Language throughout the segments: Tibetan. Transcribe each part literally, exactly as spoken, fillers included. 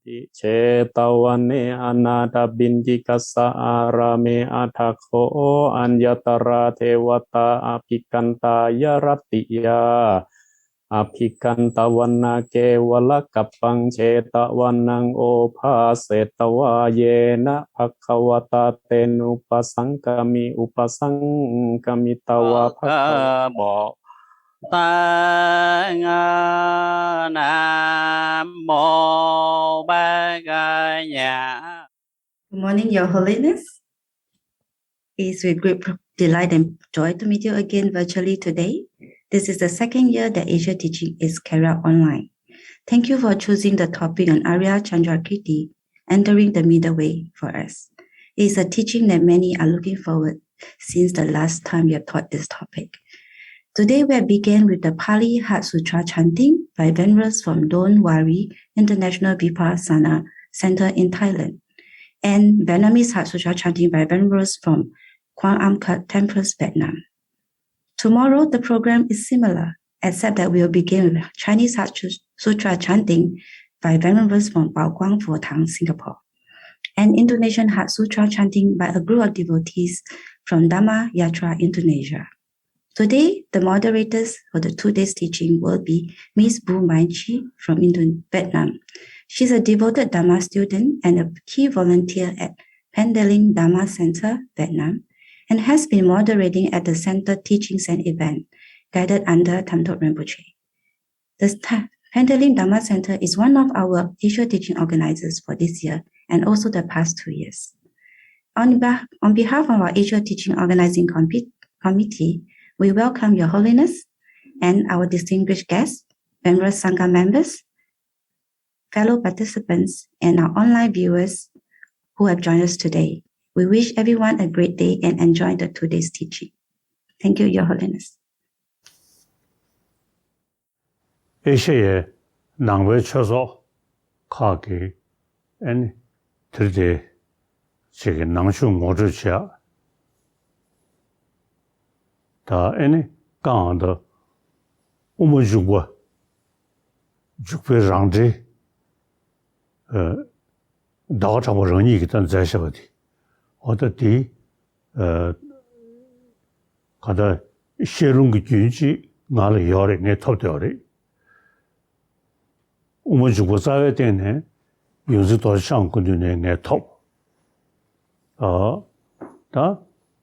Jetavane anāthapiṇḍikassa ārāme atthaggo aññatarā devatā abhikkantā ārattiyā abhikkantavanaṃ kevalakappaṃ jetavanaṃ obhāsetvā yena bhagavatā tenupasaṅkami upasaṅkamitvā bhagavā Good morning, Your Holiness. It is with great delight and joy to meet you again virtually today. This is the second year that Asia Teaching is carried out online. Thank you for choosing the topic on Arya Chandrakirti, Entering the Middle Way for us. It is a teaching that many are looking forward since the last time we have taught this topic. Today we have begun with the Pali Heart Sutra chanting by venerals from Don Wari International Vipassana Center in Thailand and Vietnamese Heart Sutra chanting by venerals from Quang Am Khat Temples, Vietnam. Tomorrow the program is similar, except that we will begin with Chinese Heart Sutra chanting by venerals from Pao Guang Fo Thang, Singapore, and Indonesian Heart Sutra chanting by a group of devotees from Dhamma Yatra Indonesia. Today, the moderators for the two days teaching will be Miss Bu Mai Chi from Indo- Vietnam. She's a devoted Dharma student and a key volunteer at Phandalin Dharma Center, Vietnam, and has been moderating at the center teachings and event guided under Thamtop Rinpoche. The Tha- Phandalin Dharma Center is one of our Asia Teaching organizers for this year and also the past two years. On, beh- on behalf of our Asia Teaching Organizing Compi- Committee, we welcome Your Holiness and our distinguished guests, Venerable Sangha members, fellow participants, and our online viewers who have joined us today. We wish everyone a great day and enjoy the two days teaching. Thank you, Your Holiness. ཨེ་ཤ་ཡའི་ནང་པའི་ཆོས་ཚོགས་ཁག་གིས་ཨ་ནི་དེར་དེ་ཅིག་གི་ནང་ཆོས་ངོ་སྤྲོད་བྱས། ད་ཨ་ནི་བཀའ་འདི་དབུ་མ་འཇུག་པ་འཇུག་པའི་རང་འགྲེལ། ཨ། ཟླ་བ་གྲགས་པ་རང་ཉིད་ཀྱིས་ད་མཛད་བཞག་པ་དེ། འོ་ད་དེ། ཨ། ག་ད་བཤད་ལུང་གི་རྒྱུན་ཅིག་ང་ལ་ཡོད་རེད། ངས་ཐོབ་བསྡད་ཡོད་རེད། དབུ་མ་འཇུག་པ་རྩ་བའི་སྟེང་ནས་ཡོངས་འཛིན་རྡོ་རྗེ་འཆང་སྐུ་མདུན་ནས་ངས་ཐོབ། ཨ། ད་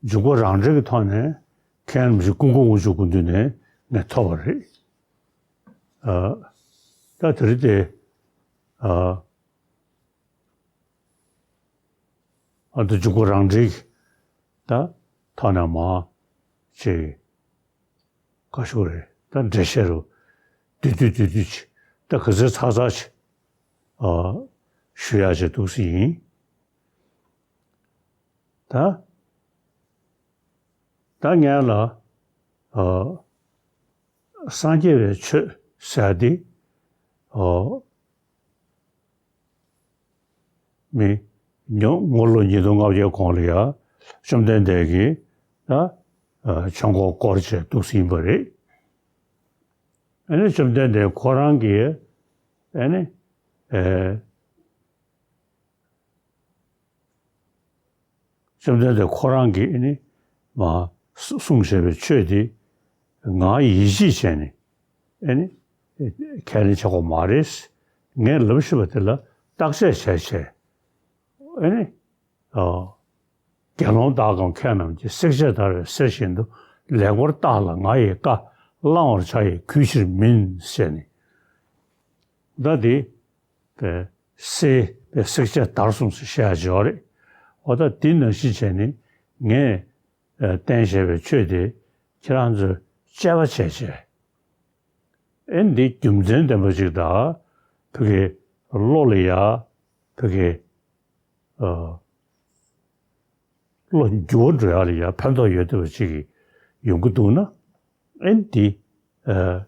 འཇུག་པ་རང་འགྲེལ་གྱི་ཐོག་ནས་མཁན་རིན་པོ་ཆེ་ཀུན་དགའ་དབང་ཕྱུག་སྐུ་མདུན་ནས་ངས་ཐོབ་པ་རེད། ཨ། ད་དེ་རིང་དེ། ཨ། ཨ། ད་འཇུག་པ་རང་འགྲེལ་གྱི་ད་ཐོག་ནས་མར་ཅིག་བཀའ་ཤོག་རེད། ད་འགྲེལ་བཤད་རུ་བསྡུས་བསྡུས་བསྡུས་བསྡུས་ཅིག་ད་ག་ཚོད་ཚར་ཚར་ཅིག་ཨ། ཞུ་ཡག་ཅིག་འདུག་སེ་ཡིན། ད། ད་ངས་ལ། ཨ། སངས་རྒྱས་པའི་ཆོས་ཟེར་ཏེ། ཨ། མི་ཉོ་དངུལ་ལོ་ཉིས་སྟོང་ལྔ་བརྒྱའི་གོང་ལ་ཡ་བཅོམ་ལྡན་འདས་ཀྱིས་ད། ཨ། ཆོས་འཁོར་བསྐོར་བྱས་འདུག་སེ་ཡིན་པ་རེད། ཨ་ནི་བཅོམ་ལྡན་འདས་ཁོ་རང་གིས་ཨ་ནི། ཨེ། བཅོམ་ལྡན་འདས་ཁོ་རང་གིས་ཨ་ནི་མར་གསུངས་བཞག་པའི་ཆོས་དེ་ང་ཡིད་ཆེས་བྱས་ནས་ཨ་ནི་ཁས་ལེན་བྱེད་དགོས་མ་རེད། ངས་ལབ་བཞག་པ་དེ་ལ་བརྟག་དཔྱད་བྱས་བྱས་ཨ་ནི། ཨ། དགེ་སློང་དག་གམ་མཁས་རྣམས་ཀྱིས། བསྲེག་བཅད་བརྡར་བའི་གསེར་བཞིན་དུ། ལེགས་པར་བརྟགས་ལ་ང་ཡི་བཀའ། བླང་བར་བྱ་ཡི་གུས་ཕྱིར་མིན། ཟེར་ནས། ད་དེ་པའི་གསེར་པའི་བསྲེག་བཅད་བརྡར་སོང་ཟེར་བཤད་ཡག་ཅིག་ཡོད་རེད། འོ་ད་དེ་ནང་བཞིན་བྱས་ནས་ངས་བསྟན་བཞག་པའི་ཆོས་དེ་ཁྱེད་རང་ཚོས་དཔྱད་པ་བྱས་བྱས། ཨེ་འདི་རྒྱུ་མཚན་ལྡན་པ་ཅིག་དང་། བོད་ཀྱི་བློ་ལ་ཡ། བོད་ཀྱི། ཨ། བློ་འགྱུར་བ་འགྲོ་ཡག་ལ་ཡ་ཕན་ཐོགས་ཡོད་བསྡད་པ་ཅིག་ཡོང་གི་འདུག་ན། ཨེ་འདི། ཨ།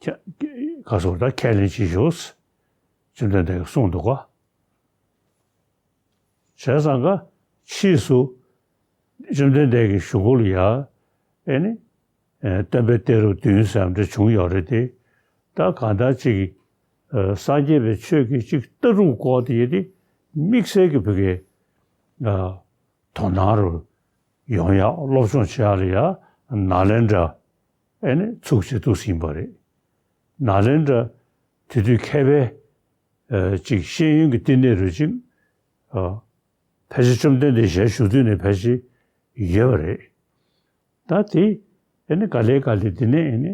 ཁྱ- ག་སོགས་ད་ཁས་ལེན་བྱེད་ཤོག་བཅོམ་ལྡན་འདས་ཀྱིས་གསུངས་འདུག་ག་བྱས་ཙང་ཀ་ཕྱིས་སུ་བཅོམ་ལྡན་འདས་ཀྱི་གཞུག་གུ་ལ་ཡ་ཨེ་ནི། ཨེ། སྟོན་པའི་གཏད་རབས་བདུན་ཟེར་ཡག་འདྲ་བྱུང་ཡོད་རེད་དེ། ད་གང་ལྟར་ཅིག་ཨ་སངས་རྒྱས་པའི་ཆོས་ཀྱི་ཅིག་ལྟ་གྲུབ་སྐོར་དེ་ཡི་དེ་དམིགས་བསལ་གྱི་བོད་སྐད་ཨ་དོ་སྣང་རུ་ཡོང་ཡག་སློབ་སྦྱོང་བྱེད་ཡག་ལ་ཡ་ནཱ་ལེནྡྲ་ཨེ་ནི་ཚུགས་བྱེད་འདུག་ཟིན་པ་རེད། ནཱ་ལེནྡྲ་དེ་དུས་མཁས་པའི་ཨ་ཅིག་ཤེས་ཡོན་གྱི་བསྟི་གནས་རུ་ཅིག་ཨ་ཕལ་ཆེར་བཅོམ་ལྡན་འདས་ཞལ་བཞུགས་དུས་ནས་ཕལ་ཆེར་ཡོད་པ་རེད། ད་དེ་ཨེ་ནི་ག་ལེ་ག་ལེ་དེ་ནས་ཨེ་ནི་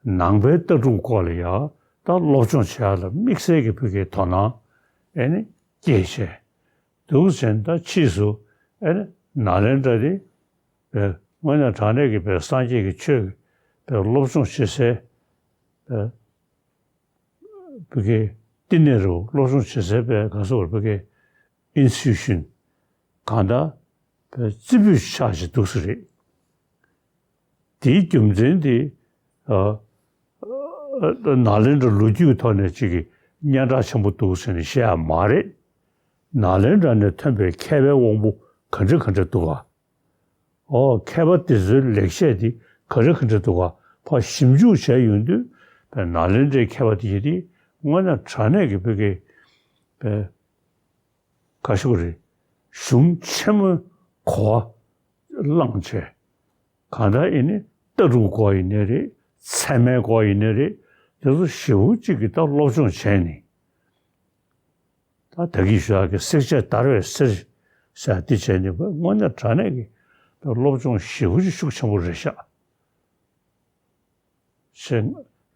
ནང་པའི་ལྟ་གྲུབ་སྐོར་ལ་ཡ་ད་སློབ་སྦྱོང་བྱེད་ཡག་ལ་དམིགས་བསལ་གྱི་བོད་སྐད་དོ་སྣང་ཨེ་ནི་སྐྱེས་བྱས་འདུག་ཟེར་ནས། ད་ཕྱིས་སུ་ཨེ་ནི་ནཱ་ལེནྡྲ་དེ་དངོས་གནས་དྲང་གནས་ཀྱི་བོད་སངས་རྒྱས་ཀྱི་ཆོས་ཀྱི་བོད་སློབ་སྦྱོང་བྱེད་སའི་བོད་སྐད་བསྟི་གནས་རུ་སློབ་སྦྱོང་བྱེད་སའི་བོད་ག་ཟེར་བ་རེད། བོད་སྐད་ཨིན་སི་ཊི་ཊུ་ཤན་གང་ལྟར་བོད་རྩེ་ཕུད་ཆགས་བྱས་འདུག་ས་རེད། དེའི་རྒྱུ་མཚན་དེ་ཨ་ཨ་ནཱ་ལེནྡྲ་ལོ་རྒྱུས་ཐོག་ནས་ཅིག་གི་སྙན་གྲགས་ཆེན་པོ་འདུག་ཟེར་ནས་བཤད་ཡག་མ་རེད། ནཱ་ལེནྡྲ་ནས་ཐོན་པའི་མཁས་པའི་དབང་པོ་ག་འདྲ་ག་འདྲ་འདུག་ག་ཨོ་མཁས་པ་དེ་ཚོའི་ལེགས་བཤད་འདི་ག་རེ་ག་འདྲ་འདུག་ག་ཕར་ཞིབ་འཇུག་བྱས་ཡོང་དུས་ནཱ་ལེནྡྲའི་མཁས་པ་དེ་ཡི་དེ་དངོས་གནས་དྲང་གནས་ཀྱི་བོད་སྐད་པའི་ག་ཞུ་གི་རེད། གཞུང་ཆེན་མོའི་གོ་བ་བླངས་བྱས། གང་ལྟར་ཨེ་ནི་ལྟ་གྲུབ་སྐོར་ཡིན་ནའི་རེད། ཚད་མའི་སྐོར་ཡིན་ནའི་རེད། དེ་ཚོ་ཞེ་པོ་ཅིག་གི་ད་སློབ་སྦྱོང་བྱས་ནས། ད་ད་གིན་ཞུ་ཡག་གི་བསྲེག་བཅད་བརྡར་བའི་གསེར་ཟེར་ཡག་འདི་བྱས་ནས་དངོས་གནས་དྲང་གནས་ཀྱི་སློབ་སྦྱོང་ཞེ་པོ་ཅིག་ཤུགས་ཆེན་པོ་རེད་ཤག་ཞེས།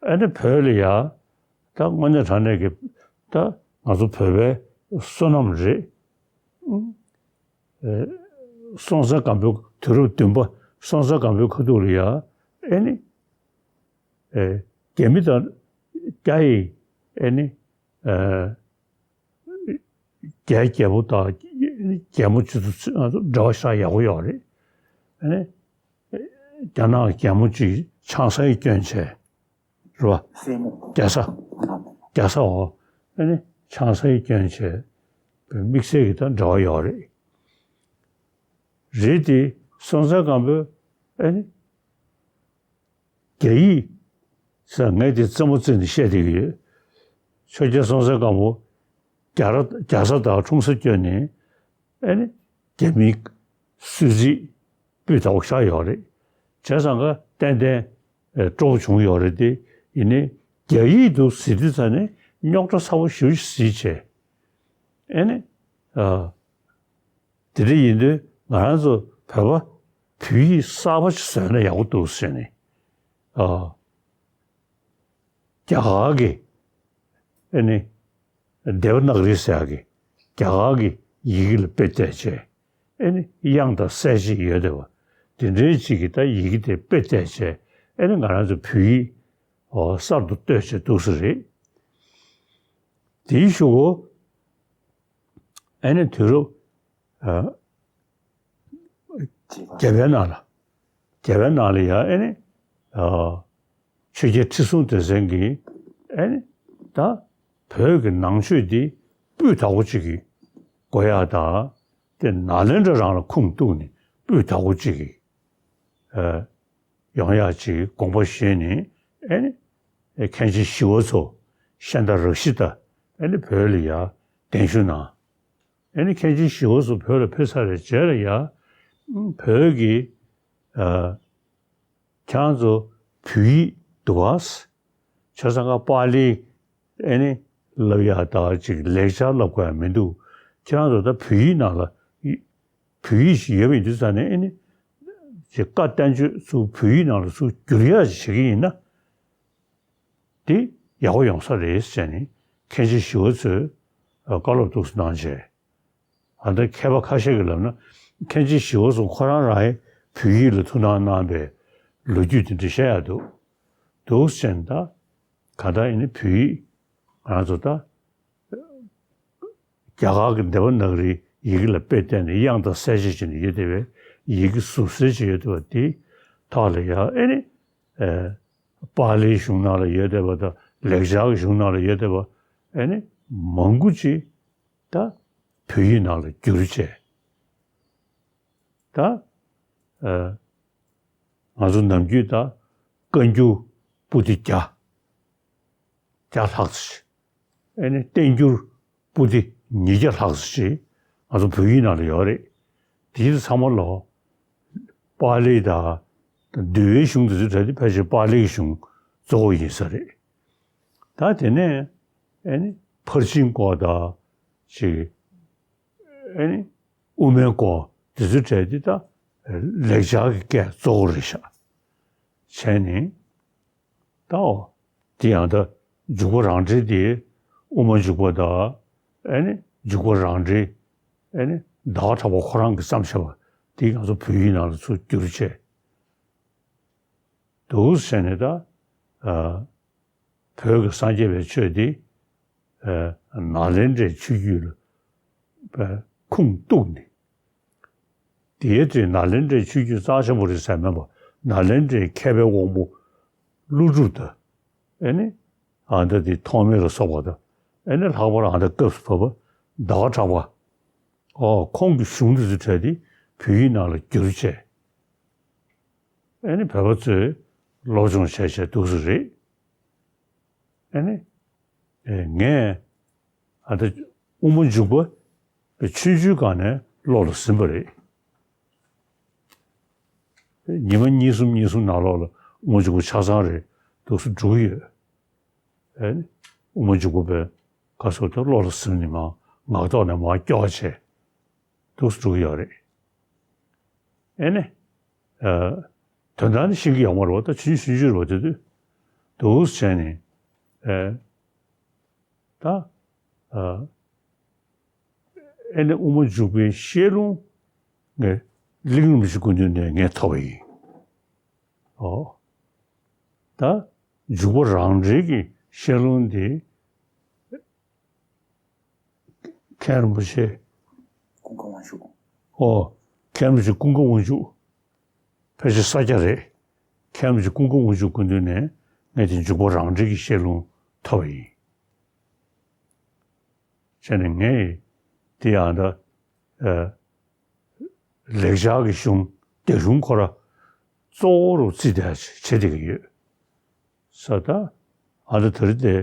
ཨ་ནི་བོད་ལ་ཡ་ད་དངོས་གནས་དྲང་གནས་ཀྱི་ད་ང་ཚོ་བོད་པའི་བསོད་ནམས་རེད། ཨེ་སྲོང་བཙན་སྒམ་པོའི་དུས་རབས་བདུན་པ་སྲོང་བཙན་སྒམ་པོའི་ཁ་ཐུག་ལ་ཡ་ཨེ་ནི་ཨེ་རྒྱ་མི་དང་རྒྱ་ཡི་ཨེ་ནི་ཨེ་རྒྱའི་རྒྱལ་པོ་དང་རྒྱལ་མོ་ཆུ་ཚོད་འབྲེལ་བ་ཤ་ཡག་པོ་ཡོད་རེད། ཨ་ནི་རྒྱ་ནག་རྒྱལ་མོ་གཅིག་ཆང་ས་ཡི་སྐྱོན་བྱས་རེད་བ། རྒྱ་ས་རྒྱ་ས་འོ། ཨ་ནི་ཆང་ས་ཡི་སྐྱོན་བྱས་དམིགས་བསལ་གྱི་ད་འབྲེལ་བ་ཡོད་རེད། རེད་དེ་སྲོང་བཙན་སྒམ་པོས་ཨ་ནི། རྒྱ་ཡིག་ཟེར་ངས་དེ་རྩེད་མོ་རྩེ་ནས་བཤད་བསྡད་ཀྱི་ཡོད། ཆོས་རྒྱལ་སྲོང་བཙན་སྒམ་པོ་རྒྱ་ར་རྒྱ་བཟའ་དང་འཁྲུངས་ས་བསྐྱོན་ནས་ཨེ་ནི་རྒྱ་མིའི་གསོལ་ཚིགས་སྤུས་དག་པོ་ཆགས་ཡོད་རེད། བྱས་ཙང་ཀ་ཏན་ཏན་སྤྲོ་པོ་བྱུང་ཡོད་རེད་དེ། ཡིན་ནའི་རྒྱ་ཡིག་འདུག་ཟེར་དུས་ཙ་ནས་རྙོག་དྲ་ཚ་པོ་ཞེ་པོ་ཞིག་བཟོས་བྱས་ཨེ་ནི། དེ་འདྲ་ཡིན་དུས་ང་རང་ཚོ་བོད་པ་བོད་ཡིག་གསར་པ་ཞིག་བཟོས་ན་ཡག་པོ་འདུག་ཟེར་ནས། ཨ། རྒྱ་གར་གྱི་ཨེ་ནི་དེ་བ་ན་ག་རི་ཟེར་ཡག་གི་རྒྱ་གར་གྱི་ཡི་གེ་ལ་དཔེ་བལྟས་བྱས། ཨེ་ནི་དབྱངས་དང་གསལ་བྱེད་ཡོད་བསྡད་པ། དེ་འདྲའི་ཅིག་གི་ད་ཡི་གེ་དེ་དཔེ་བལྟས་བྱས། ཨེ་ནི་ང་རང་ཚོ་བོད་ཡིག་ཨོ་གསར་དུ་བཏོད་བྱས་འདུག་ས་རེད། དེའི་གཞུག་གུ་ཨེ་ནི་དུས་རབས་ཨ། བརྒྱད་པའི་ནང་ལ། བརྒྱད་པའི་ནང་ལ་ཡ་ཨེ་ནི། ཨ། ཆོས་རྒྱལ་ཁྲི་སྲོང་ལྡེ་བཙན་གྱིས་ཨེ་ནི། ད་བོད་ཀྱི་ནང་ཆོས་འདི་སྤུས་དག་པོ་ཅིག་གི་དགོས་ཡ་དང་། དེ་ནཱ་ལེནྡྲ་རང་ལ་ཁུངས་གཏུགས་ནས་སྤུས་དག་པོ་ཅིག་གི་ཨ། ཡོང་ཡག་ཅིག་དགོངས་པ་བཞེས་ནས་ཨེ་ནི། མཁན་ཆེན་ཞི་བ་འཚོ་ཤཱནྟ་རཀྵི་ཏ་ཨེ་ནི་བོད་ལ་ཡ་གདན་ཞུ་གནང་། ཨེ་ནི་མཁན་ཆེན་ཞི་བ་འཚོ་བོད་ལ་ཕེབས་ཚར་བའི་རྗེས་ལ་ཡ། བོད་ཀྱི་ཨ། ཁྱེད་རང་ཚོ་བོད་ཡིག་འདུག་ག་བྱས་ཙང་ཀ་པཱ་ལི་ཨེ་ནི་ལབ་ཡག་ད་ཅིག་ལེགས་སྦྱར་ལབ་དགོས་ཡ་མི་འདུག་ཁྱེད་རང་ཚོ་ད་བོད་ཡིག་ནང་ལ་བོད་ཡིག་ཞིག་ཡོད་པ་ཡིན་དུས་ཙ་ནས་ཨེ་ནི་ཅིག་བཀའ་བསྟན་བཅོས་ཚུར་བོད་ཡིག་ནང་ལ་ཚུར་བསྒྱུར་ཡག་ཅིག་བྱེད་ཀྱི་ཡིན་ན། དེ་ཡག་པོ་ཡོང་ས་རེད་ཟེར་ནས་མཁན་ཆེན་ཞི་བ་འཚོས་བཀའ་སློབ་ཏོག་ཙམ་གནང་བྱས། ཨ་ད་མཁས་པ་ཁ་ཤས་ཀྱིས་ལབ་ན་མཁན་ཆེན་ཞི་བ་འཚོ་ཁོ་རང་རང་ཡང་བོད་ཡིག་ལ་ཐུགས་སྣང་གནང་བའི་ལོ་རྒྱུས་དེ་འདྲ་བཤད་ཡག་འདུག་འདུག་ཟེར་ན་ད་ག་ད་ཡིན་ན་བོད་ཡིག་ང་ཚོ་ད། རྒྱ་གར་གྱི་དེ་བ་ན་ག་རིའི་ཡི་གེ་ལ་དཔེ་བལྟས་ནས་དབྱངས་དང་གསལ་བྱེད་ཅིག་ནས་ཡོད་བསྡད་པའི་ཡི་གེ་ཟུར་གསལ་ཅིག་ཡོད་བསྡད་པ་དེའི་ཐོག་ལ་ཡ་ཨེ་ནི། ཨེ། པཱ་ལིའི་གཞུང་ནང་ལ་ཡོད་བསྡད་པ་དང་ལེགས་སྦྱར་གྱི་གཞུང་ནང་ལ་ཡོད་བསྡད་པ་ཨེ་ནི་མང་པོ་ཅིག་ད་བོད་ཡིག་ནང་ལ་བསྒྱུར་བྱས། ད། ཨེ། ང་ཚོ་ནམ་རྒྱུན་ད་བཀའ་འགྱུར་པོ་ཏི་བརྒྱ། བརྒྱ་ལྷག་ཙམ་ཞིག་ཨེ་ནི་བསྟན་འགྱུར་པོ་ཏི་ཉིས་བརྒྱ་ལྷག་ཙམ་ཞིག་ང་ཚོ་བོད་ཡིག་ནང་ལ་ཡོད་རེད། དེ་ཚོ་ཚང་མ་ལོ། པཱ་ལི་དང་འདུལ་བའི་གཞུང་དེ་ཚོ་གྲས་དེ་ཕལ་ཆེར་པཱ་ལིའི་གཞུང་གཙོ་བོ་ཡིན་ས་རེད། ད་དེ་ནས་ཨེ་ནི་ཕར་ཕྱིན་སྐོར་དང་ཅིག་ཨེ་ནི་དབུ་མའི་སྐོར་དེ་ཚོ་གྲས་དེ་ད་ལེགས་སྦྱར་གྱི་སྐད་གཙོ་བོ་རེད་ཤག་བྱས་ནས། ད་འོ། དེ་ཡང་ད་འཇུག་པ་རང་འགྲེལ་དེ་དབུ་མ་འཇུག་པ་དང་། ཨེ་ནི་འཇུག་པ་རང་འགྲེལ། ཨེ་ནི་ཟླ་བ་གྲགས་པ་ཁོ་རང་གིས་བརྩམས་བཞག་པ་དེ་ང་ཚོ་བོད་ཡིག་ནང་ལ་ཚུར་བསྒྱུར་བྱས་འདུག་ཟེར་ནས། ད་ཨ་བོད་ཀྱི་སངས་རྒྱས་པའི་ཆོས་དེ་ཨ་ནཱ་ལེནྡྲའི་ཆོས་བརྒྱུད་ལ་ཁུངས་གཏུགས་ནས། དེའི་དུས་ནཱ་ལེནྡྲའི་ཆོས་བརྒྱུད་རྩ་ཆེན་པོ་རེད་ཟེར་མིན་པ། ནཱ་ལེནྡྲའི་མཁས་པའི་དབང་པོ་ཀླུ་སྒྲུབ་དང་། ཨེ་ནི་ཨ་ད་དེ་ཐོགས་མེད་ལ་སོགས་པ་དང་། ཨེ་ནི་ལྷག་པར་ཨ་ད་སྐབས་སུ་བབ་པ་ཟླ་བ་གྲགས་པ། ཨོ་ཁོང་གི་གཞུང་དེ་ཚོ་གྲས་དེ་བོད་ཡིག་ནང་ལ་བསྒྱུར་བྱས། ཨེ་ནི་བོད་པ་ཚོས་སློབ་སྦྱོང་བྱས་བྱས་འདུག་སེ་རེད། ཨེ་ནི། ཨེ་ངས་ཨ་ད་དབུ་མ་འཇུག་པ་ཆུང་ཆུང་སྒང་ནས་བློ་ལ་ཟིན་པ་རེད། ཉི་མ་གཉིས་གསུམ་གཉིས་གསུམ་ནང་ལོགས་ལ་དབུ་མ་འཇུག་པ་ཆ་ཚང་རེ་འདུག་སེ་འགྲོ་གི་ཡོད། ཨེ་ནི་དབུ་མ་འཇུག་པ་པའི་ག་སོ་དེ་བློ་ལ་ཟིན་ནས་མར་ངག་ཐོག་ནས་མར་སྐྱོར་བྱས་འདུག་སེ་འགྲོ་གི་ཡོད་རེད། ཨེ་ནི། ཨ་དོན་དག་ནི་ཤེས་ཀྱི་ཡོད་མ་རེད་པ། ད་ཆུང་ཆུང་ཆུང་ཆུང་རེད་པ། དེ་དུས་འདུག་སེ་བྱས་ནས། ཨེ་ད་ཨ་ཨེ་ནི་དབུ་མ་འཇུག་པའི་བཤད་ལུང་ངས་གླིང་རིན་པོ་ཆེ་སྐུ་མདུན་ནས་ངས་ཐོབ་པ་ཡིན། ཨོ། ད་འཇུག་པ་རང་འགྲེལ་གྱི་བཤད་ལུང་འདི་མཁན་རིན་པོ་ཆེ། ཀུན་དགའ་དབང་ཕྱུག་ཨོ། མཁན་རིན་པོ་ཆེ་ཀུན་དགའ་དབང་ཕྱུག་ཕལ་ཆེར་ས་སྐྱ་རེད། མཁན་རིན་པོ་ཆེ་ཀུན་དགའ་དབང་ཕྱུག་སྐུ་མདུན་ནས་ངས་དེ་འཇུག་པ་རང་འགྲེལ་གྱི་བཤད་ལུང་ཐོབ་པ་ཡིན། བྱས་ནས་ངས་དེ་ཡང་ད་ཨ་ལེགས་སྦྱར་གྱི་གཞུང་སྡེ་གཞུང་ཁོ་ར་གཙོ་བོ་རུ་བརྩིས་བསྡད་བྱེད་བསྡད་ཀྱི་ཡོད་ས། ད་ཨ་ད་དེ་རིང་དེ་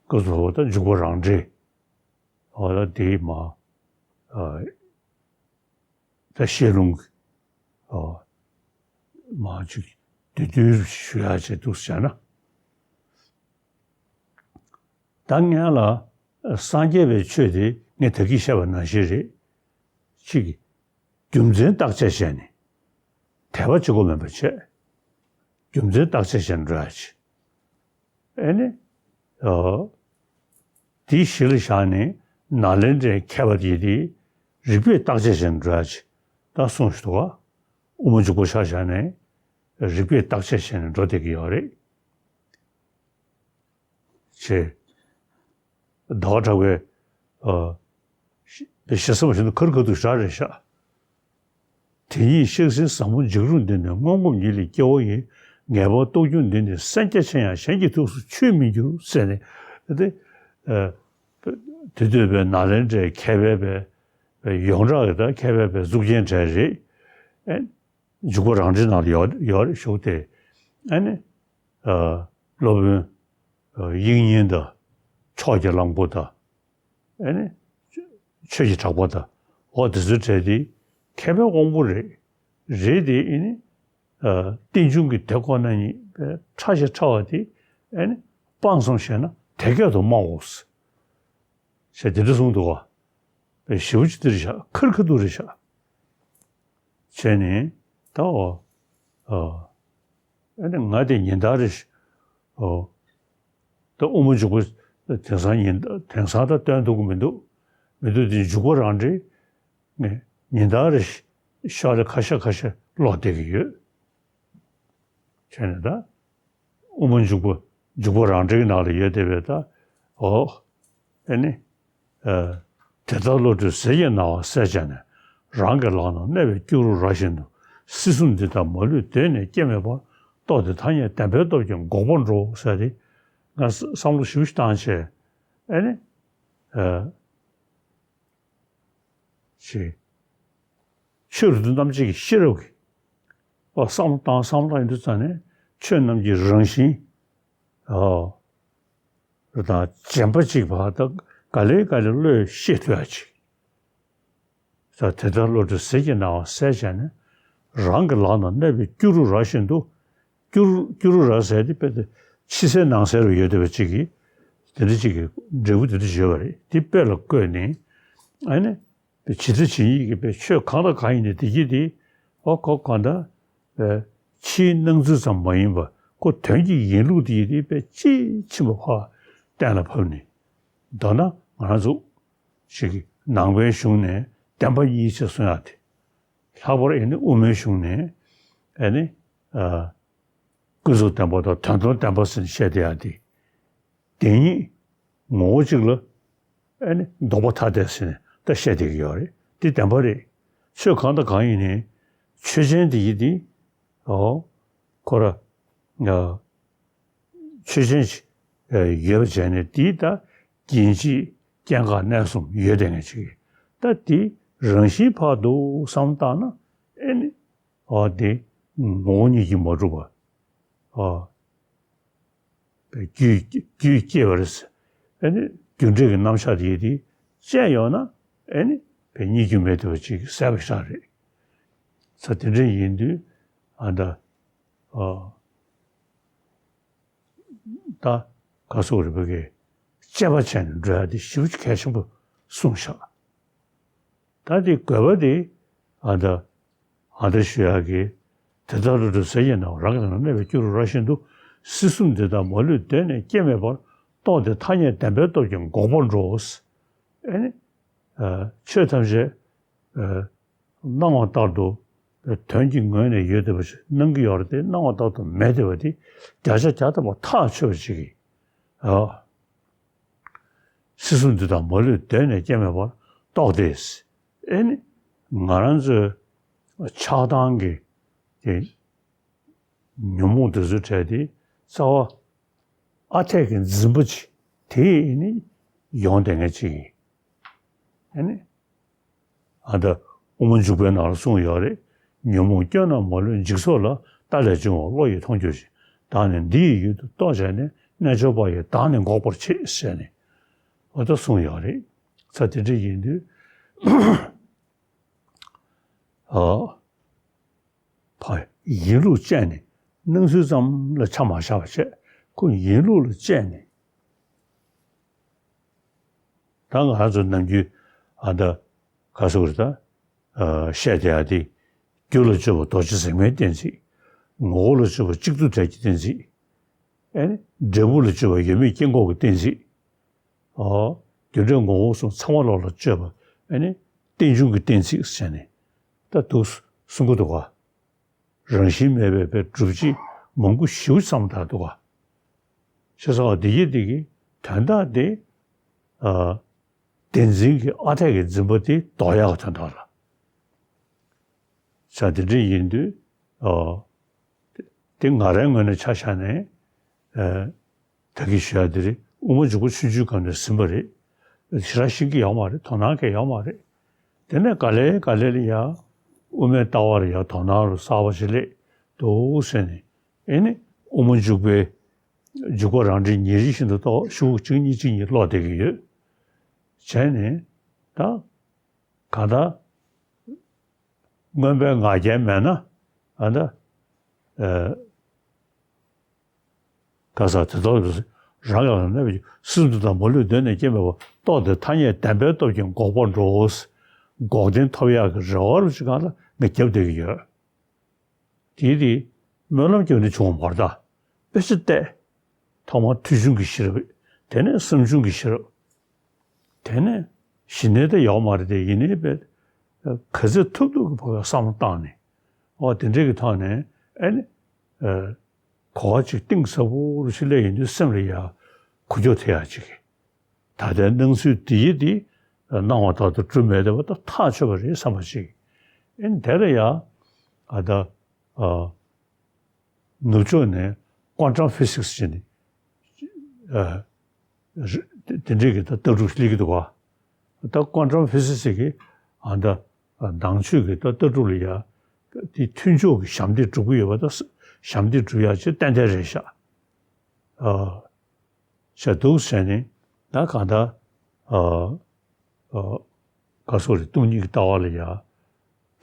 སྐབས་སུ་བབ་པ་ད་འཇུག་པ་རང་འགྲེལ། འོ་ད་དེ་མ་ཨ་ད་བཤད་ལུང་གི་ཨ་མ་ཅིག་བསྡུས་བསྡུས་ཞུ་ཡག་བྱས་འདུག་ཟེར་ན། ད་ངས་ལ་སངས་རྒྱས་པའི་ཆོས་དེ་ངས་ད་གིན་བཤད་པ་ནང་བཞིན་རེད། གཅིག་རྒྱུ་མཚན་བརྟག་དཔྱད་བྱས་ནས་དད་པ་གཅིག་པོ་མིན་པ་བྱས། རྒྱུ་མཚན་བརྟག་དཔྱད་བྱས་ནས་འགྲོ་ཡག་བྱས། ཨེ་ནི། ཨོ། དེ་གཞི་ལ་བཞག་ནས་ནཱ་ལེནྡྲའི་མཁས་པ་དེ་དེ་རིགས་པས་བརྟག་དཔྱད་བྱས་ནས་འགྲོ་ཡག་ཅིག་ད་གསུངས་ཤིག་འདུག་ག་དབུ་མ་འཇུག་པ་ཆ་བཞག་ནས་རིགས་པས་བརྟག་དཔྱད་བྱས་ནས་འགྲོ་བསྡད་ཀྱི་ཡོད་རེད། ཅེས། ཟླ་བ་གྲགས་པས། ཨ། ཞེ་ས་མ་ཞིག་ཏུ་ཁར་ཁ་ཐུག་ཞག་རེད་ཤག་དེ་ཉིད་གཤེགས་སེང་བཟང་པོ་འཇིགས་རུང་འདི་ནི། སྔོན་གོམས་ཉིད་ལས་སྐྱེ་བོ་ཡི། ངེས་པར་རྟོགས་འགྱུར་འདི་ནི། སེམས་རྒྱ་ཆེ་ཡང་གཞན་གྱི་ཐུགས་སུ་ཆུད་མི་འགྱུར་ཟེར་ནས། དེ་ཨ། དེ་དུས་པའི་ནཱ་ལེནྡྲའི་མཁས་པའི་པའི་ཡོངས་གྲགས་ཀྱི་ད་མཁས་པའི་པའི་གཙུག་རྒྱན་གྲས་རེད། ཨེ། འཇུག་པ་རང་འགྲེལ་ནང་ལ་ཡོད་ཡོད་རེད་ཞུ་སྟེ། ཨ་ནི། ཨ། སློབ་དཔོན། ཨ། དབྱིག་གཉེན་དང་། ཕྱོགས་ཀྱི་གླང་པོ་དང་། ཨ་ནི། ཆོས་ཀྱི་གྲགས་པ་དང་། འོ་དེ་ཚོའི་གྲས་དེ་མཁས་པའི་དབང་པོ་རེད། རེད་དེ་ཨ་ནི། ཨ། རྟེན་འབྱུང་གི་དེ་ཁོ་ན་ཉིད་པའི་ཕྲ་ཞིང་ཕྲ་བ་དེ་ཨ་ནི་སྤངས་ཙམ་བྱས་ན་དེ་སྐད་དུ་སྨྲའོ། ཞེས་དེ་འདྲ་གསུངས་འདུག་ག་དཔེ་ཞེ་པོ་ཅིག་འདི་རེད་ཤག་ཁར་ཁ་ཐུག་རེད་ཤག་བྱས་ནས་ད་འོ། ཨ། ཨ་ནི་ང་དེ་ཉིན་ལྟར་རེ་ཞིག་ཨོ། ད་དབུ་མ་འཇུག་པ་དེང་སང་ཉིན་དེང་སང་ད་སྟོན་ཐུབ་ཀྱི་མི་འདུག་མི་འདུག་དེ་འཇུག་པ་རང་འགྲེལ་ངས་ཉིན་ལྟར་རེ་ཞིག་ཤོག་ལེ་ཁ་ཤས་ཁ་ཤས་ཀློག་བསྡད་ཀྱི་ཡོད། བྱས་ནས་ད། དབུ་མ་འཇུག་པ་འཇུག་པ་རང་འགྲེལ་གྱི་ནང་ལ་ཡོད་བསྡད་པའི་ད། འོ། ཨེ་ནི། ཨ། དེ་ལྟར་བློ་གྲོས་ཟིལ་གྱིས་གནང་བ་གསལ་བྱས་ནས། རང་གི་ལག་ན་གནས་པའི་སྐྱུ་རུ་ར་བཞིན་དུ། སྲིད་གསུམ་འདི་དག་མ་ལུས་གདོད་ནས་སྐྱེ་མེད་པར། རྟོགས་ཏེ་ཐ་སྙད་བདེན་པའི་སྟོབས་ཀྱིས་འགོག་པར་འགྲོ་ཟེར་ཏེ། ང་བསམ་བློ་ཞིབ་ཞིབ་བཏང་བྱས། ཨེ་ནི། ཨ། ཅེས། ཆོས་རིག་པ་རྣམ་འབྱེད་ཀྱི་ཤེས་རབ་ཀྱིས། ཨོ་བསམ་བློ་བཏང་བསམ་བློ་བཏང་ཡོང་དུས་ཙམ་ནས་ཆོས་རྣམས་ཀྱི་རང་བཞིན། ཨོ། རེད་དང་། རྗེན་པ་གཅིག་བར་དུ་ག་ལེ་ག་ལེ་བློས་ཤེས་ཐུབ་ཡ་ཅིག །ས་དེ་ལྟར་བློ་གྲོས་ཟིལ་གྱིས་གནང་བ་གསལ་བྱས་ནས། རང་གི་ལག་ན་གནས་པའི་སྐྱུ་རུ་ར་བཞིན་དུ། སྐྱུ་རུ་སྐྱུ་རུ་ར་ཟེར་དེ་དཔེ་དེ་ཕྱི་གསལ་ནང་གསལ་རུ་ཡོད་བསྡད་པ་ཅིག་གིས། དེ་འདྲ་ཅིག་གི་འབྲས་བུ་དེ་འདྲ་ཡོད་པ་རེད། དེ་དཔེ་ལ་བཀོད་ནས། ཨ་ནི་དཔེ་ཇི་ལྟ་ཇི་སྙེད་ཀྱི་དཔེ་ཆོས་གང་དང་གང་ཡིན་ནའི་བདེ་སྐྱིད་དེ། ཨོ་ཁོ་གང་ལྟར་ཕྱིའི་སྣང་ཚུལ་ཙམ་མ་ཡིན་པར་ཁོ་དོན་གྱི་ཡིན་ལུགས་དེ་ཡིན་དེ་དཔེ་དཔྱིས་ཕྱིན་པ་ཕར་གཏན་ལ་ཕབ་ནས། མདོར་ན་ང་རང་ཚོ་ཞིག་གི་ནང་པའི་གཞུང་ནས་བདེན་པ་གཉིས་ཅེས་གསུང་ཡག་དེ། ལྷག་པར་ཨེ་ནི་དབུ་མའི་གཞུང་ནས་ཨེ་ནི་ཨ་ཀུན་རྫོབ་བདེན་པ་དང་དོན་དམ་བདེན་པ་ཟེར་ནས་བཤད་བསྡད་ཡག་དེ། བདེན་གཉིས་ངོ་བོ་གཅིག་ལ་ཨེ་ནི་ལྡོག་པ་ཐ་དད་ཟེར་ནས་ད་བཤད་བསྡད་ཀྱི་ཡོད་རེད། དེ་བདེན་པ་རེད། ཆོས་གང་དང་གང་ཡིན་ནའི་ཆོས་ཅན་དེ་ཡིན་དེ། ཨོ་ཁོ་ར་ཨ་ཆོས་ཅན་ཞིག་ཡོད་པ་བྱས་ནས་དེའི་ད་རྒྱན་གཅིག་སྐྱེ་འགག་གནས་གསུམ་ཡོད་བསྡད་མཁན་ཅིག །ད་དེ་རང་བཞིན་ཕར་འདུག་བསམ་བཏང་ན་ཨེ་ནི་ཨོ་དེ་ངོ་བོ་ཉིད་ཀྱིས་མ་གྲུབ་པ། ཨོ་རྒྱུད་རྒྱུད་སྐྱེ་བ་རེད། ཨེ་ནི་རྒྱུ་འབྲས་ཀྱི་རྣམ་གཞག་དེ་ཡིན་དེ་བཅས་ཡོང་ན་ཨེ་ནི་དཔེ་རྙེད་རྒྱུ་མེད་བསྡད་པ་ཅིག་གསལ་པོ་ཞིག་རེད། ས་དེ་འདྲ་ཡིན་དུས་ཨ་ད། ཨ་ད་ག་སོགས་རིག་པ་གིས་དཔྱད་པ་བྱས་ནས་འགྲོ་ཡ་དེ་ཞེ་པོ་གལ་ཆེན་པོ་གསུངས་བཞག །ད་དེ་དགོས་པ་དེ་ཨ་ད་ཨ་ད་ཞུ་ཡག་གི། དེ་ལྟར་བློ་གྲོས་ཟིལ་གྱིས་གནང་བ། རང་གི་ལག་ན་གནས་པའི་སྐྱུ་རུ་ར་བཞིན་དུ། སྲིད་གསུམ་འདི་དག་མ་ལུས་གདོད་ནས་སྐྱེ་མེད་པར། རྟོགས་ཏེ་ཐ་སྙད་བདེན་པའི་སྟོབས་ཀྱིས་འགོག་པར་འགྲོ། ཨེ་ནི་ཨ་ཆོས་ཐམས་ཅད་ཨ་སྣང་བ་ལྟར་དུ་དོན་གྱི་ངོས་ནས་ཡོད་བསྡད་པ་ཞིག་སྣང་གི་ཡོད་རེད་དེ། སྣང་བ་ལྟར་དུ་མེད་བསྡད་པ་དེ་བརྒྱ་ཆ་བརྒྱ་ཐམ་པ་ཐག་ཆོད་པ་ཞིག་གིས། ཨ་སྲིད་གསུམ་འདི་དག་མ་ལུས་གདོད་ནས་སྐྱེ་མེད་པར་རྟོགས་ཏེ། ཨེ་ནི་ང་རང་ཚོའི་ཆགས་སྡང་གི་དེ་ཉོན་མོངས་དེ་ཚོའི་གྲས་དེ་རྩ་བ་ཨ་འཐས་ཀྱི་འཛིན་པ་ཅིག་དེ་ནི་ཡོང་བསྡད་མཁན་ཅིག་ཡིན། ཨ་ནི་ཨ་ད་དབུ་མ་འཇུག་པའི་ནང་ལ་གསུངས་ཡོད་རེད། ཉོན་མོངས་སྐྱོན་རྣམས་མ་ལུས་འཇིག་ཚོགས་ལ། ལྟག་ལས་འབྱུང་བ་བློ་ཡིས་མཐོང་གྱུར་ཅིང་། བདག་ནི་འདི་ཡི་ཡུལ་དུ་རྟོག་བྱས་ནས། རྣལ་འབྱོར་པ་ཡིས་བདག་ནི་འགོག་པར་བྱེད་ཟེར་ནས་ཨ་ད་གསུངས་ཡོད་རེད། ས་དེ་འདྲ་ཡིན་དུས་ཨ། ཕ་ཡིན་ལུགས་དཔྱད་ནས་སྣང་ཚུལ་ཙམ་ལ་ཆ་མ་བཞག་པ་བྱས། ཁོ་ཡིན་ལུགས་ལ་དཔྱད་ནས། ད་ང་རང་ཚོ་ནམ་རྒྱུན་ཨ་ད་ག་སོགས་རེད་ད། ཨ་བཤད་བསྡད་ཡ་དེ། རྒྱུ་ལ་དཔྱོད་པ་རྡོ་རྗེ་ཟེགས་མའི་གཏན་ཚིགས། ངོ་བོ་ལ་དཔྱོད་པ་གཅིག་ཏུ་བྲལ་གྱི་གཏན་ཚིགས། ཨེ་ནི་འབྲས་བུ་ལ་དཔྱོད་པ་ཡོད་མེད་སྐྱེ་འགོག་གི་གཏན་ཚིགས། ཨོ། རྒྱུ་འབྲས་ངོ་བོ་གསུམ་ཚང་མ་ལོག་ལ་དཔྱོད་པ་ཨེ་ནི་རྟེན་འབྱུང་གི་གཏན་ཚིགས་ཟེར་ནས་ད་འདུག་གསུང་གི་འདུག་ག། རང་བཞིན་མེད་པའི་བའི་སྒྲུབ་བྱེད་མང་པོ་ཞེ་པོ་ཅིག་བསམ་བློ་བཏང་འདུག་ག། བྱས་ཙང་འདི་ཡི་འདི་གི་དོན་དག་དེ་ཨ་བདེན་འཛིན་གྱི་ཨ་འཐས་ཀྱི་འཛིན་པ་དེ་ལྡོག་ཡག་གི་དོན་དག་ལ། བྱས་དེ་འདྲ་ཡིན་དུས་ཨ་དེ་ང་རའི་ངོས་ནས་ཆ་བཞག་ནས་ཨ་ད་གིན་ཞུ་ཡག་དེ་རེད། དབུ་མ་འཇུག་པ་ཆུང་ཆུང་སྒང་ནས་ཟིན་པ་རེད། ཞེ་དྲག་ཤེས་ཀྱི་ཡོད་མ་རེད། དོ་སྣང་གང་ཡང་ཡོད་མ་རེད། དེ་ནས་ག་ལེ་ག་ལེ་ལ་ཡ་དབུ་མའི་ལྟ་བ་ལ་ཡ་དོ་སྣང་ལ་གསར་པ་ཞིག་སླེབས་འདུག་ཟེར་ནས། ཨེ་ནི་དབུ་མ་འཇུག་པའི་འཇུག་པ་རང་འགྲེལ་ཉིན་རེ་བཞིན་དུ་ཏོག་ཤོག་བུ་གཅིག་གཉིས་གཅིག་གཉིས་ཀློག་བསྡད་ཀྱི་ཡོད། བྱས་ནས་ད་གང་ལྟར་མངོན་པའི་ང་རྒྱལ་མེད་ན་ཨ་ད་ཨ་ག་ས་དེ་ལྟར་རང་ལ་གནས་པའི་སྲིད་དུ་དང་མ་ལུས་གདོད་ནས་སྐྱེ་མེད་པ། རྟོགས་ཏེ་ཐ་སྙད་བདེན་པའི་སྟོབས་ཀྱིས་འགོག་པར་འགྲོའོ། འགོག་བདེན་ཐོབ་ཡག་གི་རེ་བ་རུ་ཅིག་སྒང་ལ་ང་རྒྱབ་བསྡད་ཀྱི་ཡོད། དེའི་རིགས་སྨོན་ལམ་སྐྱོན་ནི་བྱུང་བ་མ་རེད་ད། དཔེ་ཆ་བལྟས། ཐོག་མར་ཐོས་བྱུང་གི་ཤེས་རབ། དེ་ནས་བསམ་བྱུང་གི་ཤེས་རབ། དེ་ནས་གཞི་ནས་ད་ཡོག་མ་རེད་དེ་ཡིན་ནའི་དཔེ་ག་ཚོད་ཐུབ་ཐུབ་ཀྱི་བར་བསམ་བློ་བཏང་ནས། འོ་དེ་འདྲའི་གི་ཐོག་ནས་ཨེ་ནི་གོ་བ་ཅིག་གཏིང་ཟབ་པོ་རུ་ཞིག་སླེབས་ཡོང་དུས་སེམས་ལ་ཡ་འགུལ་སྐྱོད་ཐེབས་ཡག་ཅིག་གི། ད་ལྟའི་སྣང་ཚུལ་འདི་ཡི་འདི་སྣང་བ་ལྟར་དུ་གྲུབ་མེད་བསྡད་པ་ད་ཐག་ཆོད་པ་རེད་བསམ་པ་ཞིག་ཨེ་ནི་དེ་ལ་ཡ་ཨ་ད་ཨ་ནུབ་ཕྱོགས་ནས་ཀོན་ཊམ་ཕི་སིག་སི་ཟེར་ནས་ཨ་དེ་འདྲའི་གི་ད་ལྟ་གྲུབ་སླེབས་ཀྱི་འདུག་ག། ད་ཀོན་ཊམ་ཕི་སིག་སི་གི་ཨ་ད་ནང་ཆོས་ཀྱི་ད་ལྟ་གྲུབ་ལ་ཡ་དེ་མཐུན་ཕྱོགས་ཀྱི་ཞབས་འདེགས་སྒྲུབ་ཀྱི་ཡོད་པ་ད་ཞབས་འདེགས་སྒྲུབ་ཡག་ཅིག་ཏན་ཏན་རེད་ཤག་ཨ། བྱས་འདུག་ཟེར་ནས་ད་གང་ལྟར་ཨ་ཨ་ག་སོགས་རེད། སྟོང་ཉིད་ཀྱི་ལྟ་བ་ལ་ཡ་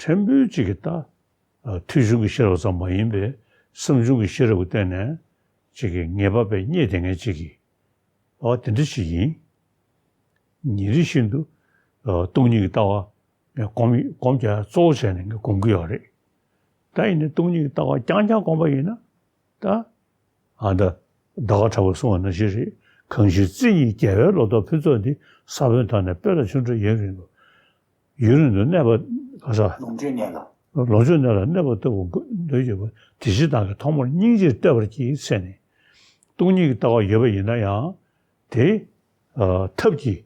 ཕྲན་བུ་ཅིག་གི་ད་ཨ་ཐོས་བྱུང་གི་ཤེས་རབ་ཙམ་མ་ཡིན་པའི་བསམ་བྱུང་གི་ཤེས་རབ་ཀྱི་སྟེང་ནས་ཅིག་གི་ངེས་པ་དཔེ་རྙེད་བསྡད་མཁན་ཅིག་གི་ཨ་དེ་འདྲ་ཞིག་ཡིན། ཉིན་རེ་བཞིན་དུ་ཨ་སྟོང་ཉིད་ཀྱི་ལྟ་བ་ངས་སྒོམ་སྒོམ་རྒྱག་གཙོ་བོ་བྱས་ནས་ངས་སྒོམ་གྱི་ཡོད་རེད། ད་ཡིན་ནའི་སྟོང་ཉིད་ཀྱི་ལྟ་བ་རྐྱང་རྐྱང་སྒོམ་པ་ཡིན་ན་ད་ཨ་ད་ད་ག་དྲག་པོ་གསུངས་པ་ནང་བཞིན་རེད། གང་ཞིག་རྩེ་གཉིས་རྒྱལ་བའི་ལོ་ཏོག་ཕུན་ཚོགས་འདི། ས་བོན་དག་ནི་སྤོས་ལ་ཆུ་འདྲ་ཡུན་རིང་དུ། ཡུན་རིང་དུ་གནས་པ་ག་ས། ལོངས་སྤྱོད་གནས་ལ། ལོངས་སྤྱོད་གནས་ལ་གནས་པ་ལྟ་བུ་འདོད་ཡོད་པ་དེ་ཕྱིར་བདག་གིས་ཐོག་མར་སྙིང་རྗེར་བསྟོད་པར་བགྱི་ཟེར་ནས། སྟོང་ཉིད་ཀྱི་ལྟ་བ་ཡོད་པ་ཡིན་ན་ཡང་དེ་ཨ་ཐབས་ཀྱིས་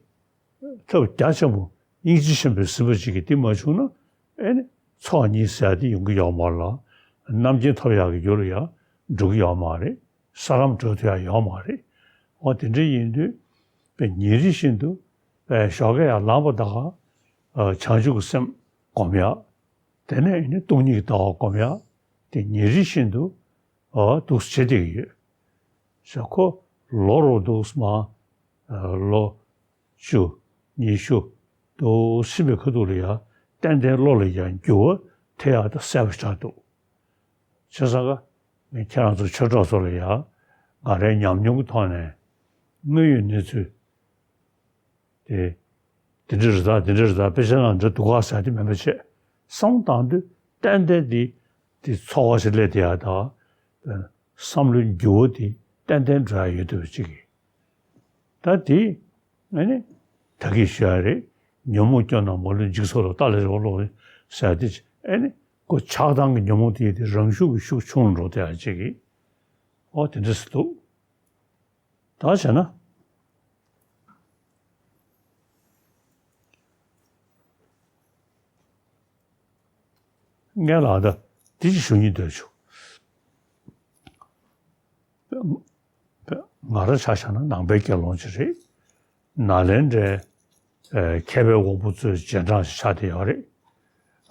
ཐབས་རྒྱ་ཆེན་པོ་སྙིང་རྗེ་ཆེན་པོས་ཟིན་པ་ཅིག་གིས་འདི་མ་བྱུང་ན་ཨེ་ནི་ཚོགས་གཉིས་ཟེར་ཡ་དེ་ཡོང་གི་ཡོད་མ་རེད་ལ། རྣམ་མཁྱེན་ཐོབ་ཡག་གི་རྒྱུ་ལ་ཡང་འགྲོ་གི་ཡོད་མ་རེད། ས་ལམ་འགྲོ་ཐུབ་ཡག་ཡོད་མ་རེད། འོ་དེ་འདྲ་ཡིན་དུས་པའི་ཉིན་རེ་བཞིན་དུ་པའི་ཞོགས་ཀས་ཡར་ལངས་པ་དང་བྱང་ཆུབ་ཀྱི་སེམས་སྒོམ་ཡག་དེ་ནས་ཨེ་ནི་སྟོང་ཉིད་ཀྱི་ལྟ་བ་སྒོམ་ཡག་དེ་ཉིན་རེ་བཞིན་དུ་འོ་འདུག་བྱེད་བསྡད་ཀྱི་ཡོད། ཟེར་ཁོ་ལོ་རུ་འདུག་མ་ལོ་བཅུ། ཉི་ཤུ། དུ་ཕྱིན་པའི་ཁ་ཐུག་ལ་ཡང་ཏན་ཏན་བློ་ལ་ཡང་འགྱུར་བ་ཐེབས་ཡག་དང་གསལ་པོ་ཆགས་འདུག་བྱས་ཙང་ཀ་ངས་ཁྱེད་རང་ཚོ་ཆོས་གྲོགས་ཚོ་ལ་ཡང་ང་རའི་ཉམས་མྱོང་གི་ཐོག་ནས་དངོས་ཡོད་གནས་ཚུལ་དེ་དེ་འདྲ་རེད་ད། དེ་འདྲ་རེད་ད། དཔེ་ཆ་ནང་འདྲ་འདུག་ག་ཟེར་དེ་མིན་པ་བྱས། བསམ་བློ་བཏང་དུས་ཏན་ཏན་དེ་དེ་ཚོར་བ་ཞིག་སླེབས་བསྡད་ཡག་དང་། བསམ་བློའི་འགྱུར་བ་དེ་ཏན་ཏན་འགྲོ་ཡག་ཡོད་འདུག་པ་ཅིག་གིས། ད་དེ་ཨ་ནི་ད་གིན་ཞུ་ཡག་རེད། ཉོན་མོངས་སྐྱོ་ན་མ་ལུས་འཇིག་ཚོགས་ལ། རྟ་ལས་རོ་ལོག་ཟེར་ཡག་དེ་ཨ་ནི་ཁོ་ཆགས་སྡང་གི་ཉོན་མོངས་དེ་དེ་རང་ཤུགས་ཀྱིས་ཤུགས་ཆུང་འགྲོ་བསྡད་ཡག་ཅིག་གིས། ཨོ་དེ་འདྲ་ཟེར་འདུག་ད་བྱས་ན། ངས་ལ་ད་དེ་ཅིག་ཞུ་སྙིང་འདོད་བྱུང་། ང་རང་ཆ་བཞག་ན་ནང་པའི་དགེ་སློང་ཅིག་རེད། ནཱ་ལེནྡྲའི་ཨེ་མཁས་པའི་དབང་པོ་ཚོའི་རྗེས་འབྲང་ཞིག་ཆགས་བསྡད་ཡོད་རེད།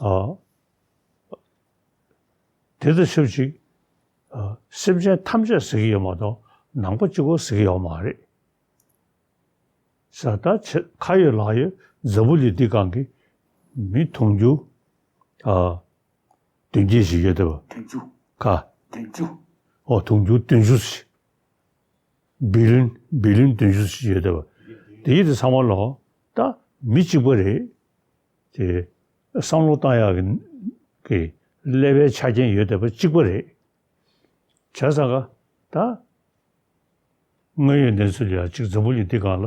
ཨ། དེ་དང་ཆབས་ཅིག་ཨ། སེམས་ཅན་ཐམས་ཅད་ཟེར་གྱི་ཡོད་མ་གཏོགས་ནང་པ་གཅིག་པོ་ཟེར་གྱི་ཡོད་མ་རེད། ས་ད་ཆེ་ཁ་ཡོད་ལག་ཡོད་འཛམ་བུ་གླིང་འདི་སྒང་གི་མི་དུང་ཕྱུར་ཨ་བདུན་བརྒྱད་ཞིག་ཡོད་བསྡད་པ། བདུན་ཅུ། ཁ། བདུན་ཅུ། ཨོ་དུང་ཕྱུར་བདུན་ཅུ་ཞིག་བི་ལིན་བི་ལིན་བདུན་ཅུ་ཞིག་ཡོད་བསྡད་པ། དེ་ཡིན་དུས་ཚང་མ་ལོ་ད་མི་གཅིག་པ་རེད། དེ་བསམ་བློ་བཏང་ཡག་གི་གི་ཀླད་པའི་ཆ་རྐྱེན་ཡོད་བསྡད་པ་གཅིག་པ་རེད། བྱས་ཙང་ཀ་ད་དངོས་ཡོད་གནས་ཚུལ་ལ་ཡང་གཅིག་འཛམ་བུ་གླིང་འདི་སྒང་ལ་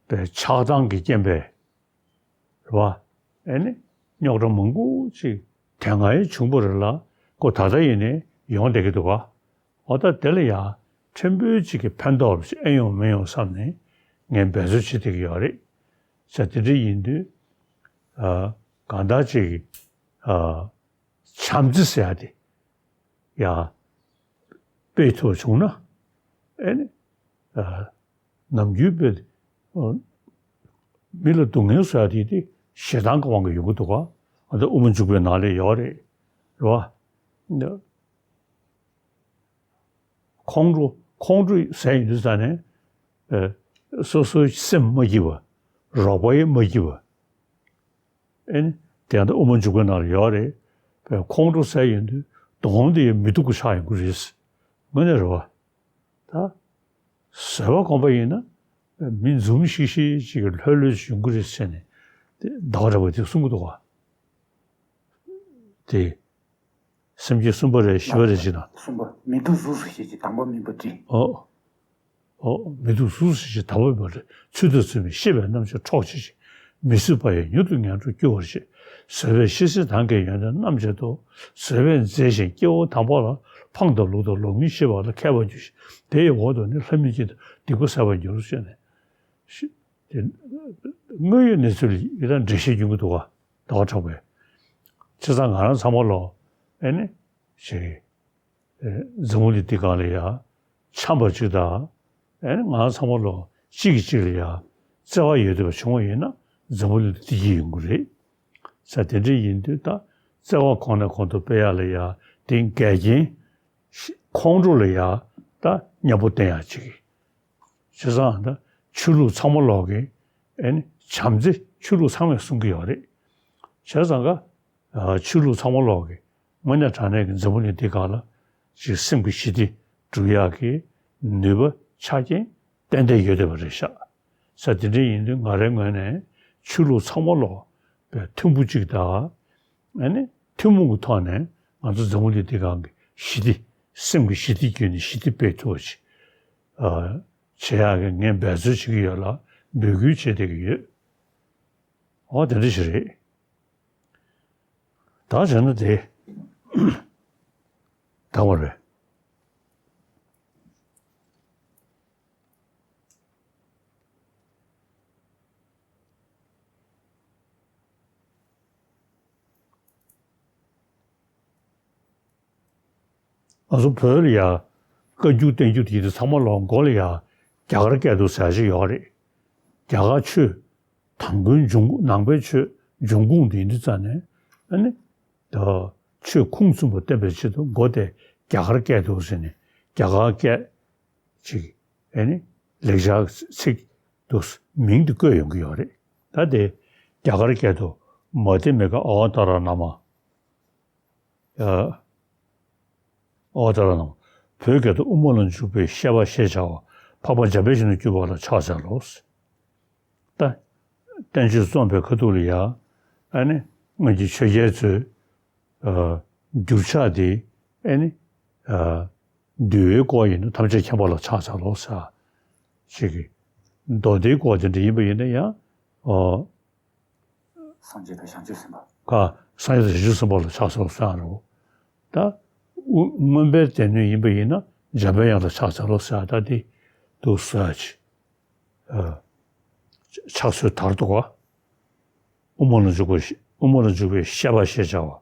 པའི་ཆགས་སྡང་གི་རྐྱེན་པས་རེད་བ། ཨེ་ནི་རྙོག་དྲ་མང་པོ་ཅིག་དེ་སྔ་ཡང་བྱུང་བ་རེད་ལ་ཁོ་ད་ལྟ་ཡིན་ནའི་ཡོང་བསྡད་ཀྱི་འདུག་ག་འོ་ད་དེ་ལ་ཡང་ཕྲན་བུ་ཅིག་གི་ཕན་ཐོགས་ཅིག་ཨེ་ཡོང་མི་ཡོང་བསམ་ནས་ངས་འབད་རྩོལ་བྱེད་བསྡད་ཀྱི་ཡོད་རེད། ས་དེ་འདྲ་ཡིན་དུས་ཨ་གང་ལྟར་ཅིག་ཨ་བྱམས་བརྩེ་ཟེར་ཡ་དེ་ཡང་སྤེལ་ཐུབ་བྱུང་ན་ཨེ་ནི་ཨ་ནམ་རྒྱུན་དཔེ་ཨ་མི་ལ་སྡུག་བསྔལ་བཟོ་ཡ་དེ་དེ་ཞེ་སྡང་གི་དབང་གིས་ཡོང་གི་འདུག་ག་ཨ་ད་དབུ་མ་འཇུག་པའི་ནང་ལ་ཡོད་རེད། རེད་བ། ཁོང་ཁྲོ་ཁོང་ཁྲོ་ཟེར་ཡོང་དུས་ཙ་ནས་ཨེ་སོ་སོའི་སེམས་མ་སྐྱིད་པ། རོགས་པ་ཡང་མ་སྐྱིད་པ། ཨེ་ནི་དེ་ཡང་ད་དབུ་མ་འཇུག་པའི་ནང་ལ་ཡོད་རེད། པའི་ཁོང་ཁྲོ་ཟེར་ཡོང་དུས་གདོང་དེ་ཡང་མི་སྡུག་པ་ཆགས་ཡོང་གི་རེད། དངོས་གནས་རེད་བ། ད་བཟོད་པ་སྒོམ་པ་ཡིན་ན་མི་འཛུམ་ཤིག་ཤིག་ཅིག་གི་ལྷོད་ལྷོད་ཅིག་ཡོང་གི་རེད་ཟེར་ནས་དེ་ཟླ་བ་གྲགས་པས་དེ་གསུང་གི་འདུག་ག་དེ། སེམས་བསྐྱེད་གསུམ་པ་རེད་བཞི་པ་རེད་ཅེ་ན། གསུམ་པ། མི་སྡུག་གཟུགས་སུ་ཞེས་བྱའི་དང་པོ་མིན་པ་འདྲི། ཨོ། ཨོ། མི་སྡུག་གཟུགས་སུ་ཞེས་བྱའི་དང་པོ་མིན་པ་འདྲི། ཚུལ་དང་ཚུལ་མིན་ཤེས་པས་རྣམ་དཔྱོད་འཕྲོག་བྱེད་ཅིང་། མི་བཟོད་པ་ཡིས་མྱུར་དུ་ངན་འགྲོར་སྐྱུར་བར་བྱེད། བཟོད་པས་ཤེས་བྱའི་དང་གི་ཡོན་ཏན་རྣམ་འབྱེད་དོ། བཟོད་པས་མཛེས་ཤིང་སྐྱེ་བོ་དམ་པ་ལ། ཕངས་དང་ལུགས་དང་ལོག་གཉིས་ཤེས་པ་ལ་མཁས་པར་འགྱུར་ཞིང་། དེ་ཡི་འོག་ཏུ་ནི་ལྷ་མིན་སྐྱེ་དང་སྡིག་པ་སེལ་བར་འགྱུར་ཞེས་ནས། དེ་དངོས་ཡོད་གནས་ཚུལ་ཡི་དྭགས་འགྲེལ་བཤད་རྒྱུན་གྱི་འདུག་ག་ཟླ་བ་གྲགས་པས། བྱས་ཙང་ང་རང་ཚང་མ་ལོ་ཨེ་ནི་ཞེས་འཛམ་བུ་གླིང་འདི་སྒང་ལ་ཡ་འཆམ་པ་ཅིག་དང་ཨེ་ནི་ང་རང་ཚང་མ་ལོ་གཅིག་གིས་གཅིག་ལ་ཡ་བརྩེ་བ་ཡོད་བསྡད་པ་བྱུང་བ་ཡིན་ན་འཛམ་བུ་གླིང་འདི་བདེ་སྐྱིད་ཡོང་གི་རེད། ས་དེ་འདྲ་ཡིན་དུས་ད་བརྩེ་བ་གོང་ནས་གོང་དུ་སྤེལ་ཡ་ལ་ཡ་དེ་འགལ་རྐྱེན་ཁོང་ཁྲོ་ལ་ཡ་ད་མཉམ་པོ་བསྟེན་ཡ་ཅིག་བྱས་ཙང་ད་ཆོས་ལུགས་ཚང་མ་ལོག་གི་ཨེ་ནི་བྱམས་བརྩེ་ཆོས་ལུགས་ཚང་མས་གསུང་གི་ཡོད་རེད། བྱས་ཙང་ཀ་ཆོས་ལུགས་ཚང་མ་ལོག་གི་དངོས་གནས་དྲང་གནས་ཀྱི་འཛམ་བུ་གླིང་འདི་སྒང་ལ་ཅིག་སེམས་ཀྱི་ཞི་བདེ་སྒྲུབ་ཡག་གི་ནུས་པ་ཆ་རྐྱེན་ཏན་ཏན་ཡོད་བསྡད་པ་རེད་ཤག་ས་དེ་འདྲ་ཡིན་དུས་ང་རའི་ངོས་ནས་ཆོས་ལུགས་ཚང་མ་ལོག་པའི་ཐུམ་བུ་གཅིག་དང་ཨ་ནི་ཐུན་མོང་གི་ཐོག་ནས་ང་ཚོ་འཛམ་བུ་གླིང་འདི་སྒང་གི་ཞི་བདེ་སེམས་ཀྱི་ཞི་བདེ་བརྒྱུད་ནས་ཞི་བདེ་སྤེལ་ཐུབ་པ་ཅིག་ཨ་བྱེད་ཡག་གི་ངས་འབད་རྩོལ་བྱེད་ཀྱི་ཡོད་ལ་འབོད་སྐུལ་བྱེད་བསྡད་ཀྱི་ཡོད། འོ་དེ་འདྲ་ཞིག་རེད། ད་བྱས་ན་དེ་ད་བར་བས། ང་ཚོ་བོད་ལ་ཡ་བཀའ་འགྱུར་བསྟན་འགྱུར་དེ་ཚོ་ཚང་མ་ལོག་མགོ་ལ་ཡ་རྒྱ་གར་སྐད་དུ་ཟེར་ཞིག་ཡོད་རེད། རྒྱ་གར་ཆོས་དང་པོའི་འབྱུང་ནང་པའི་ཆོས་འབྱུང་ཁུངས་དེ་འདི་རྩ་ནས་ཨ་ནི་ད་ཆོས་ཁུངས་བཙུན་པ་བསྟན་པའི་ཆེད་དུ་མགོ་དེ་རྒྱ་གར་སྐད་དུ་ཟེར་ནས་རྒྱ་གར་སྐད་ཅིག་ཨ་ནི་ལེགས་སྦྱར་ཚིག་ཏུ་མིང་དུ་བཀོད་ཡོང་གི་ཡོད་རེད། ད་དེ་རྒྱ་གར་སྐད་དུ་མ་ཏི་མི་ཀ་ཨ་ཏཱ་ར་ན་མ། ཨ་ཨ་ཏཱ་ར་ན་མ། བོད་སྐད་དུ་དབུ་མ་ལ་འཇུག་པའི་བཤད་པ་ཞེས་བྱ་བ་འཕགས་པ་འཇམ་དཔལ་ཞིང་དུ་གྱུར་པ་ལ་ཕྱག་འཚལ་ལོ། ད་བསྟན་བཅོས་རྩོམ་པའི་ཁ་ཐུག་ལ་ཡང་ཨ་ནི་སྔོན་གྱི་ཆོས་རྒྱལ་ཚོས་ཨ་འགྱུར་ཕྱག་དེ་ཨ་ནི་ཨ་འདུལ་བའི་སྐོར་ཡིན་ན་ཐམས་ཅད་མཁྱེན་པ་ལ་ཕྱག་འཚལ་ལོ་ཟེར་ཞིག་གི། མདོ་སྡེའི་སྐོར་དེ་འདྲ་ཡིན་པ་ཡིན་ན་ཡང་ཨ། སངས་རྒྱས་དང་བྱང་ཆུབ་སེམས་དཔའ། ཀ་སངས་རྒྱས་དང་བྱང་ཆུབ་སེམས་དཔའ་ལ་ཕྱག་འཚལ་ལོ་ཟེར་རོ། ད་དབུ་མངོན་པའི་སྡེ་སྣོད་ཡིན་པ་ཡིན་ན་འཇམ་པའི་དབྱངས་ལ་ཕྱག་འཚལ་ལོ་ཟེར། ད་དེ་འདུག་ཟེར་ཅིག་ཨ། ཕྱག་སྲོལ་དར་འདུག་ག་དབུ་མ་ལ་འཇུག་པ་ཞེས་དབུ་མ་ལ་འཇུག་པའི་བཤད་པ་ཞེས་བྱ་བ་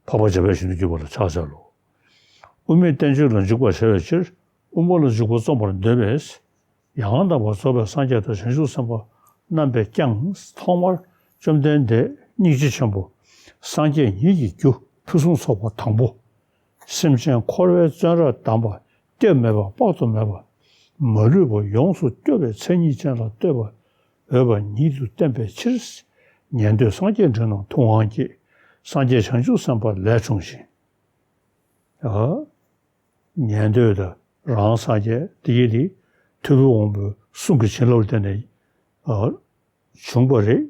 འཕགས་པ་འཇམ་དཔལ་ཞིང་དུ་གྱུར་པ་ལ་ཕྱག་འཚལ་ལོ། དབུ་མའི་བསྟན་བཅོས་ལ་འཇུག་པར་བྱ་བའི་ཕྱིར་དབུ་མ་ལ་འཇུག་པ་རྩོམ་པར་འདོད་པས། ཡང་དག་པར་རྫོགས་པའི་སངས་རྒྱས་དང་བྱང་ཆུབ་སེམས་དཔའ་རྣམ་པས་ཀྱང་ཐོག་མར་བཅོམ་ལྡན་འདས་སྙིང་རྗེ་ཆེན་པོ་སངས་རྒྱས་ཉིད་ཀྱི་རྒྱུ་ཕུན་སུམ་ཚོགས་པ་དང་པོ། སེམས་ཅན་འཁོར་བའི་བཙོན་རར་བསྡམས་པ་སྐྱབས་མེད་པ་དཔག་ཏུ་མེད་པ་མ་ལུས་པ་ཡོངས་སུ་སྐྱོབ་པའི་མཚན་ཉིད་ཅན་ལ་བསྟོད་པ་འོས་པ་ཉིད་དུ་བསྟན་པའི་ཕྱིར། ཉན་ཐོས་སངས་རྒྱས་འབྲིང་རྣམས་ཐུབ་དབང་སྐྱེས། སངས་རྒྱས་བྱང་ཆུབ་སེམས་དཔའ་ལས་བྱུང་ཞིང་། ཉན་ཐོས་དང་རང་སངས་རྒྱས་དེ་ཡི་དེ་ཐུབ་པའི་དབང་པོའི་གསུང་གི་བྱིན་རླབས་ལ་བརྟེན་ནས་ཨ་བྱུང་བ་རེད།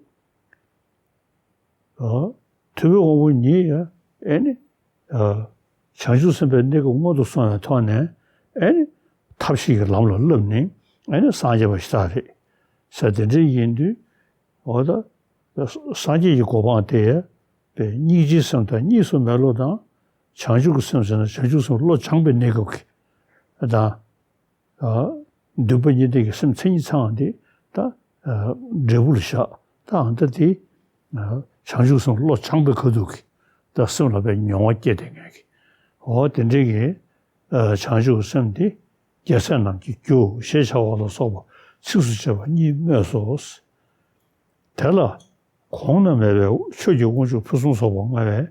ཨ་ཐུབ་པའི་དབང་པོ་ཉིད་ཡང་ཨེ་ནི་ཨ་བྱང་ཆུབ་སེམས་དཔའི་གནས་སྐབས་མངོན་དུ་སོང་བའི་ཐོག་ནས་ཨེ་ནི་ཐབས་ཤེས་ཀྱི་ལམ་ལ་བསླབས་ནས་ཨེ་ནི་སངས་རྒྱས་པ་ཞིག་ད་རེད་ཟེར། དེ་འདྲ་ཡིན་དུས། འོ་ད། སངས་རྒྱས་ཀྱི་གོ་འཕང་དེ། པའི་སྙིང་རྗེའི་སེམས་དང་གཉིས་སུ་མེད་བློ་དང་། བྱང་ཆུབ་ཀྱི་སེམས་ཟེར་ན་བྱང་ཆུབ་སེམས་བློ་སྦྱངས་པའི་གནས་སྐབས་ཀྱི། དང་། འདུན་པ་གཉིས་ལྡན་གྱི་སེམས་མཚན་ཉིད་ཚང་བ་འདི། ད། འབྲས་བུ་ལ་བཞག་ད་ཨ་ད་དེ། བྱང་ཆུབ་སེམས་བློ་སྦྱངས་པའི་ཁ་ཐུག་གི། ད་སེམས་ལ་པའི་མྱོང་བ་སྐྱེས་ཏེ་ངེས་ཀྱི། འོ་དེ་འདྲའི་གི། བྱང་ཆུབ་སེམས་འདི་རྒྱལ་སྲས་རྣམས་ཀྱི་རྒྱུ་ཞེས་བྱ་བ་ལ་སོགས་པ་ཚིགས་སུ་བཅད་པ་གཉིས་སྨོས་སོ། དེ་ལ་གོང་ན་མེད་པའི་ཆོས་ཀྱི་དབང་ཕྱུག་ཕུན་སུམ་ཚོགས་པ་ལྔ་བས་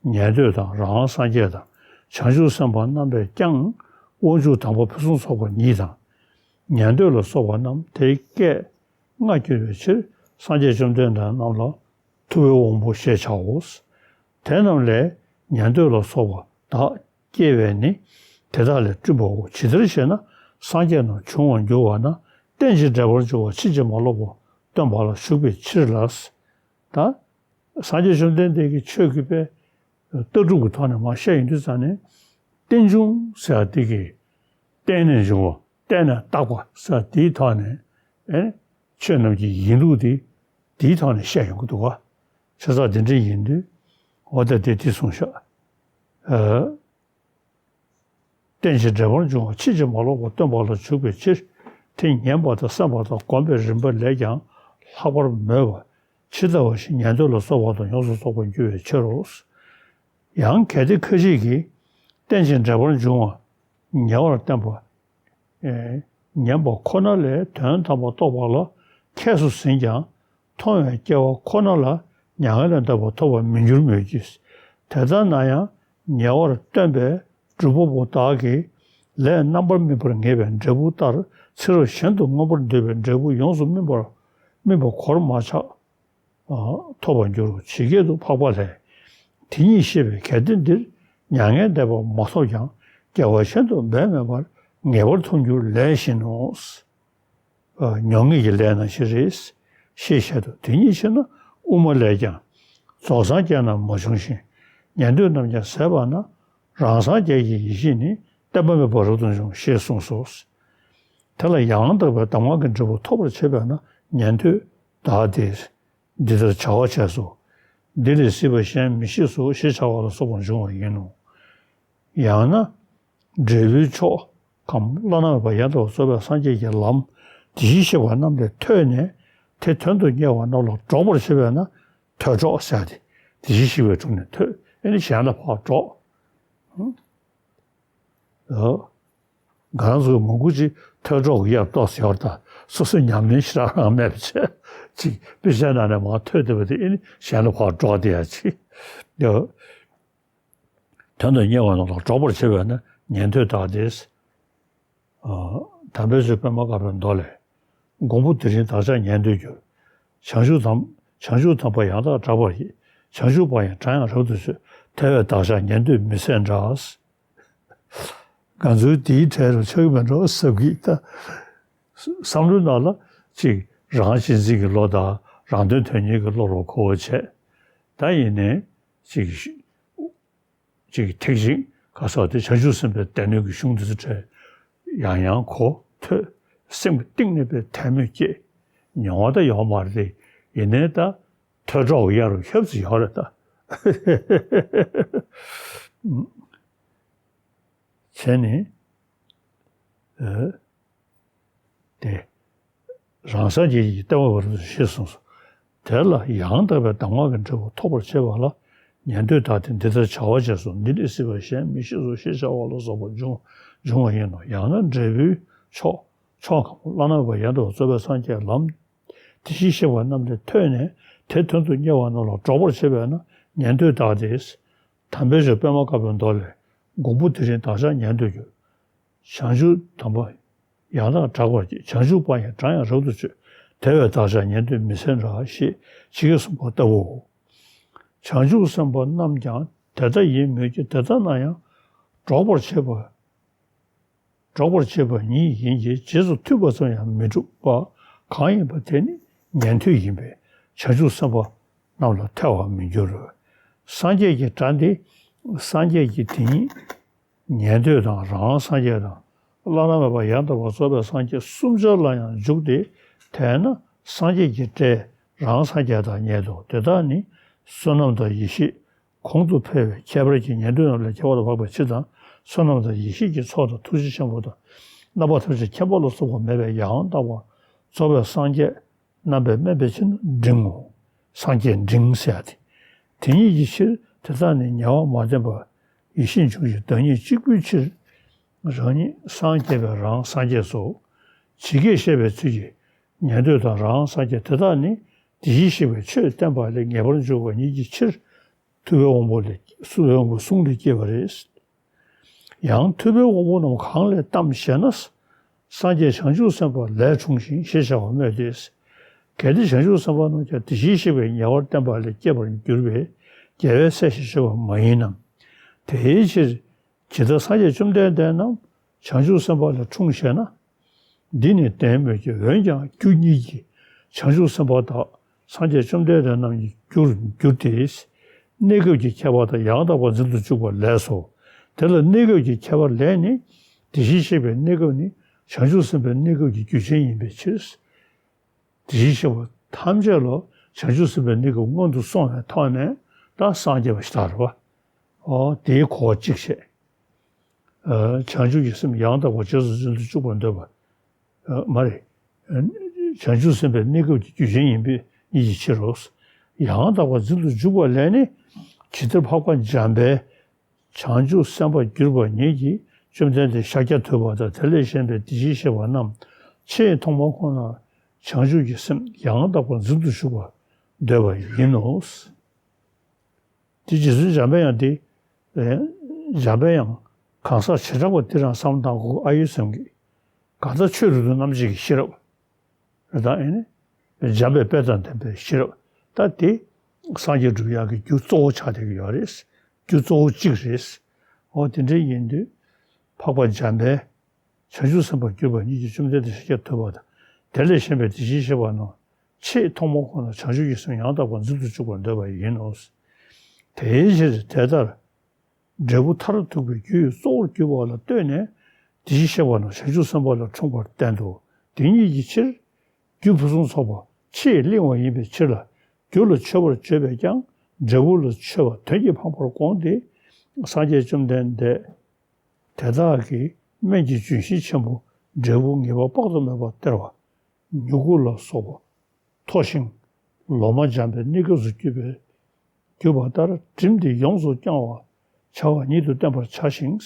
ཉན་ཐོས་དང་རང་སངས་རྒྱས་དང་བྱང་ཆུབ་སེམས་དཔའ་རྣམ་པས་ཀྱང་དབང་ཕྱུག་དང་པོ་ཕུན་སུམ་ཚོགས་པ་ཉིད་དང་། ཉན་ཐོས་ལ་སོགས་པ་རྣམས་དེའི་སྐད་ལྔ་བསྐྱེད་པའི་ཕྱིར་སངས་རྒྱས་བཅོམ་ལྡན་འདས་རྣམས་ལ་ཐུབ་པའི་དབང་པོ་ཞེས་བྱའོ། དེ་རྣམས་ལས་ཉན་ཐོས་ལ་སོགས་པ་དག་སྐྱེ་བས་ནི་དེ་དག་ལས་བསྐྲུན་པའོ། ཇི་ལྟར་ཞེ་ན། སངས་རྒྱས་རྣམས་འབྱུང་བར་འགྱུར་བ་ན་རྟེན་ཅིང་འབྲེལ་པར་འབྱུང་བ་ཕྱིན་ཅི་མ་ལོག་པར་སྟོན་པ་ལ་ཞུགས་པའི་ཕྱིར་ལ། ད་སངས་རྒྱས་བཅོམ་ལྡན་འདས་ཀྱི་ཆོས་ཀྱི་དཔེ་ལྟ་གྲུབ་ཀྱི་ཐོག་ནས་མར་བཤད་ཡོང་དུས་ཙང་ནས། རྟེན་འབྱུང་ཟེར་བ་དེ་གི་རྟེན་ནས་འབྱུང་བ་རྟེན་ནས་བཏགས་པ་ཟེར་བ་དེའི་ཐོག་ནས་ཨེ་ཆོས་རྣམས་ཀྱི་ཡིན་ལུགས་དེ་དེའི་ཐོག་ནས་བཤད་ཡོང་གི་འདུག་ག་བྱས་ཙང་དེ་འདྲ་ཡིན་དུས་འོ་ད་དེ་དེ་གསུངས་ཤག་ཨ། རྟེན་ཅིང་འབྲེལ་པར་འབྱུང་བ་ཕྱིན་ཅི་མ་ལོག་པར་སྟོན་པ་ལ་འཇུག་པའི་ཕྱིར། དེ་ཉན་པ་དང་སེམས་པ་དང་སྒོམ་པའི་རིམ་པ་ལས་ཀྱང་ལྷག་པར་མོས་པ་ཇི་ལྟ་བ་བཞིན་ཉན་ཐོས་ལ་སོགས་པ་དང་ཡོངས་སུ་རྫོགས་པར་འགྱུར་བའི་ཕྱིར་རོ། ཡང་གལ་ཏེ་ཁ་ཅིག་གིས་རྟེན་ཅིང་འབྲེལ་པར་འབྱུང་བ་ཉེ་བར་བསྟན་པ། ཨེ་ཉན་པ་ཁོ་ན་ལས་དོན་དམ་པར་རྟོགས་པ་ལ་མཁས་སུ་ཟིན་ཀྱང་། མཐོང་བའི་སྐྱེ་བ་ཁོ་ན་ལ་མྱ་ངན་ལས་འདས་པ་ཐོབ་པར་མི་འགྱུར་མོད་ཀྱི། དེ་ལྟར་ན་ཡང་ཉེ་བར་སྟོན་པའི་སྒྲུབ་པ་པོ་དག་གིས་ ལས་རྣམ་པར་སྨིན་པར་ངེས་པའི་འབྲས་བུ་ལྟར་ཚེ་རབས་གཞན་དུ་མངོན་པར་འདོད་པའི་འབྲས་བུ་ཡོངས་སུ་སྨིན་པར་སྨིན་པ་གོར་མ་ཆག་ཐོབ་པར་འགྱུར་རོ། ཇི་སྐད་དུ་འཕགས་པ་ལས། དེ་ཉིད་ཤེས་པས་གལ་ཏེ་འདིར། མྱ་ངན་འདས་པ་མ་ཐོབ་ཀྱང་། སྐྱེ་བ་གཞན་དུ་འབད་མེད་པར། ངེས་པར་ཐོབ་འགྱུར་ལས་བཞིན་ནོ། མྱ་ངན་གྱི་ལས་ནང་བཞིན་རེད། ཞེས་བཤད་དོ། དེ་ཉིད་ཕྱིར་ན་དབུ་མ་ལས་ཀྱང་། རྫོགས་སངས་རྒྱས་རྣམས་མ་བྱུང་ཞིང་། ཉན་ཐོས་རྣམས་ཀྱང་ཟད་པ་ན། རང་སངས་རྒྱས་ཀྱི་ཡེ་ཤེས་ནི། བརྟན་པ་མེད་པར་རབ་ཏུ་བྱུང་། ཞེས་གསུངས་སོ། དེ་ལ་ཡང་དག་པའི་གདམས་ངག་གི་འབྲས་བུ་ཐོབ་པར་བྱེད་པས་ན་ཉན་ཐོས་བདག་སྟེ། འདི་ལྟར་བྱ་བ་བྱས་སོ། འདི་ལས་སྲིད་པ་གཞན་མི་ཤེས་སོ་ཞེས་བྱ་བ་ལ་སོགས་པ་འབྱུང་བ་ཡིན་ནོ། ཡང་ན། འབྲས་བུའི་མཆོག་གམ་བླ་ན་མེད་པ་ཡང་དག་པར་རྫོགས་པའི་སངས་རྒྱས་ཀྱི་ལམ་དེ་བཞིན་གཤེགས་པ་རྣམས་ལས་ཐོས་ནས་དེ་དོན་དུ་གཉེར་བ་རྣམས་ལ་སྒྲོག་པར་བྱེད་པས་ན་ཐོས་སྒྲོག་ཟེར་ཏེ། དེ་བཞིན་གཤེགས་པའི་དྲུང་ནས་ཐོས། ཨེ་ནི་གཞན་ལ་ཕར་སྒྲོག་ཨོ། ང་རང་ཚོ་མང་པོ་ཅིག་ཐོས་སྒྲོག་གི་ཡར་ཏོག་ཙམ་ཡོད་རེད་ད། སོ་སོ་ཉམས་ལེན་ཞེ་དྲག་རང་མེད་པ་བྱས་ཅིག་དཔེ་ཆའི་ནང་ནས་མར་ཐོས་བསྡད་པ་དེ་ཨེ་ནི་གཞན་ལ་ཕར་སྒྲོག་བསྡད་ཡ་ཅིག་ཡོད། དོན་དུ་གཉེར་བ་རྣམས་ལ་སྒྲོག་པར་བྱེད་པས་ན་ཉན་ཐོས་བདག་སྟེ། དམ་པའི་ཆོས་པད་མ་དཀར་པོའི་མདོ་ལས། མགོན་པོ་དེ་རིང་བདག་ཅག་ཉན་ཐོས་འགྱུར། བྱང་ཆུབ་དམ། བྱང་ཆུབ་དམ་པ་ཡང་དག་གྲགས་པར་བགྱི། བྱང་ཆུབ་པ་ཡི་གྲངས་ཡང་རབ་ཏུ་ཆོད། དེ་བས་བདག་ཅག་ཉན་ཐོས་མི་ཟད་འདྲ། ང་ཚོའི་དེའི་གྲས་རུ་ཆགས་ཀྱི་མེད་འགྲོ་བསམ་གྱི་ད། བསམ་བློའི་ནང་ལ་ཅིག་རང་གཅེས་འཛིན་གྱི་བློ་དང་རང་དོན་དོན་གཉེར་གྱི་བློ་རུ་གོ་བ་བྱས། ད་ཡིན་ནའི་ཅིག་ཅིག་ཐེག་ཆེན་ག་སོགས་དེ་བྱང་ཆུབ་སེམས་དཔའི་སྡེ་སྣོད་ཀྱི་གཞུང་འདི་ཚོ་འཕྲལ་ཡང་ཡང་གོ་ཐོས། སེམས་ཀྱི་གཏིང་ནས་པའི་དད་མོས་སྐྱེས། མྱོང་བ་ད་ཡོད་མ་རེད་དེ། ཡིན་ནའི་ད་ཐོས་སྒྲོག་གི་ཡ་རུ་ཁྱབ་ཙམ་ཡོད་རེད་ད། བྱས་ནས། ཨེ། དེ། རང་སངས་རྒྱས་ཀྱི་ལྟ་བ་བར་དུ་ཞེས་གསུངས་སོ། དེ་ལ་ཡང་དག་པའི་གདམས་ངག་གི་འབྲས་བུ་ཐོབ་པར་བྱེད་པ་ལ། ཉན་ཐོས་བདག་སྟེ་འདི་ལྟར་བྱ་བ་བྱས་སོ། འདི་ལས་སྲིད་པ་གཞན་མི་ཤེས་སོ་ཞེས་བྱ་བ་ལ་སོགས་པ་འབྱུང་འབྱུང་བ་ཡིན་ནོ། ཡང་ན་འབྲས་བུའི་མཆོག་མཆོག་གམ་བླ་ན་མེད་པ་ཡང་དག་པར་རྫོགས་པའི་སངས་རྒྱས་ལམ། དེ་བཞིན་གཤེགས་པ་རྣམས་ལས་ཐོས་ནས་དེ་དོན་དུ་གཉེར་བ་རྣམས་ལ་སྒྲོག་པར་བྱེད་པས་ན་ཉན་ཐོས་བདག་སྟེ། དམ་པའི་ཆོས་པད་མ་དཀར་པོའི་མདོ་ལས། མགོན་པོ་དེ་རིང་བདག་ཅག་ཉན་ཐོས་འགྱུར། བྱང་ཆུབ་དམ་པ་ཡང་དག་གྲགས་པར་བགྱི། བྱང་ཆུབ་པ་ཡི་གྲངས་ཡང་རབ་ཏུ་ཆོད། དེ་བས་བདག་ཅག་ཉན་ཐོས་མི་ཟད་འདྲ། ཞེས་ཇི་སྐད་གསུངས་པ་ལྟ་བུའོ། བྱང་ཆུབ་སེམས་དཔའ་རྣམས་ཀྱང་དེ་ལྟ་ཡིན་མོད་ཀྱི། དེ་ལྟ་ན་ཡང་སྒྲོག་པར་བྱེད་པ། སྒྲོག་པར་བྱེད་པ་ཉིད་ཡིན་གྱི། རྗེས་སུ་མཐུད་པ་ཙམ་ཡང་མི་འགྲུབ་པ་གང་ཡིན་པ་དེ་ནི་ཉན་ཐོས་ཡིན་པས་བྱང་ཆུབ་སེམས་དཔའ་རྣམས་ལ་ཐལ་བར་མི་འགྱུར། སངས་རྒྱས་ཀྱི་གྲངས་འདི་སངས་རྒྱས་ཀྱི་དེ་ཉིད་ཉན་ཐོས་དང་རང་སངས་རྒྱས་དང་བླ་ན་མེད་པ་ཡང་དག་པར་རྫོགས་པའི་སངས་རྒྱས་གསུམ་ཆར་ལ་ཡང་འཇུག་སྟེ། དེས་ན་སངས་རྒྱས་ཀྱི་སྒྲས་རང་སངས་རྒྱས་དང་ཉན་ཏོ། དེ་དག་ནི་བསོད་ནམས་དང་ཡེ་ཤེས་གོང་དུ་འཕེལ་བའི་ཁྱད་པར་གྱིས་ཉན་ཐོས་རྣམས་ལས་ཁྱད་པར་དུ་འཕགས་པའི་ཕྱིར་དང་། བསོད་ནམས་དང་ཡེ་ཤེས་ཀྱི་ཚོགས་དང་ཐུགས་རྗེ་ཆེན་པོ་དང་རྣམ་པ་ཐམས་ཅད་མཁྱེན་པ་ལ་སོགས་པ་མེད་པའི་ཡང་དག་པར་རྫོགས་པའི་སངས་རྒྱས་རྣམ་པས་དམན་པའི་ཕྱིར་ན་འབྲིང་ངོ་། སངས་རྒྱས་འབྲིང་ཟེར་ཡ་དེ། དེ་ཉིད་ཀྱི་ཕྱིར་དེ་དག་ནི་ཉེ་བར་མ་བསྟེན་པར་ཡེ་ཤེས་འབྱུང་ཞིང་བདག་ཉིད་གཅིག་པུའི་ཕྱིར། རང་ཉིད་སངས་རྒྱས་པའི་རང་སངས་རྒྱས་སོ། ཇི་སྐད་བཤད་པའི་ཚུལ་གྱིས་ཉན་ཐོས་དང་རང་སངས་རྒྱས་དེ་དག་ནི་དེ་བཞིན་གཤེགས་པའི་ཆོས་བསྟན་པ་ལས་ངེས་པར་འཇུག་པ་ཉིད་ཀྱི་ཕྱིར། ཐུབ་པའི་དབང་པོ་ལས། ཐུབ་པའི་དབང་པོའི་གསུང་ལས་སྐྱེས་པ་རེད། ཡང་ཐུབ་པའི་དབང་པོ་རྣམས་གང་ལས་བལྟམས་ཞེ་ན། སངས་རྒྱས་བྱང་ཆུབ་སེམས་དཔའ་ལས་འཁྲུངས་ཤིང་ཞེས་བྱ་བ་སྨོས་ཏེ། གལ་ཏེ་བྱང་ཆུབ་སེམས་དཔའ་རྣམས་ཀྱང་དེ་བཞིན་གཤེགས་པའི་ཉེ་བར་བསྟེན་པ་ལས་སྐྱེས་པར་གྱུར་པའི་རྒྱལ་བའི་སྲས་ཞེས་བརྗོད་པ་མ་ཡིན་ནམ། དེའི་ཕྱིར། ཇི་ལྟར་སངས་རྒྱས་བཅོམ་ལྡན་འདས་རྣམས་བྱང་ཆུབ་སེམས་དཔའ་ལས་འཁྲུངས་ཞེ་ན། འདི་ནི་བདེན་མོད་ཀྱི། འོན་ཀྱང་རྒྱུ་གཉིས་ཀྱིས་བྱང་ཆུབ་སེམས་དཔའ་དག་སངས་རྒྱས་བཅོམ་ལྡན་འདས་རྣམས་ཀྱི་རྒྱུར་འགྱུར་ཏེ། གནས་སྐབས་ཀྱི་ཁྱད་པར་དང་ཡང་དག་པར་འཛིན་དུ་འཇུག་པ་ལས་སོ། དེ་ལ་གནས་སྐབས་ཀྱི་ཁྱད་པར་ལས་ནི། དེ་བཞིན་གཤེགས་པའི་གནས་སྐབས་ནི་བྱང་ཆུབ་སེམས་དཔའི་གནས་སྐབས་ཀྱི་རྒྱུ་ཅན་ཡིན་པའི་ཕྱིར། དེ་བཞིན་གཤེགས་པ་ཐམས་ཅད་ལ་བྱང་ཆུབ་སེམས་དཔའི་གནས་སྐབས་མངོན་དུ་སོང་བའི་ཐོག་ནས་ད་སངས་རྒྱས་པ་ཞིག་ལྟར་བ། ཨོ་དེའི་གོ་བ་གཅིག་བྱས། ཨ་བྱང་ཆུབ་ཀྱི་སེམས་ཡང་དག་པར་རྗེས་སུ་འཛིན་དུ་བཅུག་པར་འདོད་པ། ཨ་མ་རེད། ཨ་བྱང་ཆུབ་སེམས་དཔའི་གནས་སྐབས་ཀྱི་རྒྱུ་ཅན་ཡིན་པའི་ཉིད་ཀྱི་ཕྱིར་རོ། ཡང་དག་པར་འཛིན་དུ་འཇུག་པ་ལས་ནི། ཇི་ལྟར་འཕགས་པ་འཇམ་དཔལ་བྱང་ཆུབ་སེམས་དཔའ་གྱུར་པ་ཉིད་ཀྱིས་བཅོམ་ལྡན་འདས་ཤཱཀྱ་ཐུབ་པ་དང་དེ་ལས་གཞན་པའི་དེ་བཞིན་གཤེགས་པ་རྣམས་ཆེས་ཐོག་མ་ཁོ་ནར་བྱང་ཆུབ་ཀྱི་སེམས་ཡང་དག་པར་འཛིན་དུ་གཞུག་པར་འདོད་པ་ཡིན་ནོ། དེ་རྗེ་བཙུན་འཇམ་པའི་དབྱངས་དེ། འཇམ་པའི་དབྱངས་ གང་ཟག་བྱེ་བྲག་པ་འདི་རང་བསམ་བློ་བཏང་དགོས། ཨ་ཡུལ་སེམས་ཀྱི་གང་ལྟར་ཆོས་རིག་ཏུ་རྣམ་འབྱེད་ཀྱི་ཤེས་རབ་རེད། ད་ཨེ་ནི་འཇམ་པའི་དཔལ་དང་ལྡན་པའི་ཤེས་རབ། ད་དེ་སངས་རྒྱས་འགྲུབ་ཡག་གི་རྒྱུ་གཙོ་བོ་ཆགས་བསྡད་ཀྱི་ཡོད་རེད། རྒྱུ་གཙོ་བོ་གཅིག་རེད། འོ་དེ་འདྲ་ཡིན་དུས་འཕགས་པ་འཇམ་དཔལ་བྱང་ཆུབ་སེམས་དཔར་གྱུར་པ་ཉིད་ཀྱིས་བཅོམ་ལྡན་འདས་ཤཱཀྱ་ཐུབ་པ་དང་། དེ་ལས་གཞན་པའི་དེ་བཞིན་གཤེགས་པ་རྣམས་ཆེས་ཐོག་མར་ཁོ་ན་བྱང་ཆུབ་ཀྱི་སེམས་ཡང་དག་པར་འཛིན་དུ་བཅུག་པར་འདོད་པ་ཡིན་ནོ། དེའི་ཕྱིར་དེ་ལྟར་འབྲས་བུ་མཐར་ཐུག་པའི་རྒྱུ་ཡི་གཙོ་བོར་གྱུར་པ་ལ་ལྟོས་ནས་དེ་བཞིན་གཤེགས་པ་རྣམས་བྱང་ཆུབ་སེམས་དཔའ་ལ་འཁྲུངས་པར་བསྟན་ཏོ། དེ་ཉིད་ཀྱི་ཕྱིར་རྒྱུ་ཕུན་སུམ་ཚོགས་པ་ཆེས་བརླིང་བ་ཡིན་པའི་ཕྱིར་ལ། རྒྱུ་ལ་མཆོད་པར་བརྗོད་པས་ཀྱང་འབྲས་བུ་ལ་མཆོད་པ་དོན་གྱིས་འཕངས་པར་དགོངས་ཏེ། སངས་རྒྱས་བཅོམ་ལྡན་འདས་དེ་དག་གི་སྨན་གྱི་ལྗོན་ཤིང་ཆེན་པོ་འབྲས་བུ་ངེས་པ་དཔག་ཏུ་མེད་པ་སྟེར་བ། མྱུ་གུ་ལ་སོགས་པ་མཐོ་ཞིང་ལོ་མ་འཇམ་པའི་གནས་སྐབས་སུ་གྱུར་པའི་གྱུར་པ་ལྟར་བསྒྲིམས་ཏེ་ཡོངས་སུ་བསྐྱང་བར་བྱ་བ་ཉིད་དུ་བསྟན་པར་བྱ་ཞིང་།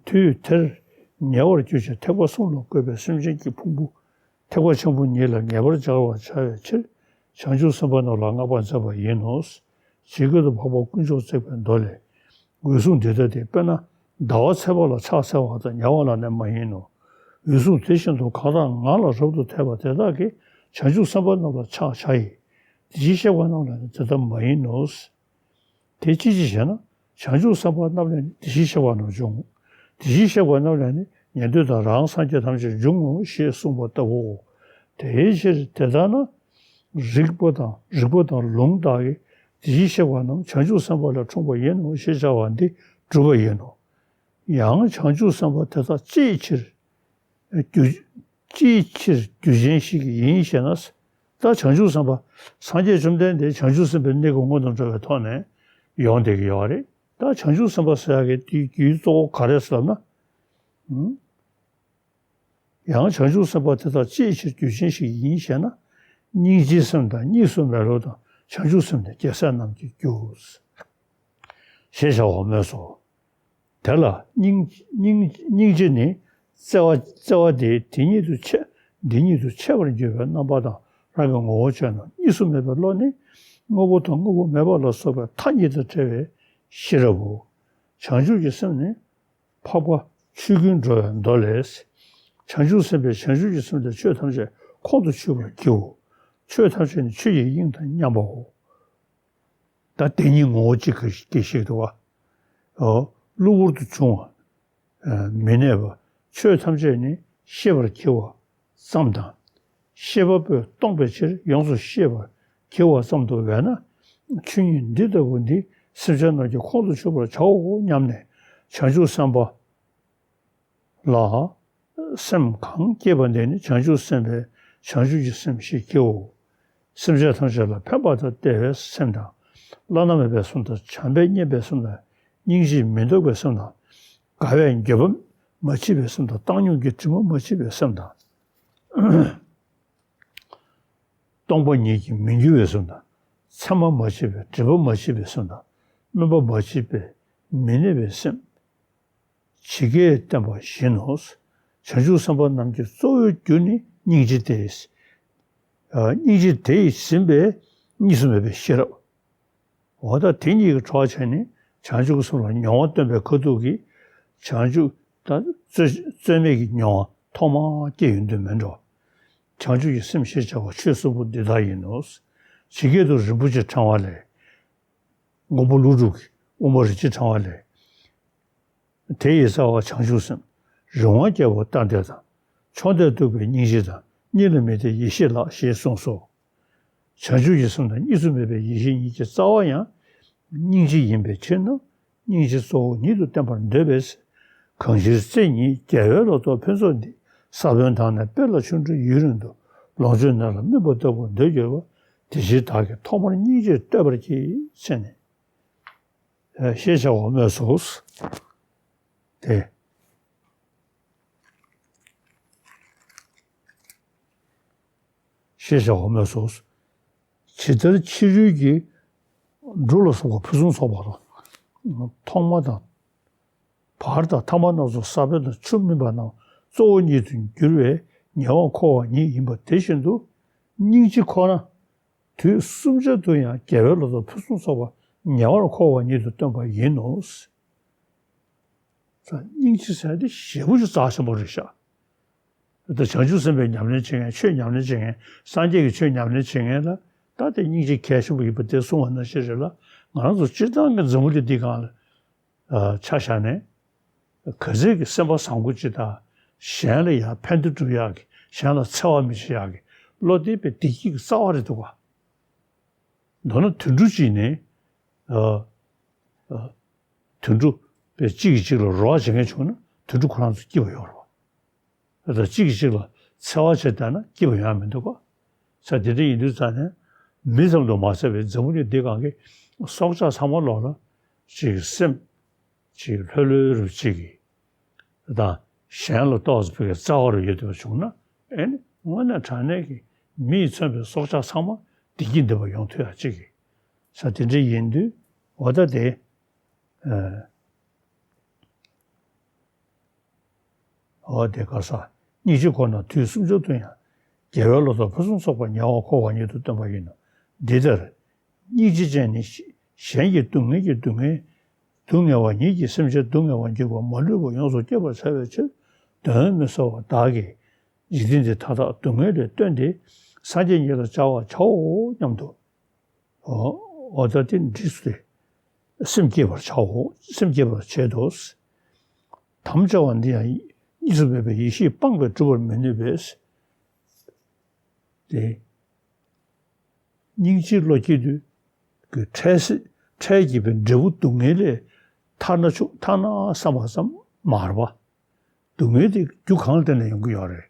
དུས་དེར་ཉེ་བར་གྱུར་ཅིང་ཐེག་པ་གསུམ་ལ་བཀོད་པའི་སེམས་ཅན་གྱི་ཕུང་པོ་ཐེག་པ་ཆེན་པོ་ཉིད་ལ་ངེས་པར་སྦྱར་བར་བྱ་བའི་ཕྱིར་བྱང་ཆུབ་སེམས་དཔའ་རྣམས་ལ་བསྔགས་པར་མཛད་པ་ཡིན་ནོ། ཇི་སྐད་དུ་འཕགས་པ་དཀོན་མཆོག་བརྩེགས་པའི་མདོ་ལས། འོད་སྲུང་འདི་ལྟ་སྟེ། དཔེར་ན་ཟླ་བ་ཚེས་པ་ལ་ཕྱག་འཚལ་བ་དང་ཉ་བ་ལ་ནི་མ་ཡིན་ནོ། འོད་སྲུང་དེ་བཞིན་དུ་གང་དག་ངང་ལ་རབ་ཏུ་དད་པ་དེ་དག་གིས་བྱང་ཆུབ་སེམས་དཔའ་རྣམས་ལ་ཕྱག་བྱ་ཡི། དེ་བཞིན་གཤེགས་པ་རྣམས་ལ་ནི་དེ་ལྟ་མ་ཡིན་ནོ། དེ་ཅི་ཕྱིར་ཞེ་ན། བྱང་ཆུབ་སེམས་དཔའ་རྣམས་ལ་ནི་དེ་བཞིན་གཤེགས་པ་རྣམས་འབྱུང་ངོ་། དེ་བཞིན་གཤེགས་པ་རྣམས་ལ་ནི་ཉན་ཐོས་དང་རང་སངས་རྒྱས་ཐམས་ཅད་འབྱུང་ངོ་ཞེས་གསུངས་པ་ལྟ་བུའོ། དེའི་ཕྱིར་དེ་ལྟ་ན། རིག་པ་དང་རིག་པ་དང་ལུང་དག་གིས་དེ་བཞིན་གཤེགས་པ་རྣམས་བྱང་ཆུབ་སེམས་དཔའ་ལ་འཁྲུངས་པ་ཡིན་ནོ་ཞེས་བྱ་བ་འདི་སྒྲུབ་པ་ཡིན་ནོ། ཡང་བྱང་ཆུབ་སེམས་དཔའ་དེ་དག་ཅིའི་ཕྱིར་རྒྱུ། ཅིའི་ཕྱིར་རྒྱུ་ཅན་ཞིག་ཡིན་ཞེ་ན། ད་བྱང་ཆུབ་སེམས་དཔའ་སངས་རྒྱས་བཅོམ་ལྡན་འདས་བྱང་ཆུབ་སེམས་དཔའི་གནས་སྐབས་སྔོན་དུ་འགྲོ་བའི་ཐོག་ནས་ཡོང་བསྡད་ཀྱི་ཡོད་རེད། ད་བྱང་ཆུབ་སེམས་དཔའ་ཟེར་ཡག་གི་དེའི་རྒྱུའི་གཙོ་བོ་ག་རེ་ཟེར་ལབ་ན། ཡང་བྱང་ཆུབ་སེམས་དཔའ་དེ་དག་ཅིའི་ཕྱིར་རྒྱུ་ཅན་ཞིག་ཡིན་ཞེ་ན། སྙིང་རྗེའི་སེམས་དང་གཉིས་སུ་མེད་བློ་དང་བྱང་ཆུབ་སེམས་ནི་རྒྱལ་སྲས་རྣམས་ཀྱི་རྒྱུ། ཞེས་བྱ་བ་སྨོས་སོ། དེ་ལ་སྙིང་སྙིང་སྙིང་རྗེ་ནི་བརྩེ་བ་བརྩེ་བ་དེ་དེ་ཉིད་དུ་འཆད་འདི་ཉིད་དུ་འཆད་པར་འགྱུར་བའི་རྣམ་པ་དང་རང་གི་ངོ་བོ་ཅན་ནོ། གཉིས་སུ་མེད་པའི་བློ་ནི་དངོས་པོ་དང་དངོས་པོ་མེད་པ་ལ་སོགས་པའི་མཐའ་གཉིས་དང་བྲལ་བའི་ཤེས་རབ་བོ། བྱང་ཆུབ་ཀྱི་སེམས་ནི། འཕགས་པ་ཆོས་ཀུན་འགྲོ་བའི་མདོ་ལས། བྱང་ཆུབ་སེམས་དཔས་བྱང་ཆུབ་ཀྱི་སེམས་དེ་ཆོས་ཐམས་ཅད་ཁོང་དུ་ཆུད་པར་བགྱིའོ། ཆོས་ཐམས་ཅད་ནི་ཆོས་ཀྱི་དབྱིངས་དང་མཉམ་པའོ། ད་དེ་ཉིད་ངོ་བོ་གཅིག་གིས་ཤིག་ཏུ་བ། གློ་བུར་དུ་བྱུང་བ། མི་གནས་པ། ཆོས་ཐམས་ཅད་ནི་ཤེས་པར་བགྱི་བ། ཙམ་དང་། ཤེས་པ་པོས་སྟོང་པའི་ཕྱིར་ཡོངས་སུ་ཤེས་པར་བགྱི་བ་ཙམ་དུ་བས་ན། ཆོས་ཉིད་འདི་ལྟ་བུ་འདི་སེམས་ཅན་རྣམས་ཀྱི་ཁོང་དུ་ཆུད་པར་བྱའོ་སྙམ་ནས་བྱང་ཆུབ་སེམས་དཔའ་ལ། སེམས་གང་སྐྱེས་པ་འདི་ནི་བྱང་ཆུབ་སེམས་དཔའི་བྱང་ཆུབ་ཀྱི་སེམས་ཞེས་བགྱིའོ། སེམས་ཅན་ཐམས་ཅད་ལ་ཕན་པ་དང་བདེ་བའི་སེམས་དང་། བླ་ན་མེད་པའི་སེམས་དང་། བྱམས་པས་མཉེས་པའི་སེམས་དང་། སྙིང་རྗེས་མི་ལྡོག་པའི་སེམས་དང་། དགའ་བས་འགྱོད་པ་མ་མཆིས་པའི་སེམས་དང་། བཏང་སྙོམས་ཀྱི་དྲི་མ་མ་མཆིས་པའི་སེམས་དང་། སྟོང་པ་ཉིད་ཀྱིས་མི་འགྱུར་བའི་སེམས་དང་། མཚན་མ་མ་མཆིས་པའི་སྒྲིབ་པ་མ་མཆིས་པའི་སེམས་དང་། སྨོན་པ་མ་མཆིས་པའི་མི་གནས་པའི་སེམས། ཇི་སྐད་བསྟན་པ་བཞིན་ནོ། བྱང་ཆུབ་སེམས་དཔའ་རྣམས་ཀྱི་གཙོ་བོའི་རྒྱུ་ནི་སྙིང་རྗེ་སྟེ། སྙིང་རྗེ་དེས་ཟིན་པས་གཉིས་སུ་མེད་པའི་ཤེས་རབ། འོ་ད་དེ་གཉིས་ཀྱི་གྲོགས་བྱས་ནས་བྱང་ཆུབ་སེམས་ལ་མྱོང་བ་སྟོན་པའི་ཁ་ཐུག་གིས་བྱང་ཆུབ་ད་རྩོད་རྩོད་མེད་ཀྱི་མྱོང་བ་ཐོག་མར་སྐྱེ་ཡོང་དུས་མིན་འགྲོ། བྱང་ཆུབ་ཀྱི་སེམས་ཞེས་བྱ་བ་ཆོས་གསུམ་པོ་འདི་དག་ཡིན་ནོ། ཇི་སྐད་དུ་རིན་པོ་ཆེ་ཕྲེང་བ་ལས། མགོན་པོ་ཀླུ་སྒྲུབ་ཀྱི་དབུ་མ་རིན་ཆེན་ཕྲེང་བ་ལས། དེ་ཡི་རྩ་བ་བྱང་ཆུབ་སེམས། རིན་དབང་རྒྱལ་པོ་རྟ་མགྲིན་དང་། མཆོག་ལྡན་ཐུབ་པའི་སྙིང་རྗེ་དང་། གཉིས་ལ་མི་འདའ་ཡེ་ཤེས་ལགས་ཞེས་གསུངས་སོ། བྱང་ཆུབ་ཀྱི་སེམས་དང་གཉིས་སུ་མེད་པའི་ཡེ་ཤེས་ཉིད་ཀྱི་རྩ་བ་ཡང་སྙིང་རྗེ་ཡིན་པའི་ཕྱིར་ན། སྙིང་རྗེ་གཙོ་བོ་ཉིད་དུ་བསྟན་པར་འདོད་པས། གང་ཕྱིར་བརྩེ་ཉིད་རྒྱལ་བའི་ལོ་ཏོག་ཕུན་ཚོགས་འདི། ས་བོན་དང་ནི་སྤོས་ལ་ཆུ་འདྲ་ཡུན་རིང་དུ། ལོངས་སྤྱོད་ནད་ལ་སྨིན་པ་ལྟ་བུར་འདོད་གྱུར་པ། དེ་ཕྱིར་བདག་གིས་ཐོག་མར་སྙིང་རྗེ་བསྟོད་པར་བགྱི། ཟེར་ནས། ཞེས་བྱ་བ་སྨོས་སོ། དེ། ཞེས་བྱ་བ་སྨོས་སོ། ཇི་ལྟར་ཕྱི་རོལ་གྱི་འབྲུ་ལ་སོགས་པ་ཕུན་སུམ་ཚོགས་པ་དང་། ཐོག་མ་དང་། བར་དང་ཐ་མ་རྣམས་སུ་ས་བོན་དང་ཆུ་སྨིན་པ་རྣམས་གཙོ་བོ་ཉིད་དུ་གྱུར་པའི་ཉེ་བར་མཁོ་བ་ཉིད་ཡིན་པ་དེ་བཞིན་དུ། སྙིང་རྗེ་ཁོ་ན། དུས་གསུམ་ཆར་དུ་ཡང་རྒྱལ་བའི་ལོ་ཏོག་ཕུན་སུམ་ཚོགས་པ་ཉེ་བར་མཁོ་བ་ཉིད་དུ་སྟོན་པ་ཡིན་ནོ། ས་སྙིང་རྗེ་ཟེར་དེ་ཞེ་པོ་ཅིག་རྩ་ཆེན་པོ་རེད་ཤག་ད་བྱང་ཆུབ་སེམས་དཔའི་ཉམས་ལེན་བྱེད་མཁན། ཆོས་ཉམས་ལེན་བྱེད་མཁན། སངས་རྒྱས་ཀྱི་ཆོས་ཉམས་ལེན་བྱེད་མཁན་ལ་ད་དེ་སྙིང་རྗེ་གལ་ཆེན་པོ་ཡིན་པ་དེ་གསུངས་པ་ནང་བཞིན་རེད་ལ། ང་རང་ཚོ་སྤྱིར་བཏང་གི་འཛམ་བུ་གླིང་འདི་སྒང་ལ་ཨ་ཆ་བཞག་ནས། ག་ཚད་ཀྱི་སེམས་པ་བཟང་པོ་ཅིག་དང་། གཞན་ལ་ཡང་ཕན་བདེ་སྒྲུབ་ཡག་གི། གཞན་ལ་འཚེ་བ་མི་བྱེད་ཡག་གི་བློ་དེ་དཔེ་བདེ་སྐྱིད་ཀྱི་རྩ་བ་རེད་འདུག་ག་མདོར་ན་དུད་འགྲོ་གཅིག་ནི། ཨ་ཨ་དུད་འགྲོ་དཔེ་གཅིག་གིས་གཅིག་ལ་རོགས་བྱེད་མཁན་བྱུང་ན། དུད་འགྲོ་ཁོ་རང་ཚོ་སྐྱིད་པ་ཡོད་རེད་པ། ད་གཅིག་གིས་གཅིག་ལ་འཚེ་བ་བྱས་བསྡད་ན་སྐྱིད་པ་ཡོང་ཡ་མི་འདུག་ག་ས་དེ་འདྲ་ཡིན་དུས་ཙང་ནས། མི་ཙམ་དུ་མ་ཟད་པའི་འཛམ་བུ་གླིང་འདི་སྒང་གི་སྲོག་ཆགས་ཚང་མ་ལོག་ལ་ཅིག་སེམས་ཅིག་ལྷོད་ལྷོད་རུ་ཅིག་གིས་དང་། གཞན་ལ་ཏོག་ཙམ་ཕ་གི་རྩ་བ་རུ་ཡོད་བསྡད་པ་བྱུང་ན། ཨེ་ནི་དངོས་གནས་དྲང་གནས་ཀྱི་མིས་མཚོན་པའི་སྲོག་ཆགས་ཚང་མ་བདེ་སྐྱིད་ལྡན་པ་ཡོང་ཐུབ་ཡ་ཅིག་གི་ས་དེ་འདྲ་ཡིན་དུས། འོ་ད་དེ་ཨ། འོ་དེ་ག་ས། སྙིང་རྗེ་ཁོ་ན་དུས་སུམ་ཅུ་སྟོན་ཡང་། དགེ་བའི་བློ་དང་ཕུན་སུམ་ཚོགས་པ་ཉེ་བར་མཁོ་བ་ཉིད་དུ་སྟོན་པ་ཡིན་ནོ། འདི་ལྟར་སྙིང་རྗེ་ཅན་ནི་གཞན་གྱི་སྡུག་བསྔལ་གྱི་སྡུག་བསྔལ། སྡུག་བསྔལ་བ་ཉིད་ཀྱིས་སེམས་ཅན་སྡུག་བསྔལ་བར་འགྱུར་བ་མ་ལུས་པ་ཡོངས་སུ་སྐྱོབ་པར་བྱ་བའི་ཕྱིར། གདོན་མི་ཟ་བར་བདག་གིས་འཇིག་རྟེན་འདི་མཐའ་དག་སྡུག་བསྔལ་ལས་བཏོན་ཏེ། སངས་རྒྱས་ཉིད་ལ་བྱ་བར་བྱའོ་སྙམ་དུ། འོ་འོ་ད་དེ་འདྲིས་སུ་སྟེ། སེམས་བསྐྱེད་པར་བྱའོ། སེམས་བསྐྱེད་པར་བྱེད་དོ། དམ་བཅའ་བ་འདི་ཡང་གཉིས་སུ་མེད་པའི་ཡེ་ཤེས་སྤངས་པས་སྒྲུབ་པར་མི་ནུས་པས། དེ་སྙིང་རྗེའི་བློ་སྐྱེས་དུས་ཀྱི་འཕྲལ་སེ་འཕྲལ་གྱིས་པའི་འབྲས་བུ་སྡུག་བསྔལ་ལས་ཐར་ན་ཆོག་ཐར་ན་བསམ་པ་ཙམ་མ་རེད་པ། སྡུག་བསྔལ་དེ་རྒྱུ་གང་ལ་བརྟེན་ནས་ཡོང་གི་ཡོད་རེད།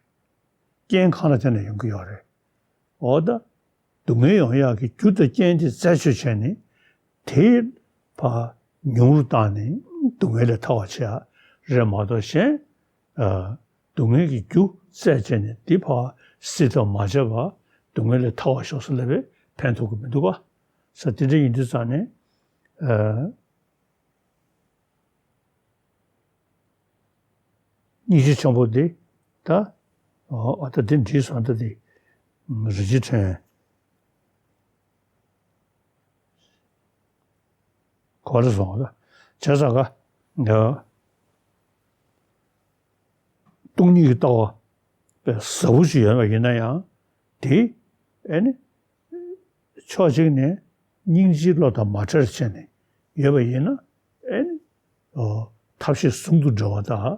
རྐྱེན་གང་ལ་བརྟེན་ནས་ཡོང་གི་ཡོད་རེད། འོ་ད། སྡུག་བསྔལ་ཡོང་ཡག་གི་རྒྱུ་དང་རྐྱེན་དེ་རྩད་གཅོད་བྱས་ནས། དེ་ཕར་ཉུང་རུ་བཏང་ནས་སྡུག་བསྔལ་ལས་ཐར་བ་བྱེད་ཡ་རེད་མ་གཏོགས། གཞན་ཨ་སྡུག་བསྔལ་གྱི་རྒྱུ་རྩད་བཅད་ནས་འདི་ཕར་སེལ་ཐབས་མ་བྱས་པར་སྡུག་བསྔལ་ལས་ཐར་བར་ཤོག་ཟེར་ལབ་པས་ཕན་ཐོགས་ཀྱི་མི་འདུག་ག་ས་དེ་འདྲ་ཡིན་དུས་ཙང་ནས། ཨ། སྙིང་རྗེ་ཆེན་པོ་འདི་ད། འོ་ད་འདི་འདྲིས་སོང་། ད་འདི་རིན་ཆེན་ཕྲེང་ག་རེ་སོང་ད། བྱས་ཙང་ག་ཡ། སྟོང་ཉིད་ཀྱི་ལྟ་བ་དཔེ་ཟབ་པོ་ཞིག་ཡོད་པ་ཡིན་ན་ཡང་། དེ་ཨེ་ནི་ཕྱོགས་གཅིག་ནས་སྙིང་རྗེའི་བློ་དང་མ་བྲལ་བྱས་ནས་ཡོད་པ་ཡིན་ན། ཨེ་ནི་ཨོ་ཐབས་ཤེས་ཟུང་དུ་འབྲེལ་བ་དང་།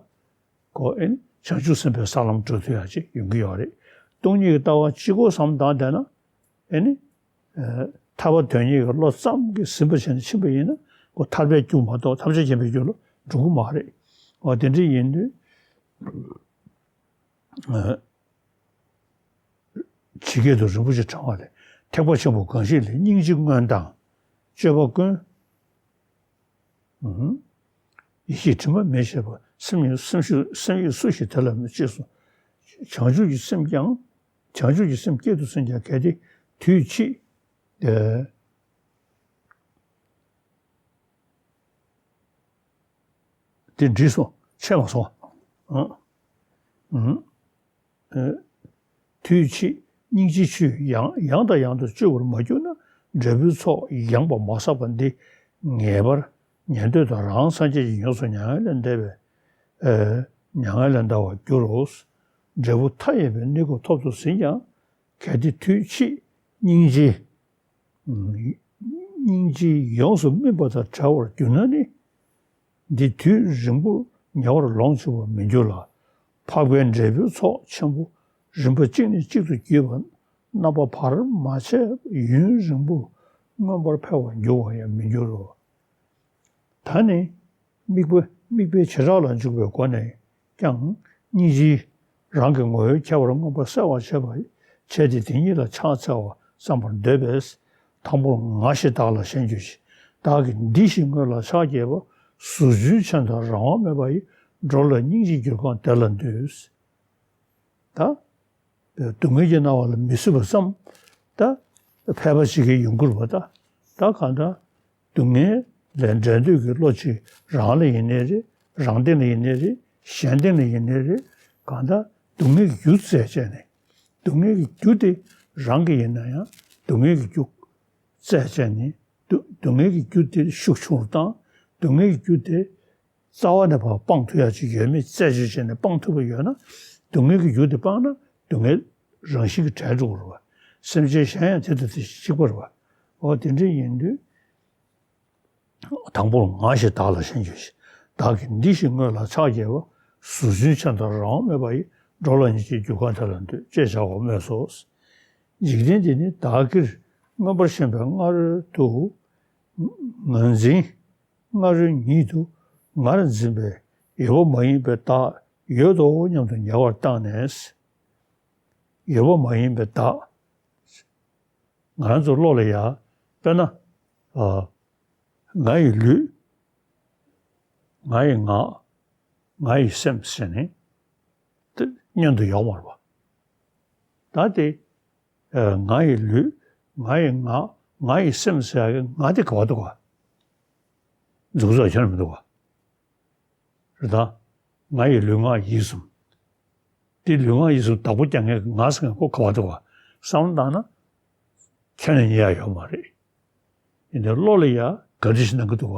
ཁོ་ཨེ་ནི་བྱང་ཆུབ་སེམས་དཔའི་ས་ལམ་འགྲོ་ཐུབ་ཡག་ཅིག་ཡོང་གི་ཡོད་རེད། སྟོང་ཉིད་ཀྱི་ལྟ་བ་གཅིག་པོ་བསམ་བཏང་བསྡད་ན། ཨེ་ནི། ཨ། ཐར་པ་དོན་གཉེར་གྱི་བློ་ཙམ་གྱིས་ཟིན་པ་བྱས་ནས་ཕྱིན་པ་ཡིན་ན། ཁོ་ཐར་པའི་རྒྱུ་མ་གཏོགས་ཐམས་ཅད་མཁྱེན་པའི་རྒྱུ་ལ་འགྲོ་གི་མ་རེད། འོ་དེ་འདྲ་ཡིན་དུས། ཨ། ཇི་སྐད་དུ་རིན་པོ་ཆེ་ཕྲེང་བ་ལས། ཐེག་པ་ཆེན་པོ་གང་ཞིག་ལས། སྙིང་རྗེ་མངོན་དང་སྤྱོད་པ་ཀུན། ཨུ། ཡེ་ཤེས་དྲི་མ་མེད་བྱེད་པ། སེམས་ཡོད་སེམས་ཤུགས་སེམས་ཡོད་སུ་ཞིག་དེ་ལ་མི་ཅེས་སོ། བྱང་ཆུབ་ཀྱི་སེམས་ཀྱང་། བྱང་ཆུབ་ཀྱི་སེམས་བསྐྱེད་དུ་སོན་ཀྱང་། གལ་ཏེ་དུས་ཕྱིས། ཨེ། དེ་འགྲིག་སོང་། ཆད་མ་སོང་། ཨ། ཨུ། ཨེ། དུས་ཕྱིས་སྙིང་རྗེའི་ཆུ་ཡང་ཡང་དང་ཡང་དུ་གཅོད་པར་མ་གྱུར་ན། འབྲས་བུའི་ཚོགས་ཡངས་པ་མ་བསགས་པ་འདི་ངེས་པར་ཉན་ཐོས་དང་རང་སངས་རྒྱས་ཀྱི་ཡོངས་སུ་མྱ་ངན་ལས་འདས་པའི། ཨེ། མྱ་ངན་ལས་འདའ་བར་འགྱུར་རོ། འབྲས་བུ་མཐའ་ཡས་པའི་གནས་སྐབས་ཐོབ་ཏུ་ཟིན་ཀྱང་། གལ་ཏེ་དུས་ཕྱིས་སྙིང་རྗེ། སྙིང་རྗེས་ཡོངས་སུ་སྨིན་པ་དང་བྲལ་བར་གྱུར་ན་ནི། འདི་དུས་རིང་པོར་ཉེ་བར་ལོངས་སྤྱོད་པར་མི་འགྱུར་ལ། འཕགས་པའི་འབྲས་བུའི་ཚོགས་ཆེན་པོ་རིམ་པ་གཅིག་ནས་གཅིག་ཏུ་བརྒྱུད་པ་རྣམ་པ་བར་མ་ཆད་ཡུན་རིང་པོར་མངོན་པར་འཕེལ་བར་འགྱུར་བར་ཡང་མི་འགྱུར་རོ། ད་ནི་དམིགས་པ་དམིགས་པའི་བྱེ་བྲག་ལ་འཇུག་པའི་སྒོ་ནས་ཀྱང་སྙིང་རྗེས་རང་གི་ངོ་བོའི་ཁྱད་པར་མངོན་པར་གསལ་བར་བྱེད་པ་བྱས་ཏེ། དེ་ཉིད་ལ་ཕྱག་འཚལ་བར་བརྩམ་པར་འདོད་པས། དང་པོར་ང་ཞེས་བདག་ལ་ཞེན་གྱུར་ཅིག། བདག་གིས་འདི་ཞེས་སྔོན་ལ་ཕྱག་བགྱིས་པ། གཟུགས་ཅན་མཆོད་དང་རང་དབང་མེད་པ་ཡི། འགྲོ་ལ་སྙིང་རྗེའི་གྱུར་ཁང་དེ་ལ་འདུད། ད། སྡུག་བསྔལ་གྱིས་མནར་བ་ལ་མི་བཟོད་པ་ཙམ། ད་ཕལ་པ་ཞིག་གིས་ཡོང་གི་རེད་པ། ད་ད་གང་ལྟར་སྡུག་བསྔལ་ལས་འབྲལ་འདོད་ཀྱི་བློ་ཅིག་རང་ལ་ཡིན་ནའི་རེད། རང་སྟེང་ལ་ཡིན་ནའི་རེད། གཞན་སྟེང་ལ་ཡིན་ནའི་རེད། གང་ལྟར་སྡུག་བསྔལ་གྱི་རྒྱུ་བཙལ་བྱས་ནས། སྡུག་བསྔལ་གྱི་རྒྱུ་དེ་རང་གི་ཡིན་ན་ཡང་། སྡུག་བསྔལ་གྱི་རྒྱུ་བཙལ་བྱས་ནས། སྡུག་སྡུག་བསྔལ་གྱི་རྒྱུ་དེ་ཤུགས་ཆུང་རུ་བཏང་། སྡུག་བསྔལ་གྱི་རྒྱུ་དེ། རྩ་བ་ནས་ཕར་སྤང་ཐུབ་ཡ་ཅིག་ཡོད་མེད་རྩད་གཅོད་བྱས་ནས་སྤང་ཐུབ་པ་ཡོད་ན། སྡུག་བསྔལ་གྱི་རྒྱུ་དེ་སྤངས་ན་སྡུག་བསྔལ་རང་བཞིན་གྱིས་བྲལ་འགྲོ་གི་རེད་བ། སེམས་ཅན་གཞན་ཡང་དེ་དང་དེ་བཞིན་གཅིག་པ་རེད་བ། འོ་དེ་འདྲ་ཡིན་དུས། དང་པོར་ང་ཞེས་བདག་ལ་ཞེན་གྱུར་ཅིང་། བདག་གིས་འདི་ཞེས་དངོས་ལ་ཕྱག་བགྱིས་པ། གཟུགས་ཅན་ཆོས་དང་རང་དབང་མེད་པ་ཡི། འགྲོ་ལ་ཉེར་སྐྱེས་རྒྱུ་གང་དེ་ལ་འདུད། ཅེས་བྱ་བ་སྨོས་སོ། འཇིག་རྟེན་འདི་ནི་བདག་གིར་མངོན་པར་ཞེན་པའི་སྔ་རོལ་དུ། ངར་འཛིན། སྔ་རོལ་ཉིད་དུ་ངར་འཛིན་པའི་ཡོད་པ་མ་ཡིན་པའི་བདག་ཡོད་དོ་སྙམ་དུ་ཉེ་བར་བཏང་ནས། ཡོད་པ་མ་ཡིན་པའི་བདག་ང་རང་ཚོ་བློ་ལ་ཡ། དཔེར་ན། ཨ། ང་ཡི་ལུས། ང་ཡི་ངག་ང་ཡི་སེམས་ཟེར་ནས། དེ་བསྙོན་དུ་ཡོད་མ་རེད་པ། ད་དེ། ཨ། ང་ཡི་ལུས། ང་ཡི་ངག་ང་ཡི་སེམས་ཟེར་ཡག་གི་ང་དེ་ག་པར་འདུག་ག་འཛུགས་ཚུགས་ཁྱོན་ནས་མི་འདུག་ག་རེད་ད། ང་ཡི་ལུས་ངག་ཡིད་གསུམ། འདི་ལུས་ངག་ཡིད་གསུམ་བདག་པོ་རྒྱག་མཁན་གྱི་ང་ཟེར་མཁན་ཁོ་ག་པར་འདུག་ག་བསམ་བློ་བཏང་ན། ཁྱོན་ནས་རྙེད་ཡ་ཡོད་མ་རེད། ཡིན་ནའི་བློ་ལ་ཡ་ག་འདྲ་ཞིག་སྣང་གི་འདུག་ག་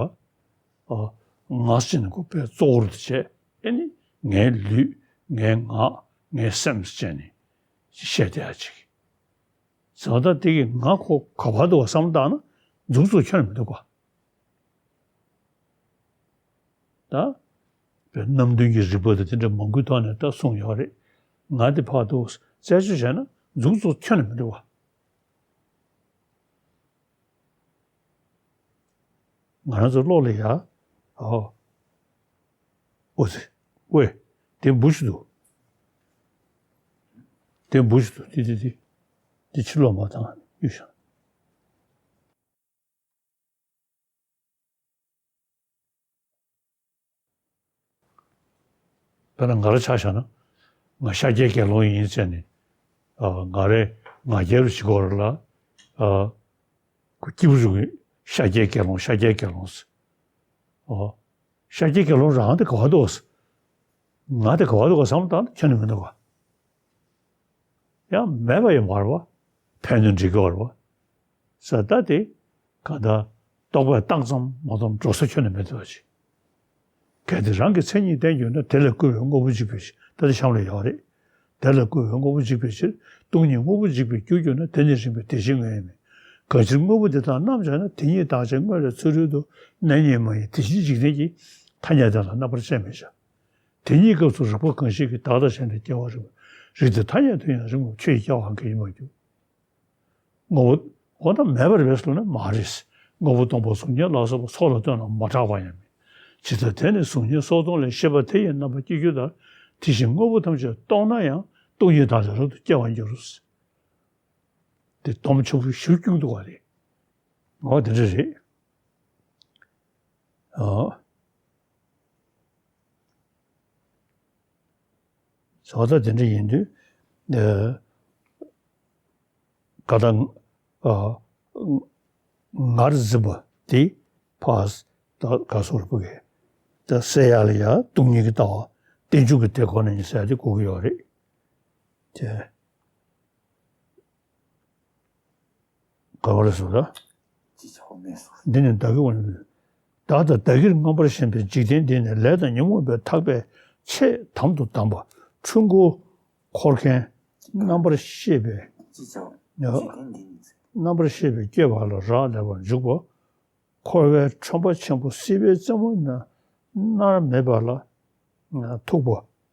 ཨ། ང་ཟེར་ནས་ཁོ་དཔེ་གཙོ་བོར་དུ་བྱས། ཨེ་ནི་ངའི་ལུས། ངའི་ངག་ངའི་སེམས་ཟེར་ནས་བཤད་བསྡད་ཡ་ཅིག་བྱས་ཙང་དེ་གི་ང་ཁོ་ག་པར་འདུག་ག་བསམ་བློ་བཏང་ན་འཛུགས་ཚུགས་ཁྱོན་ནས་མི་འདུག་ག་ད། རྣམ་བདུན་གྱི་རིགས་པ་དང་དེ་འདྲ་མང་པོའི་ཐོག་ནས་ད་གསུངས་ཡོད་རེད། ང་དེ་ཕར་འདུག་རྩད་གཅོད་བྱས་ན་འཛུགས་ཚུགས་ཁྱོན་ནས་མི་འདུག་ག་ང་རང་ཚོ་བློ་ལ་ཡ། ཨོ། ཨོ་ཙི། ཝེ། དེ་འབུ་ཞིག་འདུག་དེ་འབུ་ཞིག་འདུག་དེ་དེ་དེ། དེ་ཕྱིར་ལོག་མ་བཏང་གཡུག་བཞག་དཔེར་ན་ང་རང་ཆ་བཞག་ན། ང་ཤཱཀྱའི་དགེ་སློང་ཡིན་ཟེར་ནས། ཨ། ང་རའི་ང་རྒྱལ་རུ་བྱེད་ཀྱི་ཡོད་རེད་ལ། ཨ། ཁོ་སྐྱིད་པོ་བྱུང་གི། ཤཱཀྱའི་དགེ་སློང་། ཤཱཀྱའི་དགེ་སློང་ཟེར། ཨོ། ཤཱཀྱའི་དགེ་སློང་རང་དེ་ག་པར་འདུག་ང་དེ་ག་པར་འདུག་ག་བསམ་བློ་བཏང་ན་ཁྱོན་ནས་མི་འདུག་ག་ཡང་མེད་པ་ཡང་མ་རེད་པ། ཕན་ནུས་འགྲིག་གི་ཡོད་རེད་པ། ས་ད་དེ་གང་ལྟར་རྟོག་པས་བཏང་ཙམ་མ་གཏོགས་འགྲོ་ས་ཁྱོན་ནས་མེད་པ་ཅིག་གལ་ཏེ་རང་གི་མཚན་ཉིད་བསྟན་གྱུར་ན། དེ་ལས་བསྐུལ་བའི་དངོས་པོ་འཇིག་པའི་ཕྱིར། ད་དེ་གཤམ་ལ་ཡོད་རེད། དེ་ལས་བསྐུལ་བའི་དངོས་པོ་འཇིག་པའི་ཕྱིར། སྟོང་ཉིད་དངོས་པོ་འཇིག་པའི་རྒྱུར་གྱུར་ན། དེ་ནི་རིགས་པས་དེ་བཞིན་དངོས་ཡོད་མིན། གང་ཕྱིར་དངོས་པོ་འདི་དག་རྣམ་སྦྱར་ན། དེ་ཉིད་བདག་ཅན་དངོས་ལས་ཚུ་རོལ་དུ། གནས་རྙེད་མ་ཡིན་དེ་བཞིན་འཇིག་རྟེན་གྱི། ཐ་སྙད་དེ་ལ་རྣམ་པར་དཔྱད་མི་བྱ། དེ་ཉིད་སྐབས་སུ་རིགས་པ་གང་ཞིག་གིས། བདག་དང་གཞན་དུ་སྐྱེ་བར་རིགས་པ། རིགས་དེ་ཐ་སྙད་དུ་ཡང་རིགས་མང་པོ། ཆོས་ཀྱི་སྐྱེ་བའང་གང་ཡིན་མ་གྱུར། དངོས་པོ། འོ་ན་མེད་པ་རེད་པས་ཟེར་ན་མ་རེད། དངོས་པོ་སྟོང་པ་གཟུགས་བརྙན་ལ་སོགས་པ་ཚོགས་ལ་ལྟོས་ན་མ་གྲགས་པ་ཡང་མེད། ཇི་ལྟར་དེ་ནི་གཟུགས་བརྙན་སོགས་སྟོང་ལས། ཤེས་པ་དེ་ཡི་རྣམ་པར་སྐྱེ་འགྱུར་ལྟར། དེ་བཞིན་དངོས་པོ་ཐམས་ཅད་སྟོང་ན་ཡང་། སྟོང་ཉིད་བདག་ལས་རབ་ཏུ་སྐྱེ་བར་འགྱུར། དེ་སྡོམ་ཆེན་པོ་ཞེ་པོ་བསྐྱུར་འདུག་པ་རེད། འོ་དེ་འདྲ་རེད། ཨ། བྱས་ཙང་དེ་འདྲ་ཡིན་དུས། ཨ། ག་ད། ཨ། ངར་འཛིན་པ་དེ་ཕར། ད་ག་སོགས་རེད་པ་གི། ད་སེལ་ཡ་ལ་ཡ་སྟོང་ཉིད་ཀྱི་ལྟ་བ། རྟེན་འབྱུང་གི་དེ་ཁོ་ན་ཡིན་ཟེར་ཡ་དེ་དགོས་ཀྱི་ཡོད་རེད། དེ། ག་བ་རེད་ཟེར་ད། ཅི་བྱ་བ་སྨྲས་སོ། འདི་ནི་བདག་གི་དབང་ཡིན། བདག་དང་བདག་གིར་མངོན་པར་ཞེན་པའི་འཇིག་རྟེན་འདི་ནི། ལས་དང་ཉོན་མོངས་པའི་ཐག་པས་ཆེས་དམ་དུ་བསྡམས་པ། འཁྲུལ་འཁོར་འཁོར་མཁན། རྣམ་པར་ཤེས་པའི། ཅི་བྱ་བ། ཡ། འཇིག་རྟེན་འདི་ནི། རྣམ་པར་ཤེས་པའི་སྐྱེ་བ་ལ་རག་ལས་པར་འཇུག་པ། འཁོར་བའི་ཁྲོན་པ་ཆེན་པོ་སྲིད་པའི་རྩེ་མོ་ན་མནར་མེད་པ་ལ། ཐུག་པ་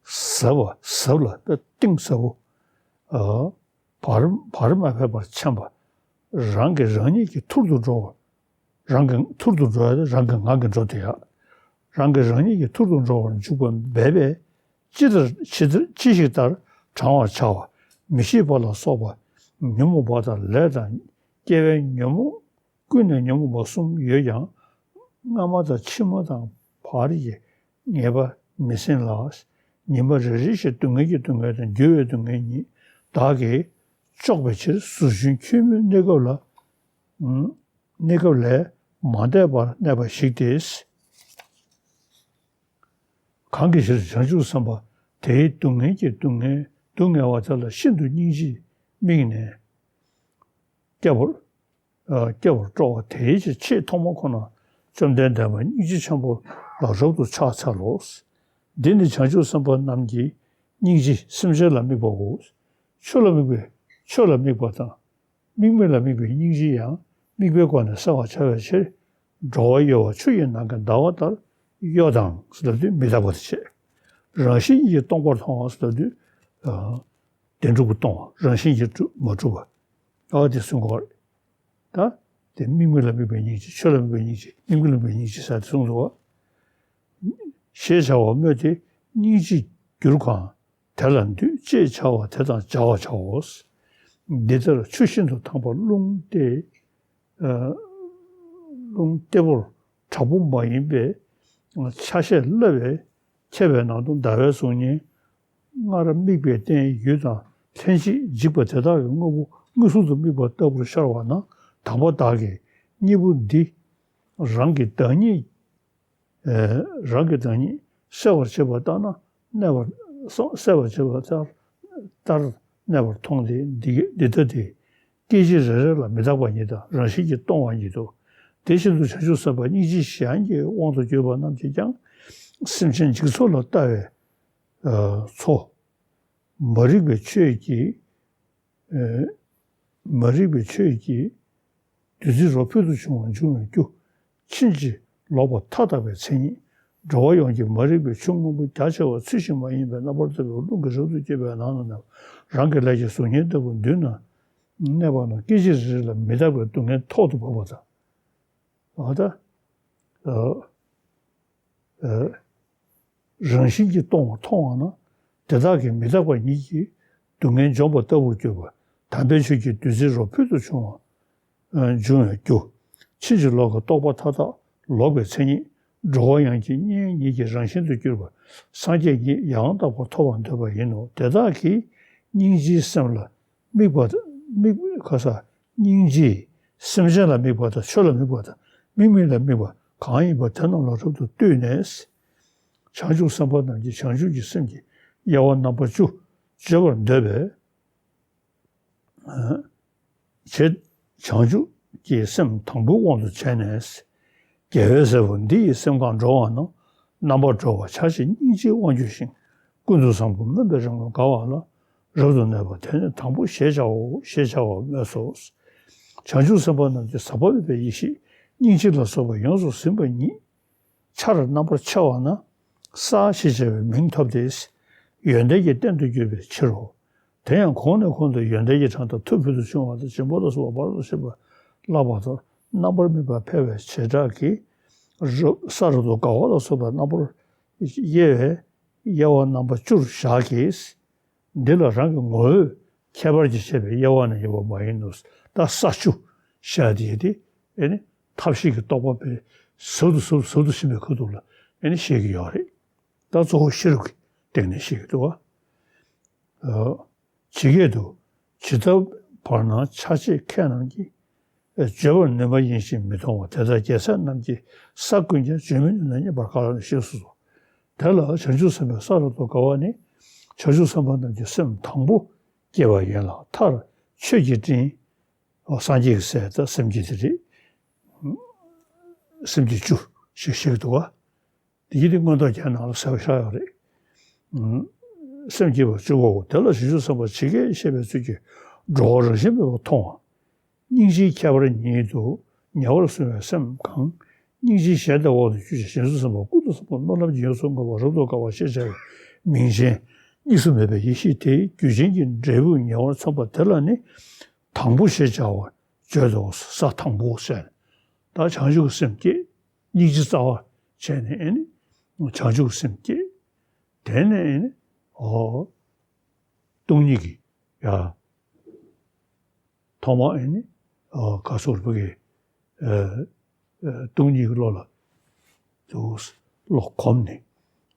ཟབ་པ། ཟབ་ལ་དཔེ་གཏིང་ཟབ་པོ། ཨ། བར་བར་མ་ཕེབས་པར་མཚན་པ། རང་གིས་རང་ཉིད་ཀྱི་ཐུར་དུ་འགྲོ་བ། རང་གི་ཐུར་དུ་འགྲོ་ཡ་དེ་རང་གི་ངག་གི་འགྲོ་དེ་ཡ། རང་གིས་རང་ཉིད་ཀྱི་ཐུར་དུ་འགྲོ་བར་འཇུག་པ་འབད་པས། ཅི་ལྟར་ཅི་ལྟར་ཅི་ཞིག་ལྟར་བགྲང་བར་བྱ་བ། མི་ཤེས་པ་ལ་སོགས་པ་ཉོན་མོངས་པ་དང་ལས་དང་སྐྱེ་བའི་ཉོན་མོངས། ཀུན་ནས་ཉོན་མོངས་པ་གསུམ་ཡོད་ཀྱང་། སྔ་མ་དང་ཕྱི་མ་དང་བར་གྱི་ངེས་པ་མི་ཟིན་ལ། ཉིན་པ་རེ་རེ་བཞིན་སྡུག་བསྔལ་གྱི་སྡུག་བསྔལ་དང་འགྱུར་བའི་སྡུག་བསྔལ་ཉིད་བདག་གིས་གཅོག་པའི་ཕྱིར། གཟུགས་ཅན་ཁྱོད་མིན་གནས་སྐབས་ལ། གནས་སྐབས་ལས་མ་འདས་པར་གནས་པ་ཞིག་སྟེ། གང་གི་ཕྱིར་བྱང་ཆུབ་སེམས་དཔའ་དེའི་སྡུག་བསྔལ་གྱི་སྡུག་བསྔལ་སྡུག་བསྔལ་བ་དེ་ལ་ཤིན་ཏུ་སྙིང་རྗེས་དམིགས་ནས་སྐྱེ་བར། ཨ། སྐྱེ་བར་སྤྲོ་བ་དེའི་ཕྱིར་ཆེས་ཐོག་མ་ཁོ་ན་བཅོམ་ལྡན་འདས་མ་སྙིང་རྗེ་ཆེན་པོ་ ལ་རབ་ཏུ་ཕྱག་འཚལ་ལོ། འདི་ནི་བྱང་ཆུབ་སེམས་དཔའ་རྣམས་ཀྱི་སྙིང་རྗེ་སེམས་ཅན་ལ་དམིགས་པའོ། ཆོས་ལ་དམིགས་པའི་ཆོས་ལ་དམིགས་པ་དང་། དམིགས་མེད་ལ་དམིགས་པའི་སྙིང་རྗེ་ཡང་དམིགས་པའི་སྒོ་ནས་གསལ་བར་བྱ་བའི་ཕྱིར། འགྲོ་བ་གཡོ་བ་ཆུ་ཡི་ནང་གི་ཟླ་བ་ལྟར་གཡོ་དང་ཟེར་ལབ་དུས་མི་རྟག་པ་དེ་བྱེད། རང་བཞིན་གྱིས་སྟོང་པར་མཐོང་བ་ཟེར་ལབ་དུས་བདེན་གྲུབ་ཀྱིས་སྟོང་བ། རང་བཞིན་གྱིས་གྲུབ་མ་གྲུབ་པ། ཨ་དེ་གསུང་གི་ཡོད་རེད། ད་དེ་དམིགས་མེད་ལ་དམིགས་པའི་སྙིང་རྗེ། ཆོས་ལ་དམིགས་པའི་སྙིང་རྗེ། དམིགས་མེད་ལ་དམིགས་པའི་སྙིང་རྗེ་ཟེར་དེ་གསུངས་འདུག་བ། ཞེས་བྱ་བ་སྨོས་ཏེ་སྙིང་རྗེར་གྱུར་གང་དེ་ལ་འདུད་ཅེས་བྱ་བ་དེ་དང་སྦྱར་བར་བྱའོ། འདི་ལྟར་ཆུ་ཤིན་ཏུ་དྭངས་པ་རླུང་སྟེ། རླུང་སྟེགས་བུར་དྲག་པོ་མ་ཡིན་པའི་ཆ་ཤས་སླ་བས་ཁྱབ་པའི་ནང་དུ་ཟླ་བའི་གཟུགས་བརྙན་སྔར་དམིགས་པའི་རྟེན་ཡུལ་དང་ལྷན་ཅིག་འཇིག་པ་དེ་དག་གི་དངོས་པོ་མངོན་སུམ་དུ་དམིགས་པ་ལྟ་བུར་ཤར་བ་ན། དང་པོ་བདག་གིས་གཉིས་པོ་འདི་རང་གི་བདག་ཉིད། རང་གི་བདག་ཉིད་གསལ་བར་བྱེད་པ་ལྟར་ན་གནས་པར་གསལ་བར་བྱེད་པ་ལྟར་གནས་པར་མཐོང་སྟེ། འདི་འདི་ལྟ་སྟེ། སྐད་ཅིག་རེ་རེ་ལ་མི་རྟག་པ་ཉིད་དང་རང་བཞིན་གྱིས་སྟོང་བ་ཉིད་དོ། དེ་བཞིན་དུ་བྱང་ཆུབ་སེམས་དཔའ་སྙིང་རྗེ་གཞན་གྱི་དབང་དུ་གྱུར་པ་རྣམས་ཀྱིས་ཀྱང་སེམས་ཅན་འཇིག་ཚོགས་ལ་ལྟ་བའི་ཚོགས། མ་རིག་པའི་ཆོས་ཀྱིས། མ་རིག་པའི་ཆོས་ཀྱིས་བདུད་རྩི་རོ་ཕུལ་དུ་བྱུང་བ་འབྱུང་བའི་རྒྱུ། ཕྱིན་ཅི་ལོག་པ་མཐའ་དག་པའི་མཚན་ཉིད། འགྲོ་བ་ཡོངས་ཀྱི་མ་རིག་པའི་ཆུ་སྔོན་པོ་རྒྱ་ཆེ་བ་ཚུལ་བཞིན་མ་ཡིན་པའི་རྣམ་པར་རྟོག་པའི་རླུང་གིས་རབ་ཏུ་བསྐྱེད་པའི་ནང་ན་ནི་རང་གི་ལས་ཀྱི་གཟུགས་བརྙན་ལྟ་བུ་མདུན་ན་གནས་པ་རྣམས་སྐད་ཅིག་རེ་རེ་ལ་མི་རྟག་པའི་སྡུག་བསྔལ་ཐོག་ཏུ་བབས་པ་དང་། འོ་ད། རང་བཞིན་གྱིས་སྟོང་བར་མཐོང་བ་ན། དེ་དག་གི་མི་རྟག་པ་ཉིད་ཀྱིས་སྡུག་བསྔལ་འཇོམས་པ་ལྟ་བུར་གྱུར་པ། དམ་པའི་ཆོས་ཀྱི་བདུད་རྩི་རོ་ཕུལ་དུ་བྱུང་བ་འབྱུང་བའི་རྒྱུ། ཕྱིན་ཅི་ལོག་གི་རྟོག་པ་མཐའ་དག་ལོག་པའི་མཚན་ཉིད། འགྲོ་བ་ཡོངས་ཀྱི་གཉེན་ཉིད་ཀྱི་རང་བཞིན་དུ་གྱུར་པ་སངས་རྒྱས་ཉིད་ཡང་དག་པར་ཐོབ་པར་འདོད་པ་ཡིན་ནོ། དེ་དག་གིས་སྙིང་རྗེའི་སེམས་ལ། དམིགས་པ། དམིགས་པ་ག་ས། སྙིང་རྗེས་སེམས་ཅན་ལ་དམིགས་པ་དང་ཆོས་ལ་དམིགས་པ་དང་དམིགས་མེད་ལ་དམིགས་པ་གང་ཡིན་པ་དེ་རྣམས་ལ་རབ་ཏུ་ལྟོས་ནས། བྱང་ཆུབ་སེམས་དཔའ་རྣམས་ཀྱིས་བྱང་ཆུབ་ཀྱི་སེམས་ཀྱི་དབྱེ་བ་རྣམ་པ་བཅུ་བརྗོད་པར་འདོད་པས། བྱེད། བྱང་ཆུབ་ཀྱི་སེམས་དང་པོའི་དབང་དུ་བྱས་ནས། རྒྱལ་བའི་སྲས་པོ་འདི་ཡི་སེམས་གང་འགྲོ་བ་ན། རྣམ་པར་གྲོལ་བར་བྱ་ཞེས་སྙིང་རྗེའི་དབང་བསྒྱུར་ཞིང་། ཀུན་ཏུ་བཟང་པོ་སྨོན་པའི་རིམ་ལ་དགའ་བ་ལ་རབ་ཏུ་གནས་པ་དེ་ནི་དང་པོ་ཞེས་བྱའོ་ཞེས་བྱ་བ་སྨོས་སོ། བྱང་ཆུབ་སེམས་དཔའ་རྣམས་ཀྱི་ཟག་པ་མེད་པའི་ཡེ་ཤེས་སྙིང་རྗེ་ལ་སོགས་པ་ཡོངས་སུ་ཟིན་པ་ཉིད་ཆར་རྣམ་པར་ཕྱེ་བ་ན་ས་ཞེས་བྱ་བའི་མིང་ཐོབ་སྟེ། ཡོན་ཏན་གྱི་རྟེན་དུ་གྱུར་པའི་ཕྱིར་རོ། དེ་ཡང་གོང་ནས་གོང་དུ་ཡོན་ཏན་གྱི་གྲངས་དང་མཐུ་ཕུལ་དུ་བྱུང་བ་དང་སྦྱིན་པ་ལ་སོགས་པ་སྦར་དུ་བྱེད་པ་བསླབ་པ་དང་རྣམ་པར་སྨིན་པ་འཕེལ་བའི་བྱེ་བྲག་གིས་རབ་ས་རབ་ཏུ་དགའ་བ་ལ་སོགས་པ་རྣམ་པར་དབྱེ་བའི་དབྱེ་བ་རྣམ་པ་བཅུར་བཞག་གི། འདི་ལ་རང་གི་ངོ་བོས་ཁྱད་པར་གྱིས་བྱས་པའི་དབྱེ་བ་ནི་ཡོད་པ་མ་ཡིན་ནོ། ད་ས་བཅུ་བཞག་དེ་དེ་ཨེ་ནི་ཐབས་ཤེས་ཀྱི་རྟོག་པ་པའི་ཟབ་ཏུ་ཟབ་ཏུ་ཟབ་ཏུ་ཕྱིན་པའི་ཁ་ཐུག་ལ་ཨེ་ནི་བཤད་ཀྱི་ཡོད་རེད། ད་གཙོ་བོ་ཤེས་རབ་ཀྱི་སྟེང་ནས་བཤད་ཀྱི་འདུག་བ། ཇི་སྐད་དུ། ཇི་ལྟ་བར་ན་ཆ་བྱད་མཁས་རྣམས་ཀྱིས། བརྗོད་པར་ནུས་པ་ཡིན་ཞིང་མི་མཐོང་བ། དེ་ལྟར་རྒྱལ་སྲས་རྣམས་ཀྱིས་ས་ཀུན་ཀྱང་བརྗོད་མི་ནུས་ན་རྙེད་པར་དཀའ་ལ་ཞེས་སོ། དེ་ལ་བྱང་ཆུབ་སེམས་དཔའི་ས་རབ་ཏུ་དགའ་བ་ནི་བྱང་ཆུབ་སེམས་དཔའ་རྣམས་ཀྱི་སེམས་དང་པོ་སྐྱེ་བ་ཡིན་ལ། མཐར་ཆོས་ཀྱི་སྤྲིན། སངས་རྒྱས་ཀྱི་སྲས་དང་སེམས་བསྐྱེད་དེ་རེད། སེམས་བསྐྱེད་བཅུ་ཞེས་བཤད་འདུག་བ། དེ་ཡི་དེ་མངོན་རྟོགས་རྒྱན་ནང་ལ་གསལ་བཤད་ཡོད་རེད། སེམས་བསྐྱེད་པ་བཅུ་པའོ། དེ་ལ་བྱང་ཆུབ་སེམས་དཔའ་ཇི་སྐད་བཤད་པའི་ཚུལ་གྱིས་འགྲོ་བ་རང་བཞིན་མེད་པར་མཐོང་བ། སྙིང་རྗེའི་ཁྱད་པར་ཉིད་དུ་ཉེ་བར་བཟུང་བའི་སེམས་གང་། སྙིང་རྗེའི་ཞལ་ཟླ་འོག་ཏུ་གྱུར་ཅིང་བྱང་ཆུབ་སེམས་དཔའ་ཀུན་ཏུ་བཟང་པོ་སྨོན་ལམ་གྱི་ཡོངས་སུ་བསྔོ་བ་རབ་ཏུ་དགའ་བ་ཞེས་བྱ་བའི་མིང་ཅན་གཉིས་སུ་མེད་པའི་ཡེ་ཤེས་དེའི་རྒྱུད་ཅན་གྱི་འབྲས་བུ་ཉེ་བར་མཚོན་པ་དེ་ལ་ནི་དང་པོ་ཞེས་བྱ་བར་བརྗོད་དོ། ས་དང་པོ་ཟེར། ད་བྱང་ཆུབ་ཀྱི་སེམས་བསྐྱེད། སྙིང་རྗེ་རྩ་བ་བྱས་ནས་ཨེ་ནི་བྱང་ཆུབ་ཀྱི་སེམས་བསྐྱེད། དེ་ནས་ཨེ་ནི་ཨོ། སྟོང་ཉིད་ཀྱི་ཡ། ཐོག་མ་ཨེ་ནི་ཨོ་ག་སོགས་རིག་པ་གི་ཨ་ཨ་སྟོང་ཉིད་ཀྱི་བློ་ལ་དུ་བློ་གོམས་ནས།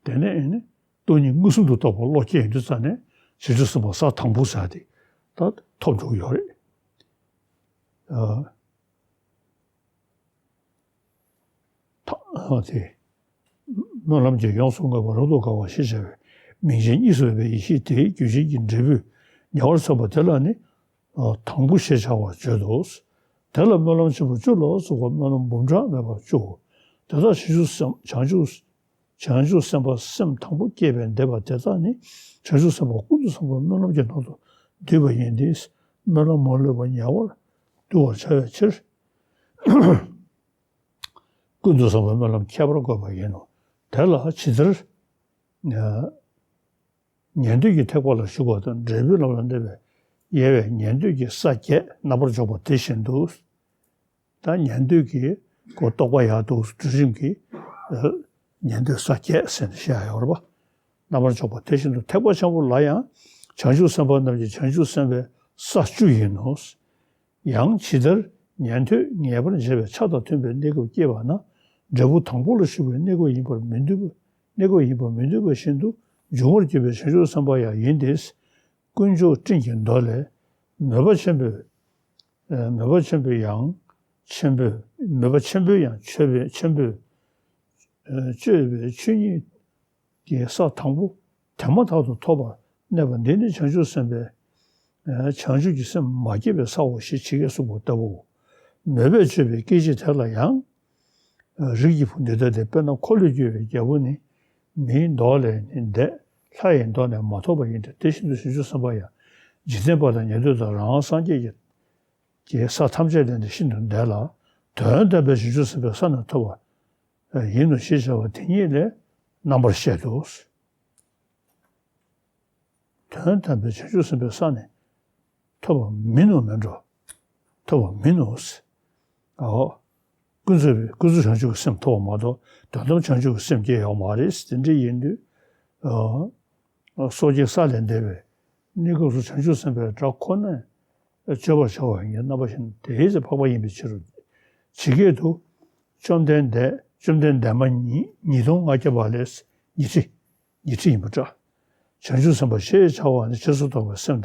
དེ་ནས་ཨེ་ནི་སྟོང་ཉིད་མངོན་སུམ་དུ་རྟོགས་པའི་བློ་སྐྱེས་ཡོང་དུས་ཙ་ནས་བྱང་ཆུབ་སེམས་དཔའ་ས་དང་པོ་ཟེར་དེ་ད་ཐོབ་འགྲོ་གི་ཡོད་རེད། ཨ། ཐ་ཨ་དེ། སྨོན་ལམ་གྱི་ཡོངས་སུ་བསྔོ་བ་རབ་ཏུ་དགའ་བ་ཞེས་བྱ་བའི་མིང་ཅན་གཉིས་སུ་མེད་པའི་ཡེ་ཤེས་དེའི་རྒྱུད་ཅན་གྱི་འབྲས་བུ་ཉེ་བར་མཚོན་པ་དེ་ལ་ནི་དང་པོ་ཞེས་བྱ་བར་བརྗོད་དོ། དེ་ལ་སྨོན་ལམ་ཆེན་པོ་བཅུ་ལ་སོགས་པ་སྨོན་ལམ་འབུམ་ཕྲག་མེད་པ་བཅུའོ། དེ་དག་བྱང་ཆུབ་སེམས་བྱང་ཆུབ་ བྱང་ཆུབ་སེམས་དཔའ་སེམས་དང་པོ་སྐྱེས་པའི་འདས་པ་དེ་དག་ནི། བྱང་ཆུབ་སེམས་དཔའ་ཀུན་ཏུ་བཟང་པོའི་སྨོན་ལམ་གྱི་ནང་དུ་འདུས་པ་ཡིན་ཏེ། སྨོན་ལམ་མ་ལུས་པ་ཉེ་བར་བསྡུ་བར་བྱ་བའི་ཕྱིར། ཀུན་ཏུ་བཟང་པོའི་སྨོན་ལམ་ཁྱད་པར་འགོད་པ་ཡིན་ནོ། དེ་ལ་ཇི་ལྟར། ཉན་ཐོས་ཀྱི་ཐེག་པ་ལ་ཞུགས་པ་དང་འབྲས་བུའི་ལམ་ལ་གནས་པའི་ཡལ་བའི་ཉན་ཐོས་ཀྱི་ས་བརྒྱད་རྣམ་པར་འཇོག་པ་དེ་བཞིན་དུ། ད་ཉན་ཐོས་ཀྱི་གོ་རྟོགས་པ་ཡག་འདུག་སྒྲུབ་རིམ་གྱི་ཉན་ཐོས་ས་བརྒྱད་ཟེར་ནས་བཤད་ཡོད་རེད་པ། རྣམ་པར་འཇོག་པ་དེ་བཞིན་དུ་ཐེག་པ་ཆེན་པོ་ལ་ཡང་བྱང་ཆུབ་སེམས་དཔའ་རྣམས་ཀྱི་བྱང་ཆུབ་སེམས་དཔའི་ས་བཅུ་ཡིན་ནོ། ཡང་ཇི་ལྟར་ཉན་ཐོས་ངེས་པར་འབྱེད་པའི་ཆ་དང་མཐུན་པའི་གནས་སྐབས་སྐྱེས་པ་ན། འབྲས་བུ་དང་པོ་ལ་ཞུགས་པའི་གནས་སྐབས་ཡིན་པར་མི་འདོད་པ། གནས་སྐབས་ཡིན་པར་མི་འདོད་པ་བཞིན་དུ་འབྱུང་བར་འགྱུར་བའི་བྱང་ཆུབ་སེམས་དཔའ་ཡང་ཡིན་ཏེ། དཀོན་མཆོག་སྤྲིན་གྱི་མདོ་ལས། མོས་པ་ཆེན་པོས། མོས་པ་ཆེན་པོས་ཡང་ཆེན་པོས། མོས་པ་ཆེན་པོས་ཡང་ཆོས་པའི་ཆེན་པོས། སྤྱོད་པའི་ཆོས་ཉིད་ཀྱི་ས་དང་པོ་དེ་མ་ཐག་ཏུ་ཐོབ་པར་གནས་པ་འདི་ནི་བྱང་ཆུབ་སེམས་དཔའི། བྱང་ཆུབ་ཀྱི་སེམས་མ་སྐྱེས་པའི་སའོ་ཞེས་ཇི་སྐད་གསུངས་པ་ལྟ་བུའོ། མོས་པས་སྤྱོད་པའི་སྐད་ཅིག་དེ་ལ་ཡང་། རིགས་ཀྱི་བུ་འདི་ལྟ་སྟེ། དཔེར་ན་འཁོར་ལོས་སྒྱུར་བའི་རྒྱལ་པོ་ནི། མིའི་མདོག་ལས་ནི་འདས། ལྷ་ཡི་མདོག་ནི་མ་ཐོབ་པ་ཡིན་ཏེ། དེ་བཞིན་དུ་བྱང་ཆུབ་སེམས་དཔའ་ཡང་། འཇིག་རྟེན་པ་དང་ཉན་ཐོས་དང་རང་སངས་རྒྱས་ཀྱི་ཀྱི་ས་ཐམས་ཅད་ལས་ནི་ཤིན་ཏུ་འདས་ལ། དོན་དམ་པའི་བྱང་ཆུབ་སེམས་དཔའི་ས་ནི་ཐོབ་པ་ཡིན་ནོ་ཞེས་བྱ་བ་དེ་ཉིད་ལས་རྣམ་པར་བཤད་དོ། དོན་དམ་པའི་བྱང་ཆུབ་སེམས་དཔའི་ས་ནི་ཐོབ་པ་མིན་ནོ་མེད་འགྲོ། ཐོབ་པ་མིན་ནོ། ཨོ། ཀུན་རྫོབ་པའི་ཀུན་རྫོབ་བྱང་ཆུབ་ཀྱི་སེམས་ཐོབ་པ་མ་གཏོགས་དོན་དམ་བྱང་ཆུབ་ཀྱི་སེམས་སྐྱེ་ཡོད་མ་རེད། དེ་འདྲ་ཡིན་དུས། ཨོ། སོ་སྐྱེའི་ས་ལས་འདས་པའི་གནས་སྐབས་སུ་བྱང་ཆུབ་སེམས་དཔའི་སྒྲ་ཁོ་ནས་བརྗོད་པར་བྱ་བ་ཡིན་གྱི། རྣམ་པ་བཞིན་དེའི་ཚེ་འཕགས་པ་ཡིན་པའི་ཕྱིར་རོ། ཇི་སྐད་དུ། བཅོམ་ལྡན་འདས། བཅོམ་ལྡན་འདས་མ་ཉིད་ཉིས་སྟོང་ལྔ་བརྒྱ་པ་ལས། ཉི་ཁྲི། ཉི་ཁྲི་ཡིན་པར་གྲགས། བྱང་ཆུབ་སེམས་དཔའ་ཞེས་བྱ་བ་ནི་རྗེས་སུ་རྟོགས་པའི་སེམས་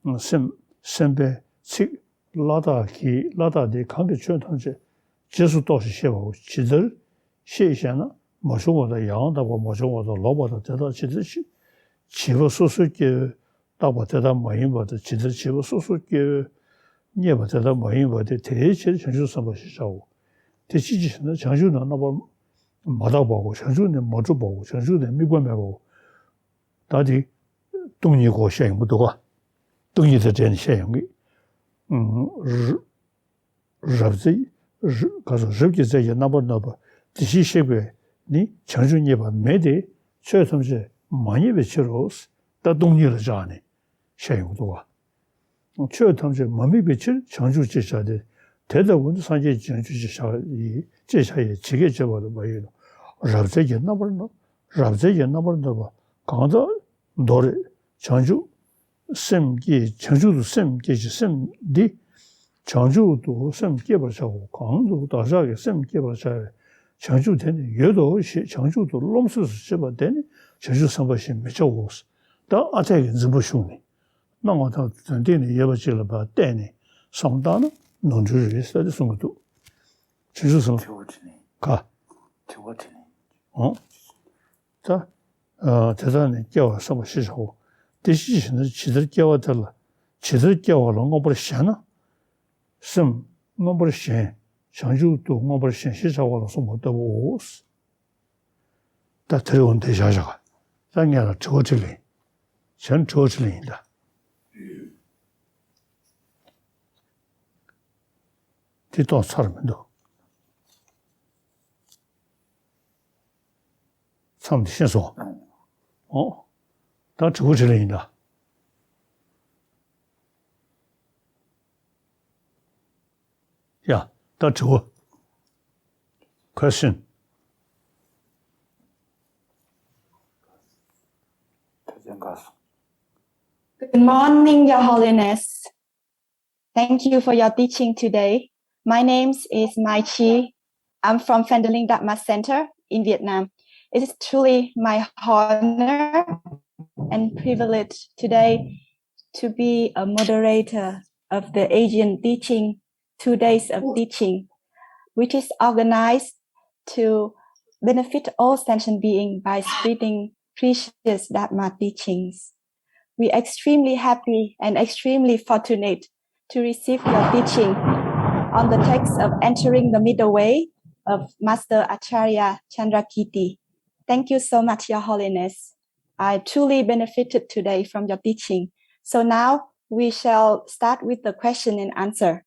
དང་། སེམས། སེམས་དཔའི་ཚིག། ལ་དྭགས་ཀྱི། ལ་དྭགས་དེ་གང་གིས་ཆོས་ཐམས་ཅད་རྗེས་སུ་རྟོགས་ཤིང་ཤེས་པའོ། ཇི་ལྟར་ཤེས་ཞེ་ན། མ་བྱུང་བ་དང་ཡང་དག་པར་མ་བྱུང་བ་དང་ལོག་པ་དང་དེ་དག་ཇི་ལྟར་ཤེས། བྱིས་པ་སོ་སོ་སྐྱེ་བོས་བརྟགས་པ་དེ་ལྟར་མ་ཡིན་པ་དང་། ཇི་ལྟར་བྱིས་པ་སོ་སོ་སྐྱེ་བོས་རྙེད་པ་དེ་ལྟར་མ་ཡིན་པ་སྟེ། དེའི་ཕྱིར་བྱང་ཆུབ་སེམས་དཔའ་ཞེས་བྱའོ། དེ་ཅི་ཞེ་ན། བྱང་ཆུབ་ན་རྣམ་པར་མ་དག་པའོ། བྱང་ཆུབ་ནི་མ་གྲུབ་པའོ། བྱང་ཆུབ་ནི་དམིགས་པ་མེད་པའོ། ད་དེ་སྟོང་ཉིད་སྐོར་བཤད་ཡོང་གི་འདུག་ག། སྟོང་ཉིད་དང་འབྲེལ་ནས་བཤད་ཡོང་གི། ཨུམ། རབ་རྩལ། ག་སོ། རབ་ཀྱི་རྩལ་གྱིས་རྣམ་པར་གནོན་པ་དེ་བཞིན་གཤེགས་པས་ནི་བྱང་ཆུབ་བརྙེས་པ་མེད་དེ། ཆོས་ཐམས་ཅད་མ་རྙེད་པའི་ཕྱིར་རོ། ད་སྟོང་ཉིད་ལ་སྦྱར་ནས་བཤད་ཡོང་གི་འདུག་ག། ཆོས་ཐམས་ཅད་མ་དམིགས་པའི་ཕྱིར་བྱང་ཆུབ་ཅེས་བྱ་སྟེ། དེ་ལྟ་བུ་ནི་སངས་རྒྱས་ཀྱི་བྱང་ཆུབ་ཅེས་བྱ་ཡི། ཅེས་བྱ་ཡི་ཇི་སྐད་བརྗོད་པ་ལ་བ་ཡིན་ནོ། རབ་རྩལ་གྱིས་རྣམ་པར་གནོན། རབ་རྩལ་གྱིས་རྣམ་པར་གནོན་པ་གང་དག་མདོ་རེད། བྱང་ཆུབ་སེམས་བསྐྱེད། བྱང་ཆུབ་ཏུ་སེམས་བསྐྱེད་ཅིང་། སེམས་འདི་བྱང་ཆུབ་ཏུ་སེམས་བསྐྱེད་པར་བྱའོ། གང་དུ་བདག་ཅག་གིས་སེམས་བསྐྱེད་པར་བྱ་བའི་བྱང་ཆུབ་དེ་ནི་ཡོད་དོ་ཞེས་བྱང་ཆུབ་ཏུ་རློམ་སེམས་སུ་བྱེད་པ་དེ་ནི་བྱང་ཆུབ་སེམས་དཔའ་ཞེས་མི་བྱའོ། ད་ཨ་འཐས་ཀྱི་འཛིན་པ་ཞུགས་ནས། སྣང་བ་དང་དོན་སྟེང་ན་ཡོད་པ་ཅིག་ལ་ཕར་བལྟས་ནས་བསམ་བཏང་ན་ནོར་འཁྲུལ་རེད་ཟེར་ཏེ་གསུང་གི་འདུག། བྱང་ཆུབ་སེམས། དྲི་བ་དྲིས་ལན། ག། དྲི་བ་དྲིས་ལན། འོང་། ད། ཨ། དེ་དག་ནི་སྐྱེ་བ་བསམ་པ་ཞེས་བྱའོ། དེ་ཅི་ཞེ་ན། ཇི་ལྟར་སྐྱེ་བ་དེ་ལ། ཇི་ལྟར་སྐྱེ་བ་ལ་མངོན་པར་ཞེན་ན། སེམས་མངོན་པར་ཞེན། བྱང་ཆུབ་ཏུ་མངོན་པར་ཞེན་ཞེས་བྱ་བ་ལ་གསུངས་པ་ལྟ་བུའོ། ད་དེ་རིང་འོ་འདི་བཞག་བཞག། ད་ངས་ལ་དྲི་བ་དྲིས་ལན། བྱས་ན་དྲི་བ་དྲིས་ལན་ཡིན་ད། དེ་གཏོང་ཚར་མི་འདུག། མཚམས་འདི་ཤེས་སོང་། ཨོ། ད་དྲི་བ་དྲིས་ལན་ཡིན་ད། ཡ། ད་དྲི་བ། Question. Good morning, Your Holiness. Thank you for your teaching today. My name is Mai Chi. I'm from Phandalin Dharma Center in Vietnam. It is truly my honor and privilege today to be a moderator of the Asian teaching, two days of teaching, which is organized to benefit all sentient beings by spreading precious Dharma teachings. We are extremely happy and extremely fortunate to receive your teaching on the text of Entering the Middle Way of Master Acharya Chandrakirti. Thank you so much, Your Holiness. I truly benefited today from your teaching. So now we shall start with the question and answer.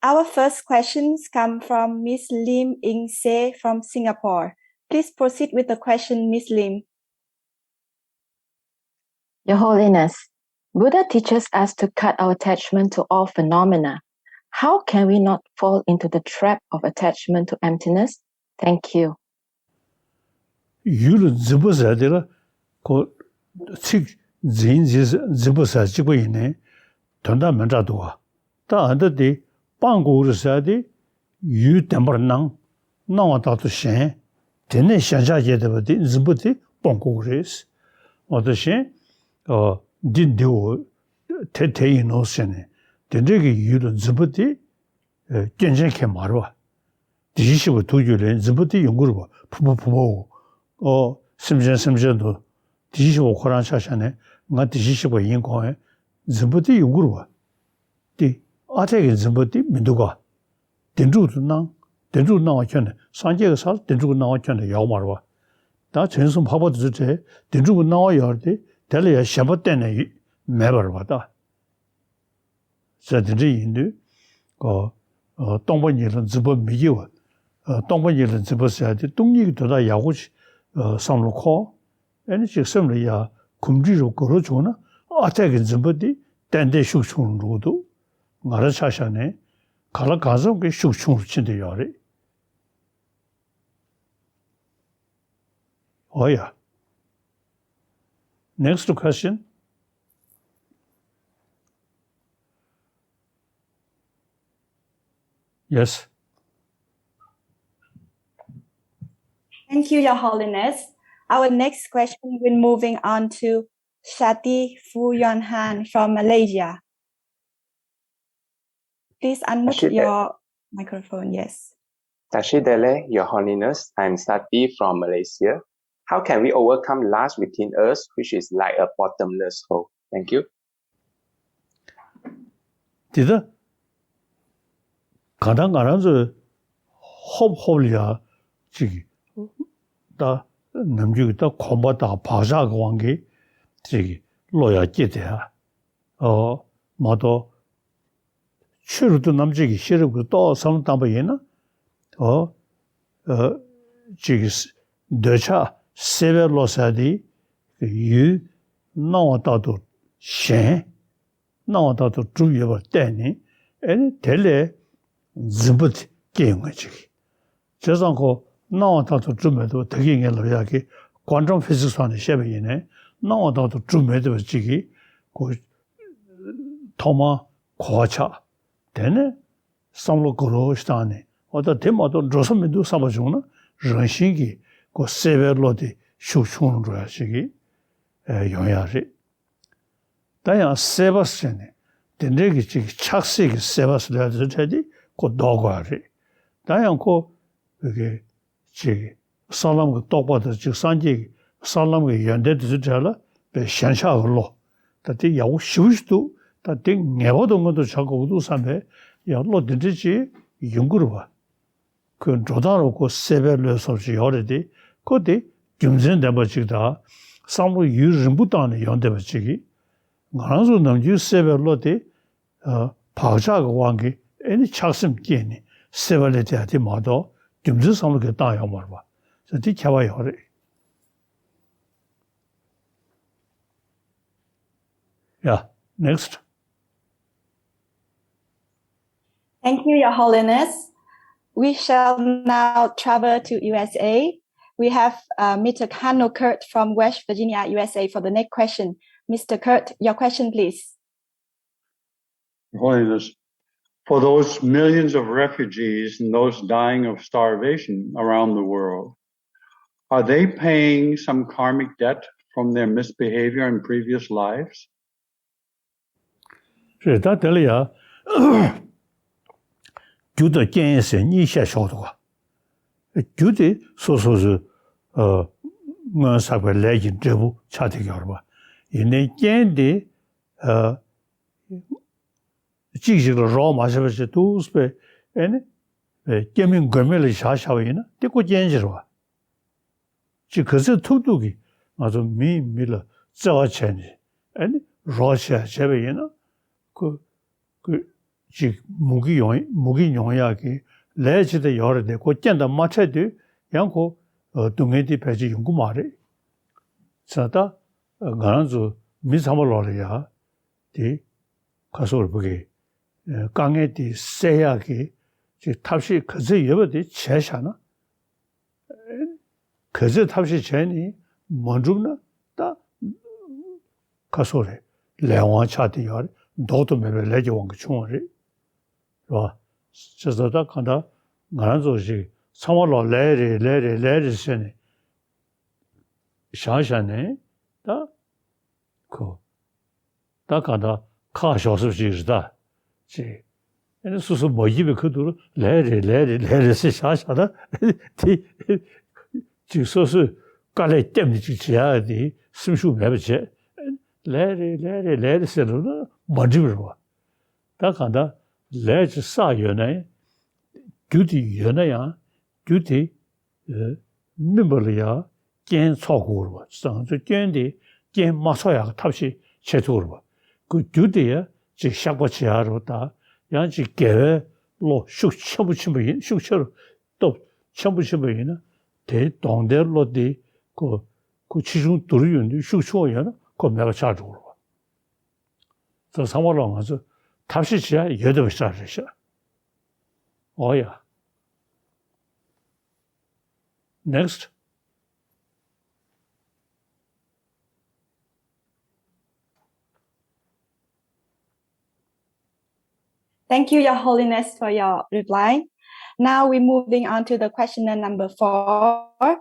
Our first questions come from Miss Lim Ing Se from Singapore. Please proceed with the question, Miss Lim. Your Holiness, Buddha teaches us to cut our attachment to all phenomena. How can we not fall into the trap of attachment to emptiness? Thank you. ཡུལ་ལ་འཛིན་པ་ཟེར་དེ་ལ་ཁོ་ཚིག་འཛིན་འཛིན་འཛིན་པ་ཟེར་གཅིག་པ་ཡིན་ནའི་དོན་དག་མི་འདྲ་འདུག་བ། ད་ཨ་འདི་དེ་སྤང་དགོས་རེད་ཟེར་དེ། ཡུལ་བདེན་པར་སྣང་། སྣང་བ་ལྟར་དུ་ཞེན། དེ་ནས་ཞེན་ཆགས་སྐྱེས་བསྡད་པ་དེ་འཛིན་པ་དེ་སྤོང་དགོས་ཀྱི་རེད། འོ་ད་གཞན། ཨ། འདི་འདིའོ། དེ་དེ་ཡིན་ནོ་ཟེར་ནས་དེ་འདྲས་ཀྱི་ཡུལ་ལ་འཛིན་པ་དེ། ཨ། སྐྱོན་ཅན་གང་ཡང་མ་རེད་བ། དེ་བཞིན་གཤེགས་པ་ཐུགས་རྒྱུད་ལས་འཛིན་པ་དེ་ཡོང་གི་རེད་བ། ཕུང་པོ་ཕུང་པོའོ། ཨོ། སེམས་ཅན་སེམས་ཅན་དུ། དེ་བཞིན་གཤེགས་པ་ཁོ་རང་ཆ་བཞག་ནས་ང་དེ་བཞིན་གཤེགས་པ་ཡིན་དགོངས་ཡས་འཛིན་པ་དེ་ཡོང་གི་རེད་བ། དེ་ཨ་འཐས་ཀྱི་འཛིན་པ་དེ་མི་འདུག་ག། བདེན་གྲུབ་ཏུ་སྣང་། བདེན་གྲུབ་སྣང་བ་ཁྱོན་ནས་སངས་རྒྱས་ཀྱི་སར་བདེན་གྲུབ་སྣང་བ་ཁྱོན་ནས་ཡོད་མ་རེད་བ། ད་དྲིན་གསུམ་འཕགས་པ་དེ་ཚོ་གྲས་བདེན་གྲུབ་སྣང་བ་ཡོད་རེད་དེ། དེ་ལ་ཡང་ཞེན་པ་གཏན་ནས་ཡོད་མེད་པ་རེད་བ་ད། ཟེར་དེ་འདྲ་ཡིན་དུས། ཨོ། ཨོ། སྟོང་པ་ཉིད་ལ་འཛིན་པ་མི་སྐྱེ་བ། ཨོ། སྟོང་པ་ཉིད་ལ་འཛིན་པ་ཟེར་ཡ་དེ་སྟོང་ཉིད་ཀྱི་དོན་དག་ཡག་པོ་ཞིག་ཨོ། བསམ་བློ་འཁོར། ཨེ་ནི་ཅིག་སེམས་ལ་ཡ་གོམས་འདྲིས་རུ་དགོས་རོགས་བྱུང་ན་ཨ་འཐས་ཀྱི་འཛིན་པ་དེ་ཏན་ཏན་ཤུགས་ཆུང་རུ་འགྲོ་གི་འདུག། ང་རང་ཆ་བཞག་ནས་གང་ལ་གང་འཚམ་གྱི་ཤུགས་ཆུང་རུ་ཕྱིན་བསྡད་ཡོད་རེད། འོ་ཡ། Next question. Yes. Thank you, Your Holiness. Our next question will moving on to Shati Fu Yuan Han from Malaysia. Please unmute Tashi- your microphone. Yes. Tashi Delek, Your Holiness, I'm Sati from Malaysia. How can we overcome lust within us, which is like a bottomless hole? Thank you. དེ་ལྟ། གང་ལྟར་ང་རང་ཚོས་ཧོབ་ཧོབ་ལ་ཡ་ཅིག་ད་ནམ་རྒྱུན་གྱི་ད་གོམས་པ་དང་བག་ཆགས་ཀྱི་དབང་གིས་ཅིག་བློ་ཡ་སྐྱེས་ཏེ་ཨ། ཨོ། མ་གཏོགས། ཆོས་རབ་ཏུ་རྣམ་འབྱེད་ཀྱི་ཤེས་རབ་ཀྱི་ཐོག་བསམ་བློ་བཏང་པ་ཡིན་ན། ཨོ། ཨ། ཅིག་གི་འདོད་ཆགས་སྲེད་པའི་བློ་ཟེར་དེ་ཡུལ་སྣང་བ་ལྟར་དུ་ཞེན། སྣང་བ་ལྟར་དུ་གྲུབ་ཡོད་པར་བལྟས་ནས་ཨེ་ནི་དེ་ལས་འཛིན་པ་དེ་སྐྱེ་ཡོང་ངེས་ཅིག། བྱས་ཙང་ཁོ་སྣང་བ་ལྟར་དུ་གྲུབ་མེད་དུ་ད་གིན་ངས་ལབ་ཡག་གི་ཀོན་ཊམ་ཕི་ཟིག་སི་ཐོག་ནས་བཤད་པ་ཡིན་ནའི་སྣང་བ་ལྟར་དུ་གྲུབ་མེད་བསྡད་པ་ཅིག་གིས་ཁོ་ཐོག་མར་གོ་བ་ཆགས། དེ་ནས་བསམ་བློ་གོ་རོ་ཞིག་བཏང་ནས་འོ་ད་དེ་མ་གཏོགས་འགྲོ་ས་མི་འདུག་བསམ་པ་བྱུང་ན་རང་བཞིན་གྱིས་ཁོ་སྲེད་པའི་བློ་དེ་ཤུགས་ཆུང་རུ་འགྲོ་ཡག་ཅིག་གིས་ཡོང་ཡག་རེད། ད་ཡང་སྲེད་པ་ཟེར་ནས་དེ་འདྲའི་གི་ཅིག་ཆགས་སྲེད་ཀྱི་སྲེད་པ་ཟེར་ཡག་དེ་ཚོ་འཕྲད་དེ་ཁོ་ལྡོག་དགོས་ཡག་རེད། ད་ཡང་ཁོ་བོད་ཀྱི་ཅིག་གསང་ལམ་གྱི་རྟོགས་པ་དང་ཅིག་སངས་རྒྱས་ཀྱི་གསང་ལམ་གྱི་ཡོན་ཏན་དེ་ཚོའི་གྲས་ལ་དཔེ་ཞེན་ཆགས་ཀྱི་བློ། ད་དེ་ཡག་པོ་ཞེ་པོ་ཞིག་འདུག། ད་དེ་ངེས་པར་དུ་མངོན་དུ་བྱ་དགོས་ཀྱི་འདུག་བསམ་པའི་ཡང་བློ་དེ་འདྲ་ཅིག་ཡོང་གི་རེད་བ། ཁོའི་འགྲོ་སྟངས་རུ་ཁོ་སྲེད་པའི་བློའི་བཟོ་ཅིག་ཡོད་རེད་དེ། ཁོ་དེ་རྒྱུ་མཚན་ལྡན་པ་ཅིག་དང་བསམ་བློ་ཡུན་རིང་པོ་བཏང་ནས་ཡོང་བསྡད་པ་ཅིག་གིས། ང་རང་ཚོ་ནམ་རྒྱུན་སྲེད་པའི་བློ་དེ་ཨ། བག་ཆགས་ཀྱི་དབང་གིས་ཨེ་ནི་ཆགས་སེམས་སྐྱེས་ནས་སྲེད་པ་ལས་དེ་ཡང་དེ་མ་གཏོགས་རྒྱུ་མཚན་བསམ་བློ་གིས་བཏང་ཡོད་མ་རེད་པ། ཟེར་དེ་ཁྱད་པར་ཡོད་རེད། Yeah, next. Thank you, Your Holiness. We shall now travel to U S A. We have uh, Mister Kano Kurt from West Virginia, U S A, for the next question. Mister Kurt, your question, please. Holiness, for those millions of refugees and those dying of starvation around the world, are they paying some karmic debt from their misbehavior in previous lives? རེད། ད་དེ་ལ་ཡ། རྒྱུ་དང་རྐྱེན་ཟེར་གཉིས་བཤད་ཆོག་འདུག་ག། རྒྱུ་དེ་སོ་སོ་སོའི་ཨ། སྔོན་བསགས་པའི་ལས་ཀྱི་འབྲས་བུ་ཆགས་བསྡད་ཀྱི་ཡོད་རེད་པ། ཡིན་ནའི་རྐྱེན་དེ་ཨ། གཅིག་ཞིག་ལ་རོགས་མ་བྱས་པ་ཞིག་ཏུ་སྤེ་ཨེ་ནི། སྐྱེ་མེད་མགོན་མེད་ལ་བཞག་བཞག་པ་ཡིན་ན་དེ་ཁོ་རྐྱེན་ཅིག་རེད་པ། ཅིག་ག་ཚོད་ཐུབ་ཐུབ་ཀྱིས་ང་ཚོ་མིས་མི་ལ་བརྩེ་བ་བྱས་ནས་ཨ་ནི་རོགས་བྱས་བྱས་པ་ཡིན་ན་ཁོ་ཁོ་ཅིག་མུ་གེ་ཡོང་མུ་གེ་མྱོང་ཡག་གི་ལས་ཅི་ལྟར་ཡོད་རེད་དེ། ཁོ་རྐྱེན་དང་མ་འཕྲད་དུས་ཡང་ཁོ་སྡུག་བསྔལ་དེ་ཕལ་ཆེར་ཡོང་གི་མ་རེད། ཙང་ད་ང་རང་ཚོ་མི་ཚང་མ་ལོག་ལ་ཡ་དེ་ཁ་སོར་བུ་གི་དཀའ་ངལ་དེ་སེལ་ཡག་གི་ཅིག་ཐབས་ཤེས་ག་ཚོད་ཡོད་པ་དེ་བྱས་བཞག་ན། ག་ཚོད་ཐབས་ཤེས་བྱས་ནས་མ་འགྲུབ་ན་ད་ཁ་སོ་རེད། ལས་དབང་ཆགས་བསྡད་ཡོད་རེད། ལྡོག་ཏུ་མེད་པའི་ལས་ཀྱི་དབང་གིས་བྱུང་བ་རེད། རེད་བ། བྱས་ཙང་ད་གང་ལྟར་ང་རང་ཚོ་ཞིག་ཚང་མ་ལོག་ལས་རེད་ལས་རེད་ལས་རེད་ཟེར་ནས་བཞག་བཞག་ནས་ད་ཁོ། ད་གང་ལྟར་ཁག་ཞོག་སོབ་ཅིག་རེད་ད། ཅེས། ཨ་ནི་སོ་སོ་མ་ཡིན་པའི་ཁ་ཐུག་ལ་ལས་རེད་ལས་རེད་ལས་རེད་ཟེར་བཞག་བཞག་ན་དེ་ཅིག་སོ་སོས་དཀའ་ལས་བརྒྱབ་ནས་ཅིག་བྱེད་ཡག་དེ་སེམས་ཤུགས་མེད་པ་བྱས། ལས་རེད་ལས་རེད་ལས་རེད་ཟེར་ལབ་ན་མ་འགྲིག་པ་རེད་བ། ད་གང་ལྟར་ལས་ཅིག་བསགས་ཡོད་ན་ཡང་རྒྱུ་དེ་ཡོད་ན་ཡང་རྒྱུ་དེ་སྨིན་པ་ལ་ཡང་རྐྱེན་ཚོགས་དགོས་རེད་བ། ང་ཚོ་སྐྱོན་དེ་རྐྱེན་མ་ཚོགས་ཡག་ཐབས་ཤེས་བྱེད་ཐུབ་རེད་བ། ཁོ་རྒྱུ་དེ་ཡང་ཅིག་བཤགས་པ་བྱེད་ཡག་རེད་བ། ད་ཡང་ཅིག་དགེ་བའི་བློ་ཤུགས་ཆེན་པོ་ཕྱིན་པ་ཡིན། ཤུགས་ཆེ་རུ་སྟོབས་ཆེན་པོ་ཕྱིན་པ་ཡིན་ན་དེའི་གདོང་ལྟའི་བློ་དེ་ཁོ་ཁོ་ཆེ་ཆུང་དུ་རུ་ཡོང་དུས་ཤུགས་ཆུང་བ་ཡོད་ན་ཁོ་མེད་པ་ཆགས་འགྲོ་གི་རེད་བ། ད་ཚང་མ་ལ་ང་ཚོ་ཐབས་ཤེས་བྱེད་ཡག་ཡོད་བསྡད་པ་ཞིག་རེད་ཤག་ཨོ་ཡ། Next. Thank you, Your Holiness, for your reply. Now we're moving on to the questioner number four.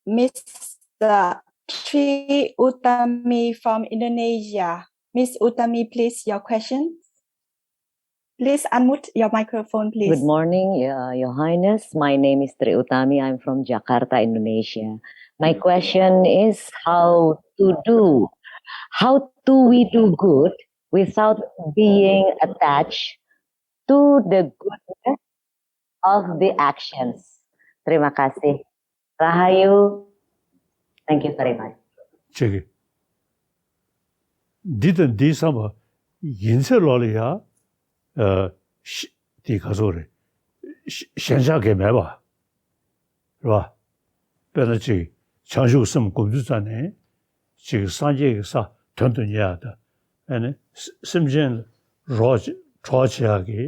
Mister Tri Utami from Indonesia. Miss Utami, please, your question. Please unmute your microphone, please. Good morning, uh, Your Highness. My name is Tri Utami. I'm from Jakarta, Indonesia. My question is how to do, how do we do good without being attached to the goodness of the actions? Terima kasih. Rahayu. Thank you very much. ཅིག་འདི་དང་འདི་བསམ་པ་ཡིན་ཚད་ལོག་ལ་ཡ། ཨ། ཤ་དེ་ག་ཚོད་རེད། ཤ་ཞེན་ཆགས་གས་མེད་པ། རེད་བ། དཔེར་ན་ཅིག་བྱང་ཆུབ་སེམས་སྒོམ་དུས་ཙ་ནས་ཅིག་སངས་རྒྱས་ཀྱི་ས་དོན་དུ་གཉེར་ཡག་དང་། ཨ་ནི་སེམས་ཅན་ལ་རོགས་གྲོགས་བྱེད་ཡག་གི་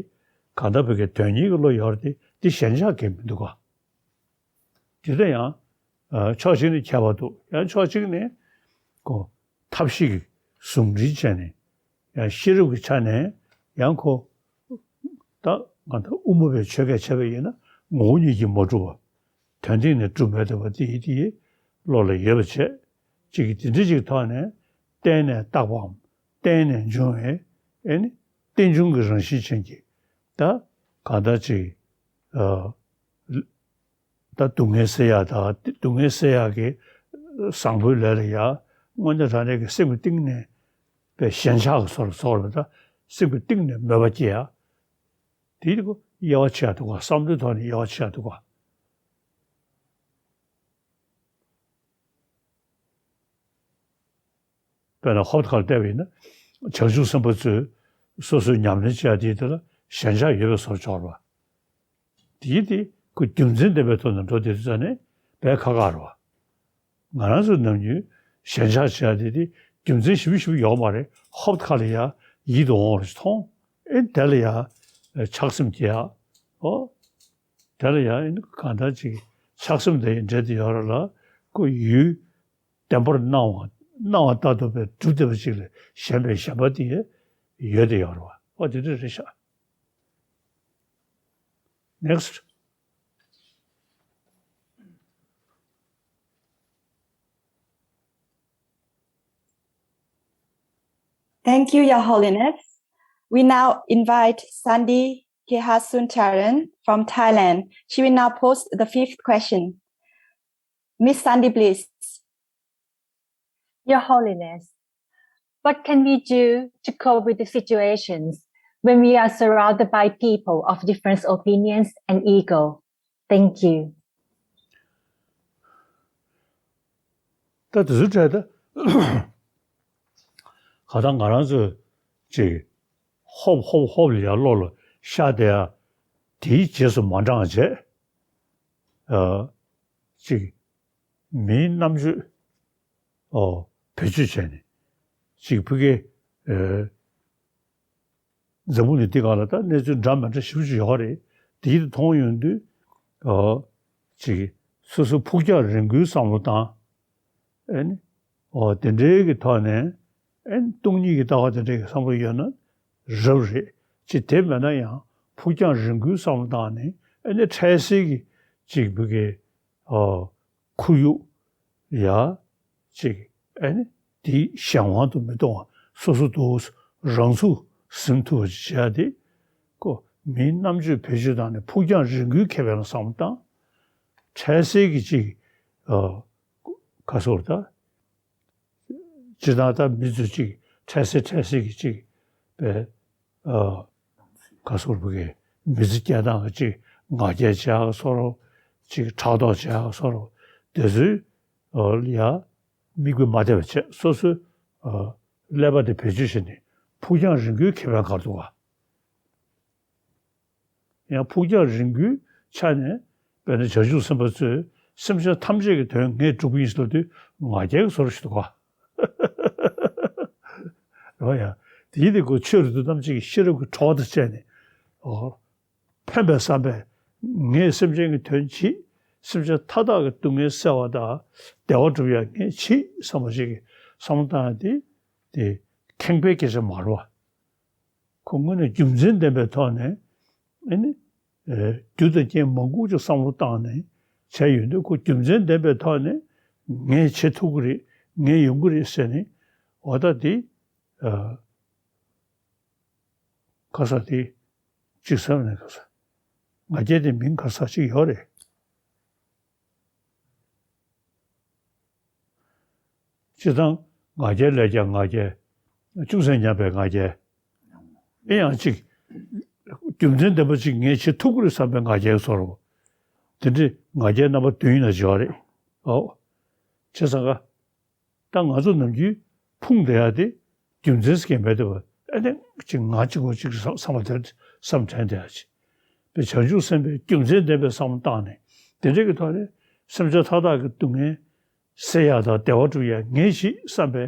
གང་ལྟར་བོད་ཀྱི་དོན་གཉེར་གྱི་བློ་ཡོད་རེད་དེ། འདི་ཞེན་ཆགས་གས་མི་འདུག་ག་དེ་ལྟ་ཡང་། ཨ། ཕྱོགས་གཅིག་ནས་ཁྱད་པར་འདུག་ཡང་ཕྱོགས་གཅིག་ནས་ཁོ་ཐབས་ཤེས་ཀྱི་ཟུང་འབྲེལ་བྱས་ནས་ཡང་ཤེས་རབ་ཀྱི་ཆ་ནས་ཡང་ཁོ་ད་ང་ད་དབུ་མ་པའི་ཆོས་སྐད་བྱས་པ་ཡིན་ན་ངོ་བོ་ཉིད་ཀྱིས་མ་གྲུབ་པ། དོན་སྟེང་ནས་གྲུབ་མེད་འདོད་པ་དེ་ཡིན་དེ་ཡིན་བློ་ལ་ཡོད་པ་བྱས། གཅིག་གིས་དེ་འདྲ་ཅིག་ཐོག་ནས་བརྟེན་ནས་བཏགས་པའམ་བརྟེན་ནས་འབྱུང་བའི་ཨེ་ནི་རྟེན་འབྱུང་གི་རང་བཞིན་ཅན་གྱི་ད་གང་ལྟར་ཅིག་ཨ། ད་སྡུག་བསྔལ་སེལ་ཡག་དང་སྡུག་བསྔལ་སེལ་ཡག་གི་བཟང་པོའི་ལས་ལ་ཡ། དངོས་གནས་དྲང་གནས་ཀྱི་སེམས་ཀྱི་གཏིང་ནས་པའི་ཞེན་ཆགས་ཀྱི་ཚོར་ཚོར་བ་དང་སེམས་ཀྱི་གཏིང་ནས་མོས་པ་སྐྱེ་ཡག་དེ་ཁོ་དབྱེ་བ་ཕྱེ་ཡག་འདུག་ག་བསམ་བློའི་ཐོག་ནས་དབྱེ་བ་ཕྱེ་ཡག་འདུག་ག་དཔེར་ན་ཧོབ་ཏེ་ཁ་ལ་བལྟས་པ་ཡིན་ན། བྱང་ཆུབ་སེམས་དཔའ་ཚོས་སོ་སོའི་ཉམས་ལེན་བྱེད་ཡག་དེའི་ཐད་ལ་ཞེན་ཆགས་ཡོད་པའི་བཟོ་འདྲ་བྱུང་བ། དེའི་དེ་ཁོ་རྒྱུ་མཚན་ལྡན་པའི་ཐོག་ནས་འགྲོ་བསྡད་དུས་ཙ་ནས་དཔེ་ཁག་ཁག་རེད་བ། ང་རང་ཚོ་ནམ་རྒྱུན་ཞེན་ཆགས་བྱེད་ཡག་དེ་དེ་རྒྱུ་མཚན་ཞེ་པོ་ཞེ་པོ་ཡོད་མ་རེད། ཧོབ་ཏེ་ཁ་ལ་ཡ་ཡིད་དུ་འོང་བ་ཞིག་མཐོང་། ཨེ་དེ་ལ་ཡ་ཆགས་སེམས་སྐྱེ་ཡག་ཨོ། དེ་ལ་ཡང་གང་ལྟར་ཅིག་ཆགས་སེམས་དེ་ཡི་འབྲེལ་དུ་ཡོད་རེད་ལ། ཁོ་ཡུལ་བདེན་པར་སྣང་བ། སྣང་བ་ལྟར་དུ་བས་གྲུབ་བསྡད་པ་ཅིག་ལ་ཞེན་པའི་ཞེན་པ་དེ་ཡོད་དེ་ཡོད་རེད་བ། ཨོ་དེ་འདྲ་རེད་ཤག Next. Thank you, Your Holiness. We now invite Sandi Kehasun Charan from Thailand. She will now pose the fifth question. Miss Sandi, please. Your Holiness, what can we do to cope with the situations when we are surrounded by people of different opinions and ego? Thank you. ད་དེ་ཚོའི་གྲས་ད་ག་ད་ང་རང་ཚོས་ཅིག་ཧོབ་ཧོབ་ཧོབ་ལ་ཡར་བློ་ལ་ཤར་བསྡད་ཡ། དེའི་རྗེས་སུ་མ་འབྲངས་བྱས། ཨ། ཅིག་མིའི་རྣམ་དཔྱོད། ཨོ། བེད་སྤྱོད་བྱས་ནས་ཅིག་ཕ་གི། ཨ། འཛམ་བུ་གླིང་འདི་སྒང་ལ་ད་གནས་ཚུལ་འདྲ་མི་འདྲ་ཞེ་པོ་ཅིག་ཡོད་རེད། དེ་མཐོང་ཡོང་དུས། ཨོ། ཅིག་སོ་སོ་ཕུགས་རྒྱང་རིང་པོའི་བསམ་བློ་བཏང་། ཨེ་ནི། ཨོ། དེ་འདྲའི་གི་ཐོག་ནས། ཨེ་ནི་སྟོང་ཉིད་ཀྱི་ལྟ་བ་དེ་འདྲའི་གི་བསམ་བློ་ཡོད་ན་རབ་རེད། ཅིག་དེ་མེད་ན་ཡང་ཕུགས་རྒྱང་རིང་པོའི་བསམ་བློ་བཏང་ནས། ཨེ་ནི་འཕྲལ་སེལ་གྱི་ཅིག་ཕ་གི། ཨོ། ཁོར་ཡུག་ཡ། ཅིག་ཨེ་ནི་དེའི་གཞན་དབང་དུ་མི་གཏོང་བ། སོ་སོ་དུ་རང་ཚུགས་ཟིན་ཐུབ་པ་ཅིག་བྱེད་ཡ་དེ་ཁོ་མིའི་རྣམ་དཔྱོད་བེད་སྤྱོད་བཏང་ནས་ཕུགས་རྒྱང་རིང་པོའི་ཁེ་ཕན་ལ་བསམ་བློ་བཏང་། འཕྲལ་སེལ་གྱི་ཅིག་ཨ། ག་སོར་ད། སྤྱིར་བཏང་ད་མི་ཚོས་ཅིག་འཕྲལ་སེལ་འཕྲལ་སེལ་གྱི་ཅིག་པའི། ཨ། ག་སོར་བུ་གའི་མི་ཚེ་སྐྱེལ་སྟངས་ཀྱི་ཅིག་ང་རྒྱལ་བྱེད་ཡག་སོར། ཅིག་ཕྲག་དོག་བྱེད་ཡག་སོར། དེ་ཚོའི། ཨ། ཡ། མིག་དཔེ་མ་བལྟས་པ་བྱས། སོ་སོའི། ཨ། ཀླད་པ་དེ་བེད་སྤྱོད་བྱས་ནས་ཕུགས་རྒྱང་རིང་པོའི་ཁེ་ཕན་ག་རེ་འདུག་ག། ཡང་ཕུགས་རྒྱང་རིང་པོའི་ཆ་ནས། དཔེར་ན་བྱང་ཆུབ་སེམས་དཔའ་ཚོས་སེམས་ཅན་ཐམས་ཅད་ཀྱི་དོན་ངས་སྒྲུབ་ཀྱི་ཡིན་ཟེར་དུས། ང་རྒྱལ་གྱི་བཟོ་འདྲ་ཞིག་འདུག་ག། རེད་བ་ཡ། དེའི་དེ་ཁོ་ཆོས་རིག་པ་ཐམས་ཅད་ཀྱི་ཤེས་རབ་ཀྱི་གྲོགས་དང་བཅས་ནས། ཨོ། ཕན་པའི་བསམ་པས། ངས་སེམས་ཅན་གྱི་དོན་བྱེད། སེམས་ཅན་མཐའ་དག་གི་སྡུག་བསྔལ་སེལ་བ་དང་བདེ་བ་སྒྲུབ་ཡག་ངས་བྱེད་བསམ་པ་ཞིག་གི་བསམ་བློ་བཏང་ཡག་དེ། དེ་ཁེངས་པའི་སྐད་ཆ་མ་རེད་བ། ཁོ་དངོས་གནས་རྒྱུ་མཚན་ལྡན་པའི་ཐོག་ནས། ཨེ་ནི། ཨེ། རྒྱུ་དང་རྐྱེན་མང་པོ་ཅིག་བསམ་བློ་བཏང་ནས་བྱས་ཡོད་དུས། ཁོ་རྒྱུ་མཚན་ལྡན་པའི་ཐོག་ནས་ངས་བྱེད་ཐུབ་ཀྱི་རེད། ངས་ཡོང་གི་རེད་ཟེར་ནས། འོ་ད་དེ། ཨ། ག་ས་དེ། ཅིག་ཟེར་ནས་ག་ས། ང་རྒྱལ་དེ་མིང་ག་ས་ཅིག་ཡོད་རེད། སྤྱིར་བཏང་ང་རྒྱལ་ལས་ཀྱང་ང་རྒྱལ། ཅུང་ཟད་ཉམས་པའི་ང་རྒྱལ། ཨེ་ཡང་ཅིག་རྒྱུ་མཚན་ལྡན་པ་ཅིག་ངས་བྱེད་ཐུབ་ཀྱི་རེད་བསམ་པའི་ང་རྒྱལ་བཟོ་འདྲ། དེ་འདྲའི་ང་རྒྱལ་རྣམ་པ་བདུན་ཡིན་ན་འཇོག་རེད། ཨོ། བྱས་ཙང་ཀ། ད་ང་ཚོ་ནམ་རྒྱུན་ཕུང་བསྡད་ཡ་དེ་རྒྱུ་མཚན་ཟེར་མཁན་མེད་དེ་བ། ཨ་ནི་ཅིག་ང་གཅིག་པོ་གཅིག་བསམ་བསམ་པ་དེར་བསམ་དྲན་བསྡད་ཡ་ཅིག། པའི་བྱང་ཆུབ་སེམས་དཔའི་རྒྱུ་མཚན་ལྡན་པའི་བསམ་བློ་བཏང་ནས། དེ་འདྲ་གི་ཐོག་ནས་སེམས་ཅན་མཐའ་དག་གི་སྡུག་བསྔལ་སེལ་ཡག་དང་བདེ་བ་སྒྲུབ་ཡག་ངས་ཤེས་བསམ་པའི་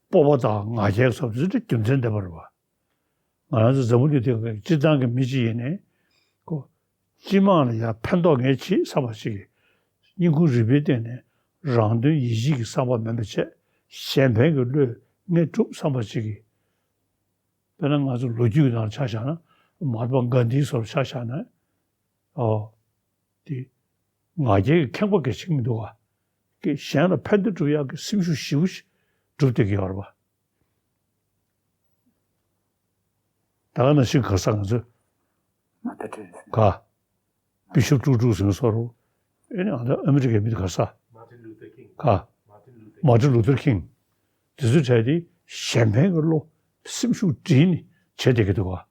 སྤོབས་པ་དང་ང་རྒྱལ་སོགས་དེ་ཚོ་རྒྱུ་མཚན་ལྡན་པ་རེད་བ། ང་རང་ཚོ་འཛམ་བུ་གླིང་འདི་གའི་སྤྱིར་བཏང་གི་མི་གཅིག་ཡིན་ནའི་ཁོ། སྤྱི་དམངས་ལ་ཡང་ཕན་ཐོགས་ངས་བྱེད་བསམ་པ་ཞིག་གིས། སྙིང་ཁུང་རུས་པའི་གཏིང་ནས་རང་དོན་ཡིད་བྱེད་ཀྱི་བསམ་པ་མིན་པ་བྱས། གཞན་ཕན་གྱི་བློས་ངས་སྒྲུབ་བསམ་པ་ཞིག་གིས། དཔེར་ན་ང་ཚོ་ལོ་རྒྱུས་ཀྱི་ནང་ཆ་བཞག་ན། མ་ཧཱ་ཏྨ་གྷན་དྷི་སོགས་ཆ་བཞག་ན། ཨོ། དེ། ང་རྒྱལ་གྱི་ཁེངས་པ་གལ་ཆེན་མི་འདུག་ག། གི་གཞན་ལ་ཕན་བདེ་སྒྲུབ་ཡག་གི་སེམས་ཤུགས་ཞེ་པོ་ཞིག་སྒྲུབ་བསྡད་ཀྱི་ཡོད་རེད་པ། ད་ག་ནང་བཞིན་ག་ས་ང་ཚོ། མ་ད་དྲན་སོང་། ག། བི་ཤོབ་ཀྲུག་ཀྲུག་ཟེར་མཁན་སོགས་རུ། ཨེ་ནི་ཨ་ད་ཨ་མི་རི་ཀའི་མི་དེ་ག་ས། Martin Luther King. ག། Martin Luther King. མར་ཊིན་ལུ་ཐར་ཀིང་། དེ་ཚོའི་གྲས་དེ་གཞན་ཕན་གྱི་བློ་སེམས་ཤུགས་བསྒྲིལ་ནས་བྱས་བསྡད་ཀྱི་འདུག་ག།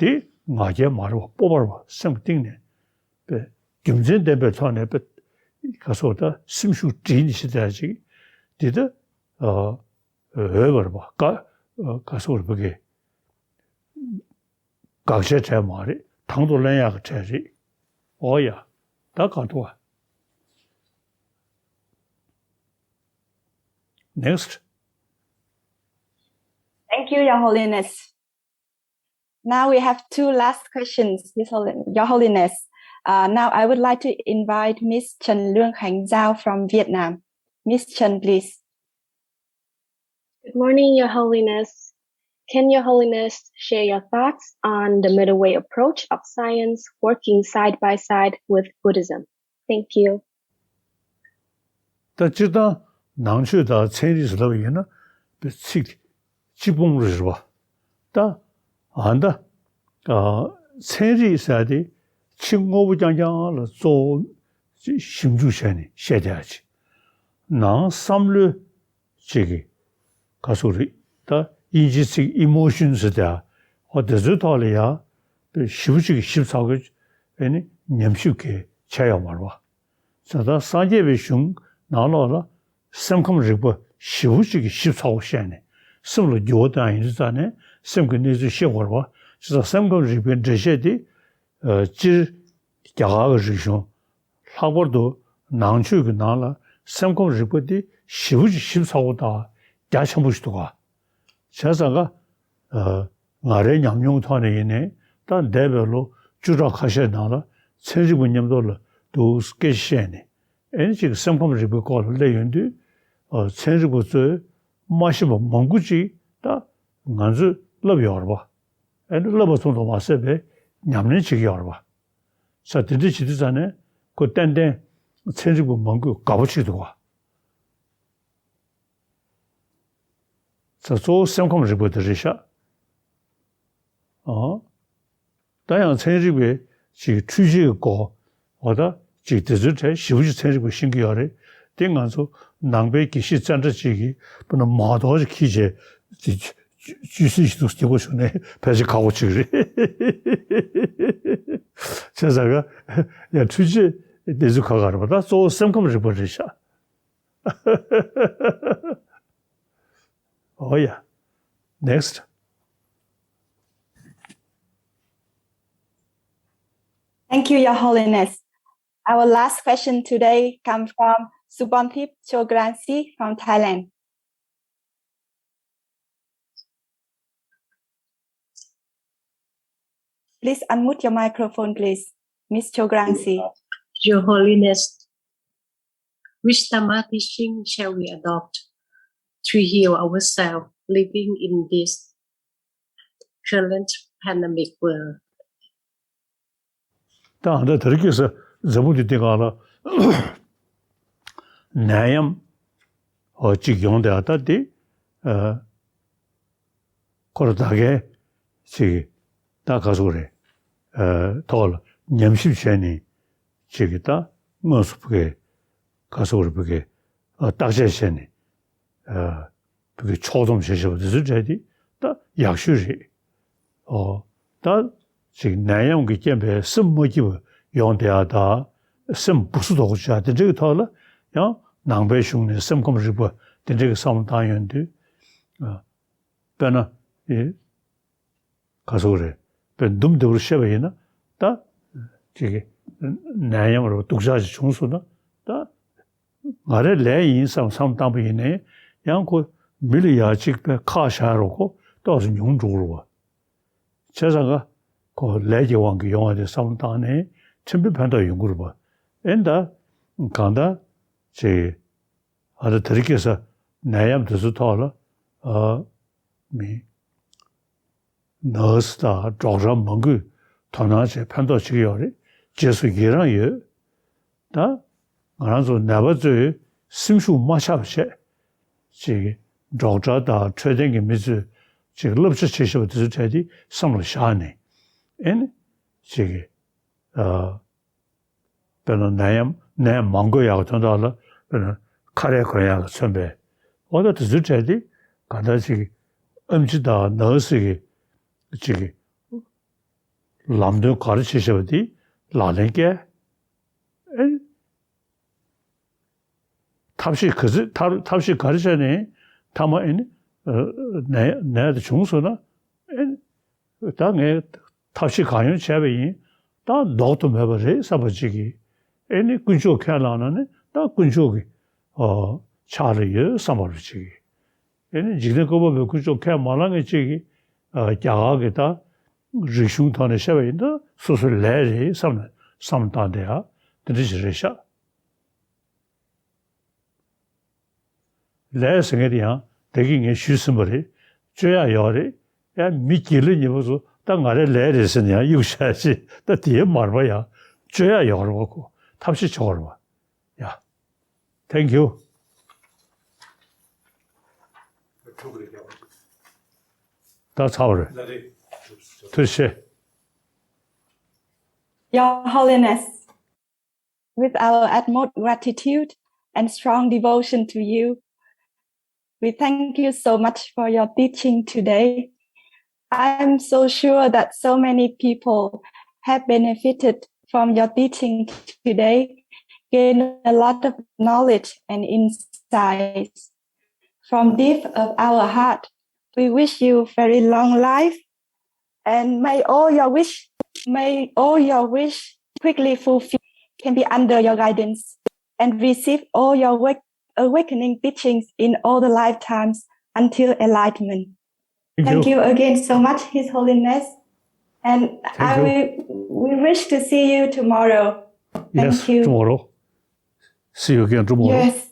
དེ་ང་རྒྱལ་མ་རེད་པ། སྤོབས་པ་རེད་པ། སེམས་གཏིང་ནས། པའི་རྒྱུ་མཚན་ལྡན་པའི་ཐོག་ནས་པའི་ག་སོགས་ད་སེམས་ཤུགས་བསྒྲིལ་ནས་བྱེད་ཡག་ཅིག་འདི་ད། ཨ། འོས་པ་རེད་པ། ག། ག་སོགས་རེད་པ་གི། དགག་བྱའི་གྲས་མ་རེད། དང་དུ་ལེན་ཡག་གི་གྲས་རེད། ཨོ་ཡ། ད་ག་འདུག་ག། Next. Thank you, Your Holiness. Now we have two last questions, His Holi-, Your Holiness. Uh, now I would like to invite Miss Chen Luen Khang Zhao from Vietnam. Miss Chen, please. Good morning, Your Holiness. Can Your Holiness share your thoughts on the middle way approach of science working side by side with Buddhism? Thank you. ད་སྤྱིར་བཏང་ནང་ཆོས་དང་ཚན་རིག་ཟེར་ལབ་པ་ཡིན་ན་པའི་ཚིག་གཅིག་པོ་རེད་པ། ད་ཨ་ད། ཨ། ཚན་རིག་ཟེར་དེ་ཕྱི་དངོས་པོ་རྐྱང་རྐྱང་ལ་གཙོ་བོ་ཞིབ་འཇུག་བྱས་ནས་བཤད་བསྡད་ཡག་ཅིག། ནང་བསམ་བློའི་ཅིག་གི་ག་སོགས་རེད། ད་དབྱིན་ཇིའི་ཚིག་ཨི་མོ་ཤན་ཟེར་དེ། ཨོ་དེ་ཚོའི་ཐོག་ལ་ཡ་པའི་ཞིབ་པོ་ཅིག་ཞིབ་ཚགས་པོ་ཨེ་ནི་ཉམས་ཞིབ་གི་བྱས་ཡོད་མ་རེད་པ། ད་ལྟ་སངས་རྒྱས་པའི་གཞུང་ ནང་ལོགས་ལ་སེམས་ཁམས་རིག་པ་ཞེ་པོ་ཅིག་གི་ཞིབ་ཚགས་པོ་བཤད་ནས་སེམས་ལ་འགྱུར་བ་བཏང་ཡིན་དུས་ཙང་ནས་སེམས་ཀྱི་གནས་ཚུལ་ཤེས་དགོས་རེད་པ། བྱས་ཙང་སེམས་ཁམས་རིག་པའི་འགྲེལ་བཤད་དེ་སྤྱིར་རྒྱ་གར་གྱི་རིག་གཞུང་། ལྷག་པར་དུ་ནང་ཆོས་ཀྱི་ནང་ལ་སེམས་ཁམས་རིག་པ་འདི་ཞེ་པོ་ཅིག་ཞིབ་ཚགས་པོ་དང་རྒྱ་ཆེན་པོ་ཞིག་འདུག་ག། བྱས་ཙང་ཀ། ང་རའི་ཉམས་མྱོང་ཐོག་ནས་ཡིན་ནའི་ད་འདས་པའི་ལོ་བཅུ་ཕྲག་ཁ་ཤས་ནང་ལ་ཚན་རིག་པ་མཉམ་དུ་ལ་འདུག་སྐད་ཆ་བཤད་ནས་ཨེ་ནི་ཅིག་སེམས་ཁམས་རིག་པའི་སྐོར་ལ་སླེབས་ཡོང་དུས་ཚན་རིག་པ་ཚོས་མ་ཤེས་པ་མང་པོ་ཅིག་ད་ང་ཚོས་བསླབས་ཡོད་རེད་པ། ཨེ་ནི་བསླབས་པ་ཙམ་དུ་མ་ཟད་པའི་ཉམས་ལེན་བྱེད་ཀྱི་ཡོད་རེད་པ། ས་དེ་འདྲ་བྱེད་དུས་ཙང་ནས་ཁོ་ཏན་ཏན་ཚན་རིག་པ་མང་པོས་དགའ་པོ་བྱེད་འདུག་ག། ས་གཙོ་བོ་སེམས་ཁམས་རིག་པ་དེ་རེད་ཤག། ཨོ། ད་ཡང་ཚན་རིག་པའི་ཅིག་འཕྲུལ་ཆས་ཀྱི་སྐོར་འོ་ད་ཅིག་དེ་ཚོའི་གྲས་ཞེ་པོ་ཅིག་ཚན་རིག་པས་ཤེས་ཀྱི་ཡོད་རེད། དེ་ང་ཚོ་ནང་པའི་དགེ་བཤེས་ཙན་དྲ་ཅིག་གིས་དཔེར་ན་མ་དོག་ཅིག་ཁྱེར་བྱས་དེ་བཅུད་སྲིན་ཞིག་འདུག་སྐྱེ་བོ་བྱུང་ནས་ཕལ་ཆེར་ཁག་པོ་ཅིག་རེད། བྱས་ཙང་ཀ་ཡང་འཕྲུལ་ཆས་དེ་ཚོ་ཁག་ཁག་རེད་པ། ད་གཙོ་བོ་སེམས་ཁམས་རིག་པ་རེད་ཤག། Oh yeah. Next. Thank you, Your Holiness. Our last question today comes from Subonthip Chogransi from Thailand. Please unmute your microphone, please. Miss Chogransi. Your Holiness, which Dharma teaching shall we adopt to heal ourselves living in this current pandemic world? ད་ཨ་ད་དེ་རིང་ཁ་སང་འཛམ་བུ་གླིང་འདིའི་སྒང་ལ་ནད་ཡམས་ཅིག་ཡོང་བསྡད་ཡ་ད་འདི་ཁོ་རང་ད་གའི་ཅིག་ད་ག་ཟེར་དགོས་རེད། ཐོག་ལ་ཉམས་ཞིབ་བྱས་ནས་ཅིག་ད་དངོས་སུ་བོད་སྐད་ག་ཟེར་དགོས་རེད། བོད་སྐད་བརྟག་དཔྱད་བྱས་ནས་བོད་སྐད་ཕྱོགས་བསྡོམས་བྱས་བྱས་པ་དེ་ཚོའི་གྲས་དེ་ད་ཡག་ཤོས་རེད། ཨོ། ད་ཅིག་ནད་ཡམས་ཀྱི་རྐྱེན་པས་སེམས་མ་སྐྱིད་པ་ཡོང་བསྡད་ཡ་ད་སེམས་སྦུ་སུ་དོག་པོ་ཆགས་དེ་འདྲའི་ཐོག་ལ་ཡང་ནང་པའི་གཞུང་ནས་སེམས་ཁམས་རིག་པ་དེ་འདྲའི་གི་བསམ་བློ་བཏང་ཡོང་དུས། དཔེར་ན། ཨེ། ག་ཟེར་དགོས་རེད། དཔེ་འདུམ་བདེ་པོར་བཤད་པ་ཡིན་ན་ད། ཅིག་ནད་ཡམས་རེད་པ་སྡུག་ཅག་ཅིག་བྱུང་སོང་ན་ད། ང་རའི་ལས་ཡིན་བསམ་བསམ་བཏང་པ་ཡིན་ནའི་ཡང་ཁོ་མི་ལ་ཡ་གཅིག་པའི་ཁག་བཞག་རོགས་ཁོ་ཏོག་ཙམ་ཉུང་འགྲོ་གི་རེད་པ། བྱས་ཙང་ཀ་ཁོ་ལས་ཀྱི་དབང་གིས་ཡོང་བ་དེ་བསམ་བློ་བཏང་ནས་ཕྲན་བུ་ཕན་ཐོགས་ཡོང་གི་རེད་པ། ཨེ་ད། གང་ལྟར་ཅིག་ཨ་ད་དེ་རིང་ཁ་སང་ནད་ཡམས་དེ་ཚོའི་ཐོག་ལ་ཨ་མི་ནར་སི་དང་ཌོག་ཊར་མང་པོས་དོ་སྣང་བྱས་ཕན་ཐོགས་བྱེད་ཀྱི་ཡོད་རེད། རྗེས་སུ་ཡི་རང་ཡོད། ད་ང་རང་ཚོ་ནད་པ་ཚོས་སེམས་ཤུགས་མ་ཆག་པ་བྱས་ཅིག་ཌོག་ཊར་དང་འཕྲོད་བསྟེན་གྱི་མི་ཚོས་ཅིག་བསླབ་བྱ་བྱེད་བཞིན་པ་དེ་ཚོའི་གྲས་དེ་བསམ་བློ་བཞག་ནས་ཨེ་ནི་ཅིག་ཨ། དཔེར་ན་ནད་ཡམས་ནད་མ་འགོས་ཡག་དོན་དག་ལ་དཔེར་ན་ཁ་རས་གོན་ཡག་ལ་མཚོན་པའི་འོ་ད་དེ་ཚོའི་གྲས་དེ་ག་འདྲ་ཅིག་ཨེམ་ཆི་དང་ནར་སི་གི་ཅིག་ལམ་སྟོན་ག་རེ་བྱེད་བཞིན་པ་དེ་ལག་ལེན་བཀལ། ཨེ། ཐབས་ཤེས་ག་ཚོད་ཐབས་ཐབས་ཤེས་ག་རེ་བྱས་ནས་མཐའ་མ་ཨེ་ནི་ནད་ནད་དེ་བྱུང་སོང་ན་ཨེ་ནི་ད་ངས་ཐབས་ཤེས་གང་ཡོང་བྱས་པ་ཡིན། ད་ལྡོག་ཏུ་མེད་པ་རེད་བསམ་པ་ཅིག་གིས་ཨེ་ནི་དཀོན་མཆོག་ཁས་བླངས་ན་ནི་ད་དཀོན་མཆོག་གི་ཕྱག་ལ་ཡོད་བསམ་པ་རེ་ཅིག་གིས་ཨེ་ནི་འཇིག་རྟེན་བཀོད་པ་པོའི་དཀོན་མཆོག་ཁས་མ་བླངས་མཁན་ཅིག་གིས་རྒྱ་གར་གི་ད་རིག་གཞུང་ཐོག་ནས་བཤད་པ་ཡིན་ན་སོ་སོའི་ལས་རེད་བསམ་ནས་བསམ་བཏང་བསྡད་ཡ་དེ་འདྲ་ཞིག་རེད་ཤག། ལས་ཟེར་མཁན་དེ་ཡང་བདག་གིས་ངས་ཞུས་ཟིན་པ་རེད། བཅོས་ཡག་ཡོད་རེད། ཡང་མི་དགེ་ལས་ཉེས་པ་ཚོ་ད་ང་རའི་ལས་རེད་ཟེར་ནས་ཡང་གཡུག་བཞག་ཅིག་ད་དེའི་མར་པ་ཡང་བཅོས་ཡག་ཡོད་རེད་བ། ཁོ་ཐབས་ཤེས་བྱེད་དགོས་རེད་བ། ཡ། Thank you. ད་ཚར་བ་རེད། ཐུགས་རྗེ་ཆེ། Your Holiness, with our utmost gratitude and strong devotion to you, we thank you so much for your teaching today. I am so sure that so many people have benefited from your teaching today. gain a lot of knowledge and insights. From depth of our heart, we wish you very long life, and may all your wish, may all your wish quickly fulfill, can be under your guidance, and receive all your wake, awakening teachings in all the lifetimes until enlightenment. Thank you again so much, His Holiness. And I will, we wish to see you tomorrow. Thank Yes, you. Tomorrow. See you again tomorrow. Yes.